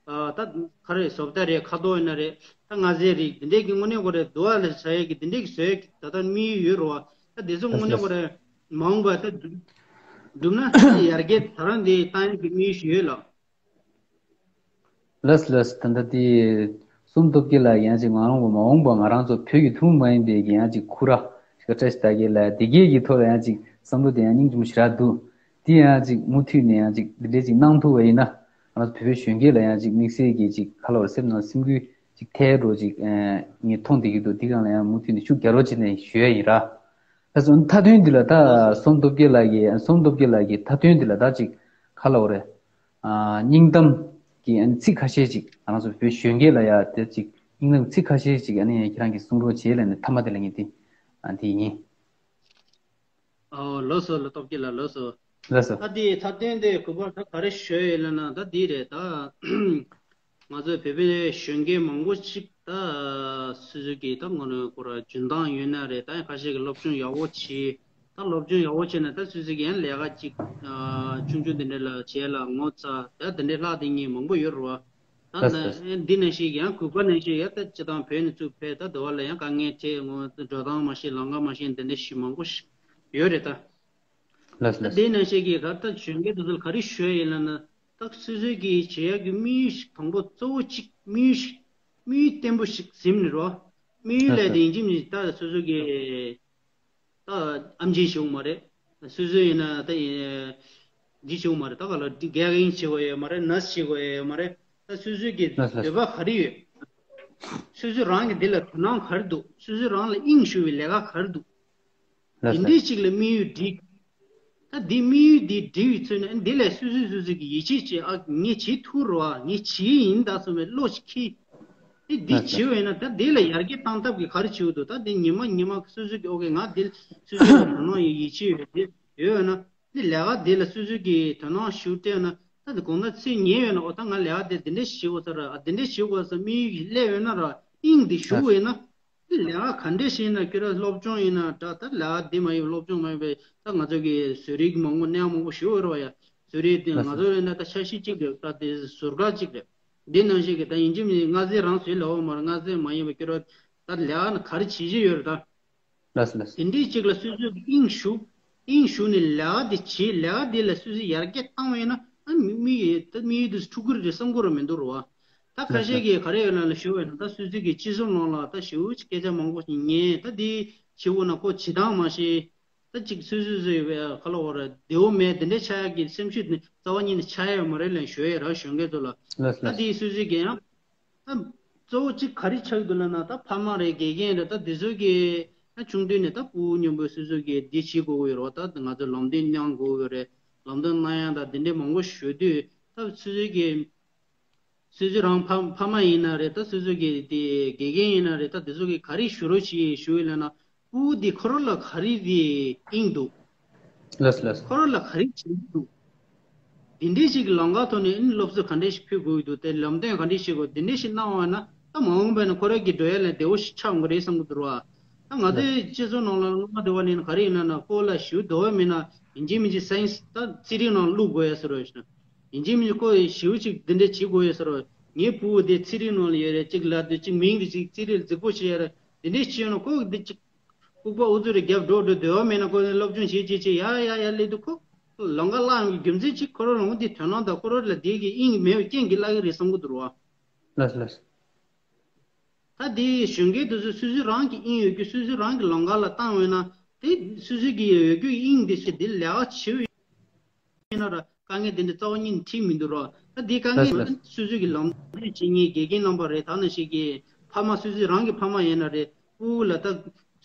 ད་ག་རེ་བཟོ་ལྟ་རེད་ཁ་དོག་ཡིན་ན་རེད་ད་ང་ཚོའི་རིགས་འདི་འདྲའི་གི་དངོས་གནས་གོ་ར་འདུག་ཨ་ལ་བྱ་ཡས་གི་འདི་འདྲའི་གི་བཟོ་ཡས་གི་ད་ལྟ་དམིགས་ཡུལ་ཡོད་ར་བ། ད་འདི་ཚོ་དངོས་གནས་གོ་ར་མ་འོངས་པ་ད་སྒྲུབ་ན་ཡར་རྒྱས་ད་རང་འདི་བཏང་ཡས་གི་དམིགས་ཡུལ་ཞིག་ཡོད་ལགས། ལགས་ལགས། ད་ལྟ་དེ་གསུང་སྟོབས་རྒྱལ་ལགས་ཡང་ཅིག་ང་རང་གི་མ་འོངས་པ་ང་རང་ཚོ་བོད་ཀྱི་ཐུན་མོང་མ་ཡིན་པའི་གི་ཡང་ཅིག་ཁུ་ར་ཞིག་བཀྲ་ཤིས་རྟགས་བརྒྱད་ལགས་དེ་གས་ཀྱི་ཐོག་ལ་ཡང་ཅིག་བསམ་བློ་དེ་ཡང་སྙིང་རྗེ་མོ་ཞེ་དྲག་འདུག་དེ་ཡང་ཅིག་མུ་མཐུད་ནས་ཡང་ཅིག་འདི་འདྲས་ཅིག་གནང་ཐུབ་པ་ཡིན་ན་ང་རང་ཚོ་བོད་པའི་གཞོན་སྐྱེས་ལ་ཡང་ཅིག་དམིགས་བསལ་གྱི་ཅིག་ག་ལ་བར་སེམས་ནང་སེམས་འགུལ་ཅིག་ཐེབས་འགྲོ་ཅིག་ངས་མཐོང་བསྡད་ཀྱི་འདུག་དེ་སྒང་ལ་ཡང་མུ་མཐུད་ནས་ཤུགས་རྒྱག་རོགས་བྱེད་ནས་ཞུ་ཡ་ཡིན་ར། ད་སོ་མཐའ་དོན་འདི་ལ་ད་སོམ་སྟོབས་རྒྱལ་ལགས་ཀྱིས་སོམ་སྟོབས་རྒྱལ་ལགས་ཀྱིས་མཐའ་དོན་འདི་ལ་ད་ཅིག་ག་ལ་འོ་རེད། ཨ་སྙིང་གཏམ་གྱི་ཨ་ནི་ཚིག་ཁ་ཤས་ཅིག་ང་རང་ཚོ་བོད་གཞོན་སྐྱེས་ལ་ཡ་དེ་ཅིག་སྙིང་གཏམ་ཚིག་ཁ་ཤས་ཅིག་ཨ་ནི་ཁྱེད་རང་གིས་གསུང་རོགས་བྱེད་ལབ་ནས་མཐའ་མ་དེ་ལ་ངས་དེ་ཨ་དེ་ཡིན། ཨོ་ལགས་སོ་ལགས་སྟོབས་རྒྱལ་ལགས་ལགས་སོ། ལགས་སོ། ད་དེ་མཐའ་དོན་དེ་གུས་པ་ད་ག་རེ་ཞུ་ཡོད་ལབ་ན་ད་དེ་རེད་ད། ང་ཚོའི་བོད་པའི་གཞོན་སྐྱེས་མང་པོ་ཅིག་ད་སོ་སོ་གི་ད་ངོ་ནས་ཁོ་ར་འཇོན་ཐང་ཡོད་ན་རེད་ད་ཡང་ཁ་ཤས་ཀྱིས་སློབ་སྦྱོང་ཡག་པོ་བྱས་ད་སློབ་སྦྱོང་ཡག་པོ་བྱས་ན་ད་སོ་སོ་གི་ཡང་ལས་ཀ་ཅིག་ཆུང་ཆུང་དེ་འདྲ་ལ་བྱས་ལ་ངོ་ཚ་ད་དེ་འདྲའི་ལྷག་དེ་ངས་མང་པོ་ཡོད་རེད་བ། ད་ལགས་སོ། འདི་ནང་བཞིན་ཡང་གུས་པ་ནང་བཞིན་ཡང་ད་སྤྱི་བཏང་བོད་ནས་ཚུར་ཕེབས་ད་འདི་བ་ལ་ཡང་དཀའ་ངལ་འཕྲད་ངོ་འགྲོ་སྟངས་མ་ཤེས་ལམ་ཁ་མ་ཤེས་དེ་འདྲ་ཞིག་མང་པོ་ཞིག་ཡོད་རེད་ད། ལགས་ལགས། དེ་ནང་བཞིན་གྱི་ག་ད་གཞོན་སྐྱེས་དེ་ཚོ་ལ་ག་རེ་ཞུ་ཡ་ཡིན་ལབ་ན་ད་སོ་སོའི་གི་བྱེད་ཡག་གི་དམིགས་ཡུལ་ཞིག་དང་པོ་གཙོ་བོ་གཅིག་དམིགས་ཡུལ་ཞིག་དམིགས་ཡུལ་བརྟན་པོ་ཞིག་ཟིན་ནས་རོ། དམིགས་ཡུལ་ལས་དེ་ཡིན་གཅིག་མིན་གཅིག་ད་སོ་སོ་གི་ད་ཨམ་ཆི་ཞིག་མ་རེད། སོ་སོ་ཡིན་ན་ད་འདི་ཞིག་མ་རེད་ད་ག་ལ་འདི་རྒན་ཡིན་ཞིག་ཡོད་མ་རེད་ནར་སི་ཞིག་ཡོད་མ་རེད་ད་སོ་སོའི་གི་འདོད་པ་ག་རེ་ཡོད། སོ་སོ་རང་གི་འདི་ལ་དོ་སྣང་ག་རེ་འདུག་སོ་སོ་རང་ལ་དབྱིངས་ཞུགས་པའི་ལས་ཀ་ག་རེ་འདུག་ལགས་སོ། དེ་འདྲའི་ཅིག་ལ་དམིགས་ཡུལ་བསྒྲིགས། ད་འདི་དམིགས་ཡུལ་འདི་བསྒྲིགས་ཡོད་ཚོད་ནི་འདི་ལས་སོ་སོས་སོ་སོ་གི་ཡིད་ཆེས་བྱེད་ཨ་ངས་བྱེད་ཐུབ་རོགས་ཨ་ངས་བྱེད་ཡིན་ད་སོ་མའི་བློ་ཞིག་འཁྱེར། འདི་འདི་ལགས་སོ། བྱེད་འོས་ན་ད་འདི་ལ་ཡར་རྒྱས་བཏང་ཐབས་ཀྱི་ག་རེ་བྱེད་འོས་འདུག་ད་འདི་ཉི་མ་ཉི་མ་སོ་སོ་གི་ཨོ་གི་ང་འདི་སོ་སོ་ལ་དོ་སྣང་ཡོད་ཡིད་ཆེས་ཡོད་འདི་ཡོད་ན་འདི་ལས་ཀ་འདི་ལ་སོ་སོ་གི་དོ་སྣང་ཞུ་སྤྲད་ན་ད་འདི་གོང་ད་ཚེ་ཉེ་ཡོད་ན་ཨོ་ད་ང་ལས་ཀ་འདི་འདི་འདྲ་བྱེད་དགོས་ས་ར་ཨ་འདི་འདྲ་བྱེད་དགོས་ས་དམིགས་ཡུལ་གྱི་སླེབས་ཡོད་ན་ར་དབྱིངས་འདི་ཞུགས་ཡོད་ན། ལས་ཀ་ག་འདྲས་ཤེས་ན་ཁྱོད་རང་སློབ་སྦྱོང་ཡིན་ན་འདྲ་ད་ལས་ཀ་འདི་མ་ཡིན་སློབ་སྦྱོང་མ་ཡིན་པའི་ད་ང་ཚོ་གི་བཟོ་རིག་མང་པོ་གནས་མང་པོ་ཞུ་འོས་རོགས་ཡ་བཟོ་རིག་དེ་ང་ཚོ་ཡིན་ན་ད་འཆར་གཞི་གཅིག་རེད་ད་དེ་ཟུར་བཀག་གཅིག་རེད། འདི་ནང་བཞིན་གི་ད་ཡིན་གཅིག་མིན་གཅིག་མངའ་སྡེ་རང་བཟོས་ལས་འོ་མ་རེད་མངའ་སྡེ་མ་ཡིན་པའི་ཁྱོད་རང་ད་ལས་ཀ་ན་ག་རེ་བྱེད་ཀྱི་ཡོད་རེད་ད། ལགས་སོ་ལགས་སོ། དེ་འདྲའི་གཅིག་ལ་སོ་སོའི་དབྱིངས་ཞུགས། དབྱིངས་ཞུགས་ནས་ལས་ཀ་དེ་བྱེད་ལས་ཀ་དེ་ལ་སོ་སོས་ཡར་རྒྱས་བཏང་བས་ན་ཨ་མི་མི་ཡི་ད་མི་ཡི་དུ་ཕྲུ་གུ་རེ་བསམ་གི་ར་མི་འདུག་ར་བ། ད་ཁ་ལགས་ཤས་སོ། ཀྱིས་ག་རེ་ཡོད་ན་ལ་ཞུ་བས་ན་ད་སོ་སོའི་གི་སྤྱི་ཚོགས་ནང་ལ་ད་ཞེ་པོ་ཅིག་སྐད་ཆ་མང་པོ་ཞིག་ཉན་ད་དེ་བྱེད་འོ་ན་ཁོ་བྱེད་སྟངས་མ་ཤེས། ད་ཅིག་སོ་སོ་སོ་ཡོད་པའི་ཁ་ལོ་བ་ར་བདེ་བོ་མེད་དེ་འདྲའི་ཆགས་ཡག་གི་སེམས་ཤུགས་ནི་རྩ་བ་ཉིད་ནས་ཆགས་ཡ་ཡོད་མ་རེད་ལན་ཞུ་ཡ་ར་གཞོན་སྐྱེས་ཚོ་ལ། ལགས་སོ་ད་ལགས་སོ། དེ་སོ་སོའི་གི་ཡང་། ཨ། གཙོ་བོ་གཅིག་ག་རེ་ཆགས་ཀྱི་འདུག་ལབ་ན་ད་ཕ་མ་རེད་དགེ་རྒན་རེད་ད་འདི་ཚོ་གི་ཨ་ཆུང་དུས་ནས་ད་ཕྲུ་གུ་མཉམ་པོ་སོ་སོ་གི་འདི་བྱེད་དགོས་ཀྱི་ཡོད་རེད་བ་ད་ང་ཚོ་ལམ་སྟོན་གནང་དགོས་ཀྱི་ཡོད་རེད་ལམ་སྟོན་གནང་ཡག་ད་འདི་འདྲའི་མང་པོ་ཞུ་དུས་ད་སོ་སོ་གི་སོ་སོ་རང་ཕ་ཕ་མ་ཡིན་ན་རེད་ད་སོ་སོ་གི་དེ་དགེ་རྒན་ཡིན་ན་རེད་ད་འདི་ཚོ་གི་ག་རེ་ཞུ་རོགས་བྱེད་ཞུ་ཡི་ལབ་ན། ཕྲུ་གུ་འདི་ཁོ་རང་ལ་ག་རེ་རེད་དབྱིངས་འདུག་ལགས་སོ་ལགས་སོ། ཁོ་རང་ལ་ག་རེ་བྱེད་ཀྱི་འདུག་དེ་འདྲའི་ཞིག་གི་ལམ་ཁ་ཐོག་ནས་ཨིན་སློབ་གསོ་ག་འདྲས་ཤིག་ཕུལ་དགོས་ཀྱི་འདུག་དེ་ལམ་སྟོན་ག་འདྲས་བྱེད་དགོས་དེ་འདྲས་ཤིག་གནང་བ་ན་ད་མ་འོངས་པ་ན་ཁོ་རང་གི་འགྲོ་ཡ་ལ་བདེ་བོ་ཞིག་ཆགས་འགྲོ་རེད་བསམ་གྱི་འདུག་ར། ད་ང་ཚོའི་སྤྱི་ཚོགས་ནང་ལ་སློབ་མ་འདྲ་བ་ནི་ག་རེ་ཡིན་ན་ན་ཁོ་ལ་ཞུ་འདོད་པ་མེད་ན་ཡིན་གཅིག་མིན་གཅིག་སའེན་སི་ད་རྩིས་རིག་ནང་བླུག་དགོས་ཡ་ཟེར་བ་ཞིག་ན་ཡིན་གཅིག་མིན་གཅིག་ཁོ་ཞུ་གཅིག་འདི་འདྲས་བྱེད་དགོས་ཡ་ཟེར་བ་ངའི་ཕྲུ་གུ་དེ་རྩིས་རིག་ནང་ལ་ཡོད་རེད་གཅིག་ལ་དུ་གཅིག་མིང་དེ་གཅིག་རྩིས་རིག་ལ་རྫིག་པོ་བྱེད་ཡ་རེད་དེ་འདྲས་བྱས་ན་ཁོ་འདི་གཅིག་ལྐུགས་པ་ཨུ་ཚུགས་རེ་རྒྱབ་འགྲོ་འགྲོ་འདོད་པ་མེད་ན་ཁོ་ནི་སློབ་སྦྱོང་བྱེད་ཅེས་ཡ་ཡ་ཡ་སླེབས་དུས་ཁོ་ལམ་ཁ་བརླག་ཡོང་གི་རྒྱུ་མཚན་གཅིག་ཁོ་རང་རང་དེ་དོན་སྣང་དང་ཁོ་རང་ལ་དེ་གི་དབྱིངས་མེད་པའི་རྐྱེན་གྱིས་བརླག་གི་རེད་བསམ་གི་འདུག་ར། ལགས་ལགས། ད་དེ་གཞོན་སྐྱེས་དེ་ཚོ་སོ་སོའི་རང་གི་དབྱིངས་ཡོད་རྒྱུ་སོ་སོའི་རང་གི་ལམ་ཁ་ལ་བཏང་བས་ན་དེ་སོ་སོའི་གི་ཡོད་རྒྱུ་དབྱིངས་དེ་ཞིག་དེ་ལས་ཀ་བྱེད་ཡིན་ན་ར་དཀའ་ངལ་དེ་འདྲ་རྩ་བ་ཉིད་ནས་འཕྲད་མི་འདུག་རོ། ད་དེའི་དཀའ་ངལ་ལགས་ལགས། སོ་སོ་གི་ལམ་སྟོན་བྱེད་མཁན་དགེ་རྒན་རྣམ་པ་རེད་ད་ནང་བཞིན་གྱི་ཕ་མ་སོ་སོའི་རང་གི་ཕ་མ་ཡིན་ན་རེད་ཕྲུ་གུ་ལ་ད་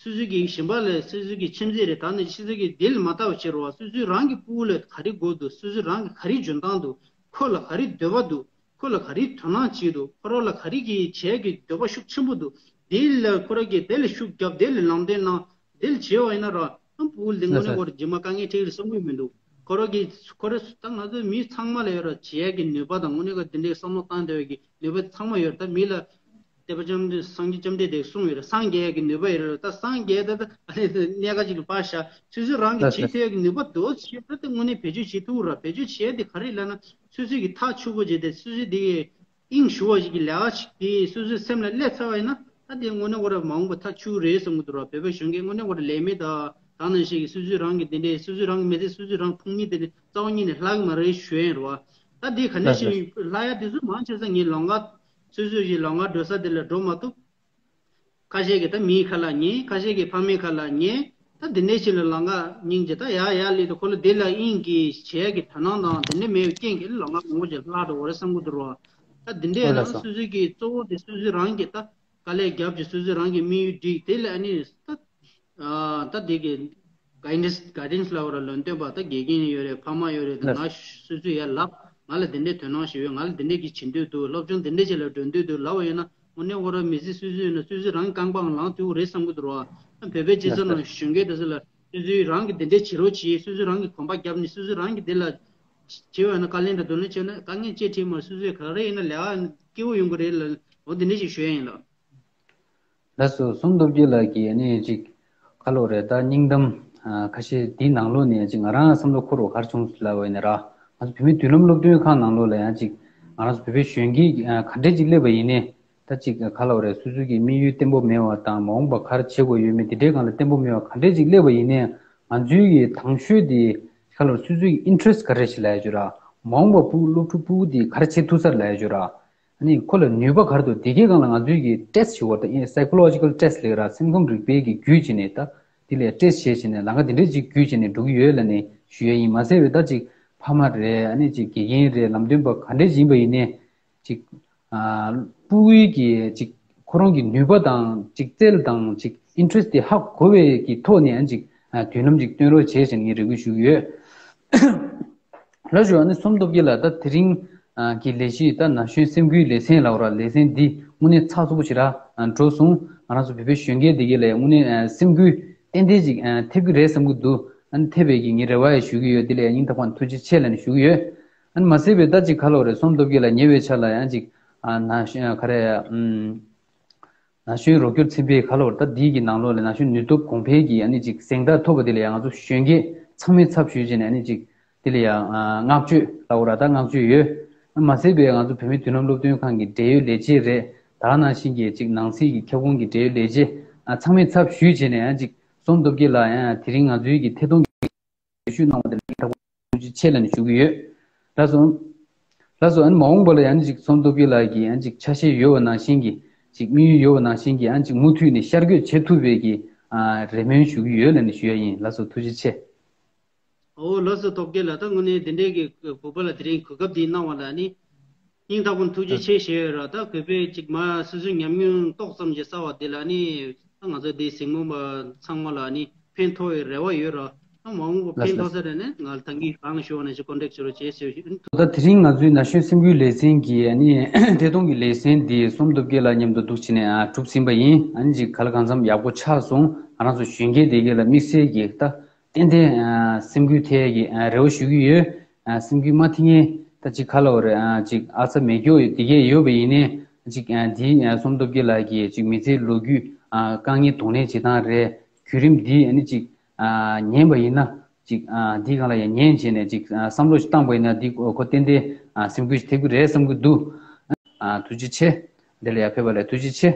སོ་སོ་གི་གཞན་པ་ལ་སོ་སོ་གི་ཁྱིམ་མཚེས་རེད་ད་ནང་བཞིན་སོ་སོ་གི་དེ་ལ་མ་ལྟ་བ་བྱེད་རོགས་སོ་སོའི་རང་གི་ཕྲུ་གུ་ལ་ག་རེ་དགོས་འདུག་སོ་སོའི་རང་གི་ག་རེ་འཇོན་ཐང་འདུག་ཁོ་ལ་ག་རེ་འདོད་པ་འདུག་ཁོ་ལ་ག་རེ་དོ་སྣང་བྱེད་འདུག་ཁོ་རང་ལ་ག་རེ་གི་བྱེད་ཀྱི་འདོད་པ་ཤུགས་ཆེན་པོ་འདུག་དེ་ལ་ཁོ་རང་གིས་དེ་ལ་ཤུགས་རྒྱབ་དེ་ལ་ལམ་སྟོན་གནང་དེ་ལ་བྱས་པ་ཡིན་ན་ར་ཨ་ཕྲུ་གུ་ལ་དངོས་གནས་ཁོ་རང་རྗེས་མ་དཀའ་ངལ་འཕྲད་ཀྱི་རེད་བསམ་གྱི་མི་འདུག་ཁོ་རང་གི་ཁོ་རང་ད་ང་ཚོ་མི་ཚང་མ་ལ་ཡོད་ར། བྱེད་ཡས་ཀྱི་ནུས་པ་དང་དངོས་གནས་ཀྱི་འདི་འདྲའི་བསམ་བློ་བཏང་བསྡད་ཡས་ཀྱི་ནུས་པ་ཚང་མ་ཡོད་ར། ད་མི་ལ་དེ་པ་ཅམ་སངས་རྒྱས་བཅོམ་ལྡན་འདས་གསུངས་ཡོད་ར། སངས་རྒྱས་ཀྱི་ནུས་པ་ཡོད་ར། ད་སངས་རྒྱས་ད་ད་ཨ་ནི་གནས་ཀ་ཅིག་ལ་ཕར་བཞག་སོ་སོ་རང་གི་བྱེད་ཐུབ་ཡས་ཀྱི་ནུས་པ་འདུག་བྱེད་ད་ད་དངོས་གནས་བེད་སྤྱོད་བྱེད་ཐུབ་ར། བེད་སྤྱོད་བྱེད་ཡས་དེ་ག་རེ་ལབ་ན། སོ་སོ་གི་ཐག་ཆོད་པོ་བྱས་ཏེ་སོ་སོ་དེ་གི་དབྱིངས་ཞུ་བ་ཞིག་གི་ལས་ཀ་ཞིག་དེ་སོ་སོའི་སེམས་ལ་སླེབས་ཚར་བ་ཡིན་ན། ད་དེ་དངོས་གནས་ཁོ་ར་མ་འོངས་པ་ཐག་ཆོད་རེད་བསམ་གི་འདུག་ར། བོད་པའི་གཞོན་སྐྱེས་དངོས་གནས་ཁོ་ར་ལས་མེད་ད་ད་ནང་བཞིན་གྱི་སོ་སོའི་རང་གི་དེ་འདྲའི་སོ་སོའི་རང་གི་མི་ཚེ་སོ་སོའི་རང་ཕུང་གཉིད་དེ་འདྲ་རྩ་བ་ཉིད་ནས་ལྷག་གི་མ་རེད་ཞུ་ཡིན་ར་བ། ད་དེ་ག་ནང་བཞིན་ལྷག་ཡ་དེ་ཚོ་མང་ཆེ་ས་ངའི་ལམ་ཁ་སོ་སོ་ཞིག་ལམ་ཁ་འགྲོ་ས་དེ་ལ་འགྲོ་མ་ཐུབ། ཁ་ཤས་ཀྱིས་ད་མིའི་ཁ་ལ་ཉན། ཁ་ཤས་ཀྱིས་ཕ་མའི་ཁ་ལ་ཉན། ད་འདི་འདྲའི་ཞིག་ལ་ལམ་ཁ་སྙིང་རྗེ་ད་ཡར་ཡར་སླེབས་དུས་ཁོ་ལ་འདི་ལ་དབྱིངས་ཀྱི་བྱེད་ཡས་ཀྱི་དོ་སྣང་དང་འདི་འདྲ་མེད་པའི་རྐྱེན་གྱིས་ལམ་ཁ་མང་པོ་ཞིག་བརླག་འགྲོ་བ་རེད་བསམ་གྱི་འདུག་ར། ད་འདི་འདྲའི་ཨོ་ལ་ནང་སོ་སོ་སོ་གི་གཙོ་བོ་དེ་སོ་སོ་རང་གི་ད་དཀའ་ལས་རྒྱབ་ཀྱི་སོ་སོ་རང་གི་དམིགས་ཡུལ་བསྒྲིགས་དེ་ལ་ཨ་ནི་ད་ད་དེ་གི་guidance guidance ལ་བར་ལ་ལོན་སྟོན་པ་ད་དགེ་རྒན་ཡོད་རེད། ཕ་མ་ཡོད་རེད། ད་ང་སོ་སོ་ཡར་ལབ། ང་ལ་འདི་འདྲའི་དོ་སྣང་ཞིག་ཡོད། ང་ལ་འདི་འདྲའི་གི་བྱེད་འདོད་འདུག་སློབ་སྦྱོང་འདི་འདྲའི་ཆེད་ལ་འགྲོ་འདོད་འདུག་ལབ་པ་ཡིན་ན། དངོས་གནས་ཁོ་རང་མི་ཚེ་སོ་སོ་ཡིན་ན་སོ་སོ་རང་རྐང་པའང་ལངས་ཐུབ་ཀྱི་རེད་བསམ་གྱི་འདུག་ར། ད་བོད་པའི་སྤྱི་ཚོགས་ནང་གཞོན་སྐྱེས་དེ་ཚོ་ལ་སོ་སོའི་རང་གི་འདི་འདྲའི་བྱེད་རོགས་བྱེད། སོ་སོ་རང་གི་གོམ་པ་བརྒྱབ་ནས་སོ་སོ་རང་གི་འདི་ལ་བྱེད་པ་ཡིན་ན། དཀའ་ལས་འདྲ་འདོན་ལེན་བྱས་ན་དཀའ་ངལ་ཅི་འཕྲད་མ་རེད། སོ་སོས་ག་རེ་ཡིན་ན་ལས་ཀ་སྐྱིད་པོ་ཡོང་གི་རེད་ལ། འོ་འདི་འདྲ་ཞིག་ཞུ་ཡ་ཡིན་ལགས། ལགས་སོ། བསོད་ནམས་སྟོབས་རྒྱལ་ལགས་ཀྱིས་ཨ་ནི་ཅིག་ག་ལབ་རེད། ད་སྙིང་གཏམ་ཨ་ཁ་ཤས་འདིའི་ནང་ལོགས་ནས་ཅིག་ང་རང་བསམ་བློ་འཁོར་བ་ག་རེ་བྱུང་སོང་ལབ་པ་ཡིན་ན་ར། ང་ཚོ་བོད་མིའི་མདུན་ལམ་སློབ་སྟོན་ཁང་ནང་ལོགས་ལ་ཡང་ཅིག་ང་རང་ཚོ་བོད་པའི་གཞོན་སྐྱེས་ཀྱི་ཨ་ག་འདྲས་ཅིག་སླེབས་པ་ཡིན་ནའི། ད་ཅིག་ག་ལབ་རེད། སོ་སོ་གི་དམིགས་ཡུལ་བརྟན་པོ་མེད་པ་དང་མ་འོངས་པ་ག་རེ་བྱེད་དགོས་ཡོད་མེད་དེ་འདྲའི་སྒང་ལ་བརྟན་པོ་མེད་པ་ག་འདྲས་ཅིག་སླེབས་པ་ཡིན་ནའི། ང་ཚོའི་གི་དང་ཤོས་དེ་ག་ལབ་རེད། སོ་སོའི་གི་interest ག་རེ་ཞིག་ལབ་ཡ་ཅིག་ཡོད་ར། མ་འོངས་པ་ཕྲུ་གུ་སློབ་ཕྲུག་ཕྲུ་གུ་དེ་ག་རེ་བྱེད་ཐུབ་ས་རེད་ལབ་ཡ་ཅིག་ཡོད་ར། ཨ་ནི་ཁོ་ལ་ནུས་པ་ག་རེ་འདུག་དེ་གའི་སྒང་ལ་ང་ཚོས་ཀྱི་test ཞུ་བ་དང་། psychological test ལབ་ར། སེམས་ཁམས་རིག་པའི་གི་བརྒྱུད་བྱས་ནས་ད་དེ་ལ་test བྱས་བྱས་ནས་ལམ་ཁ་དེ་འདྲས་ཅིག་བརྒྱུད་བྱས་ནས་འགྲོ་གི་ཡོད་ལབ་ནས་ཞུ་ཡ་ཡིན། མ་ཟད་པའི་ད་ཅིག་ཕ་མ་རེད། ཨ་ནི་ཅིག་དགེ་རྒན་རེད། ལམ་སྟོན་པ་ག་འདྲས་ཅིག་ཡིན་པ་ཡིན་ནའི་ཅིག་ཨ་ཕྲུ་གུའི་གི་ཅིག་ཁོ་རང་གི་ནུས་པ་དང་ཅིག་རྩལ་དང་ཅིག་interest དེ་ཧ་གོ་བའི་གི་ཐོག་ནས་ཨ་ཅིག་ཨ་མདུན་ལམ་ཅིག་སྟོན་རོགས་བྱས་ཟེར་ནས་ངས་རེ་སྐུལ་ཞུ་གི་ཡོད། ལགས་སོ། ཨ་ནི་བསོད་ནམས་སྟོབས་རྒྱལ་ལགས། ད་དེ་རིང་ཨ་གི་ལས་གཞི་ད་ན་གཞོན་སེམས་འགུལ་ལེ་ཚན་ལབ་ར། ལེ་ཚན་འདི་དངོས་གནས་ཚགས་ཚུད་པོ་ཞིག་ར་ཨ་འགྲོ་སོང་། ང་རང་ཚོ་བོད་པའི་གཞོན་སྐྱེས་འདི་གའི་ལ་དངོས་གནས་ཨ་སེམས་འགུལ་ཏན་ཏན་ཅིག་ཨ་ཐེབས་ཀྱི་རེད་བསམ་གྱི་འདུག་ཨ་ནི་ཐེབས་པའི་གི་ངས་རེ་བ་ཡང་ཞུ་གི་ཡོད། འདི་ལ་ཡང་སྙིང་ཐག་པ་ནས་ཐུགས་རྗེ་ཆེ་ལབ་ནས་ཞུ་གི་ཡོད། ཨ་ནི་མ་ཟད་པའི་ད་ཅིག་ག་ལབ་རེད། བསོད་ནམས་སྟོབས་རྒྱལ་ལགས་ཉེ་བའི་ཆར་ལ་ཡང་ཅིག་ཨ་ན་གཞོན་ག་རེ་ཨམ། ན་གཞོན་རོགས་སྐྱོར་ཚན་པའི་ག་ལབ་རེད། ད་འདི་གི་ནང་ལོགས་ལ་ན་གཞོན་ནུས་སྟོབས་གོང་འཕེལ་གྱི་ཨ་ནི་ཅིག་གཟེངས་རྟགས་ཐོབ་པ་དེ་ལ་ཡང་ང་ཚོ་གཞོན་སྐྱེས་ཚང་མའི་ཚབ་ཞུས་བྱས་ནས་ཨ་ནི་ཅིག་དེ་ལ་ཡང་ཨ་བསྔགས་བརྗོད་ལབ་ར། ད་བསྔགས་བརྗོད་ཡོད། ཨ་མ་ཟད་པའི་ང་ཚོ་བོད་མིའི་མདུན་ལམ་སློབ་སྟོན་ཁང་གི་འབྲེལ་ཡོད་ལས་བྱེད་རེད། ད་ནང་བཞིན་གྱི་ཅིག་ནང་སྲིད་ཀྱི་ཁྱབ་ཁོངས་ཀྱི་འབྲེལ་ཡོད་ལས་བྱེད་ཨ་ཚང་མའི་ཚབ་ཞུས་བྱས་ནས་ཨ་ཅིག་བསོད་ནམས་སྟོབས་རྒྱལ་ལགས་ཡང་དེ་རིང་ང་ཚོའི་གི་ཐད་གཏོང་གི་ཞུས་གནང་བ་དེ་ལ་སྙིང་ཐག་པ་ཐུགས་རྗེ་ཆེ་ལབ་ནས་ཞུ་གི་ཡོད། ལགས་སོ། ལགས་སོ། ཨ་ནི་མ་འོངས་པ་ལ་ཡང་ཅིག་བསོད་ནམས་སྟོབས་རྒྱལ་ལགས་ཀྱི་ཡང་ཅིག་ཆ་ཤས་ཡོད་པ་ནང་བཞིན་གྱི་ཅིག་དམིགས་ཡུལ་ཡོད་པ་ནང་བཞིན་གྱི་ཡང་ཅིག་མུ་མཐུད་ནས་ཤར་བསྐྱོད་བྱེད་ཐུབ་པའི་གི་ཨ་རེ་སྨོན་ཞུ་གི་ཡོད་ལབ་ནས་ཞུ་ཡ་ཡིན། ལགས་སོ། ཐུགས་རྗེ་ཆེ། ཨོ་ལགས་སོ། སྟོབས་རྒྱལ་ལགས། ད་དངོས་གནས་འདི་འདྲའི་གི་བོད་པ་ལ་དེ་རིང་གོ་སྐབས་འདི་གནང་བ་ལ་ནི་སྙིང་ཐག་པ་ནས་ཐུགས་རྗེ་ཆེ་ཞུ་ཡ་ཡོད་ར། ད་བོད་པའི་ཅིག་མ་སོ་སོའི་ཉམས་མྱོང་ཏོག་ཙམ་ཞིག་བསགས་པ་འདི་ལ་ནི་ད་ང་ཚོ་འདི་གཟིགས་མོ་བ་ཚང་མ་ལ་ནི་ཕན་ཐོགས་པའི་རེ་བ་ཡོད་ར། ད་མ་འོངས་པ་ཕན་ཐོགས་ས་རེད་ནས་ང་ལ་ད་གིན་གང་ཞུ་བ་ནས་ཅིག་ཀོན་ཊེག་ཞུ་རོགས་བྱེད་ཞུ་ཞུ། ད་དེ་རིང་ང་ཚོའི་ན་གཞོན་སེམས་འགུལ་ལེ་ཚན་གྱི་ཨ་ནི་ཐད་གཏོང་གི་ལེ་ཚན་འདི་བསོད་ནམས་སྟོབས་རྒྱལ་ལགས་མཉམ་དུ་འདུག་བྱས་ནས་ཨ་གྲུབ་ཟིན་པ་ཡིན། ཨ་ནི་ཅིག་ག་ལ་གང་འཚམ་ཡག་པོ་ཆགས་སོང་། ང་རང་ཚོ་གཞོན་སྐྱེས་དེ་གའི་ལ་དམིགས་བསལ་གྱི་ད་ཏན་ཏན་ཨ་སེམས་འགུལ་ཐེབས་ཀྱི་ཨ་རེ་བ་ཞུ་གི་ཡོད། ཨ་སེམས་འགུལ་མ་ཐེབས་མཁན་ད་ཅིག་ག་ལབ་རེད། ཨ་ཅིག་ཨ་ཚ་མེད་སྐྱོ་ཡོད་དེ་གས་ཡོད་པ་ཡིན་ནའི་ཅིག་ཨ་འདི་ཨ་བསོད་ནམས་སྟོབས་རྒྱལ་ལགས་ཀྱི་ཅིག་མི་ཚེའི་ལོ་རྒྱུས་ཨ་དཀའ་ངལ་གདོང་ལེན་བྱེད་སྟངས་རེད། བརྒྱུད་རིམ་འདི་ཨ་ནི་ཅིག་ཨ་ཉན་པ་ཡིན་ན་ཅིག་ཨ་འདི་སྒང་ལ་ཡང་ཉན་བྱས་ནས་ཅིག་ཨ་བསམ་བློ་ཞིག་བཏང་པ་ཡིན་ན་འདི་ཁོ་ཏན་ཏན་ཨ་སེམས་འགུལ་ཞིག་ཐེབས་ཀྱི་རེད་བསམ་གྱི་འདུག་ཨ་ཐུགས་རྗེ་ཆེ། འདི་ལ་ཡར་ཕེབས་པ་ལ་ཐུགས་རྗེ་ཆེ།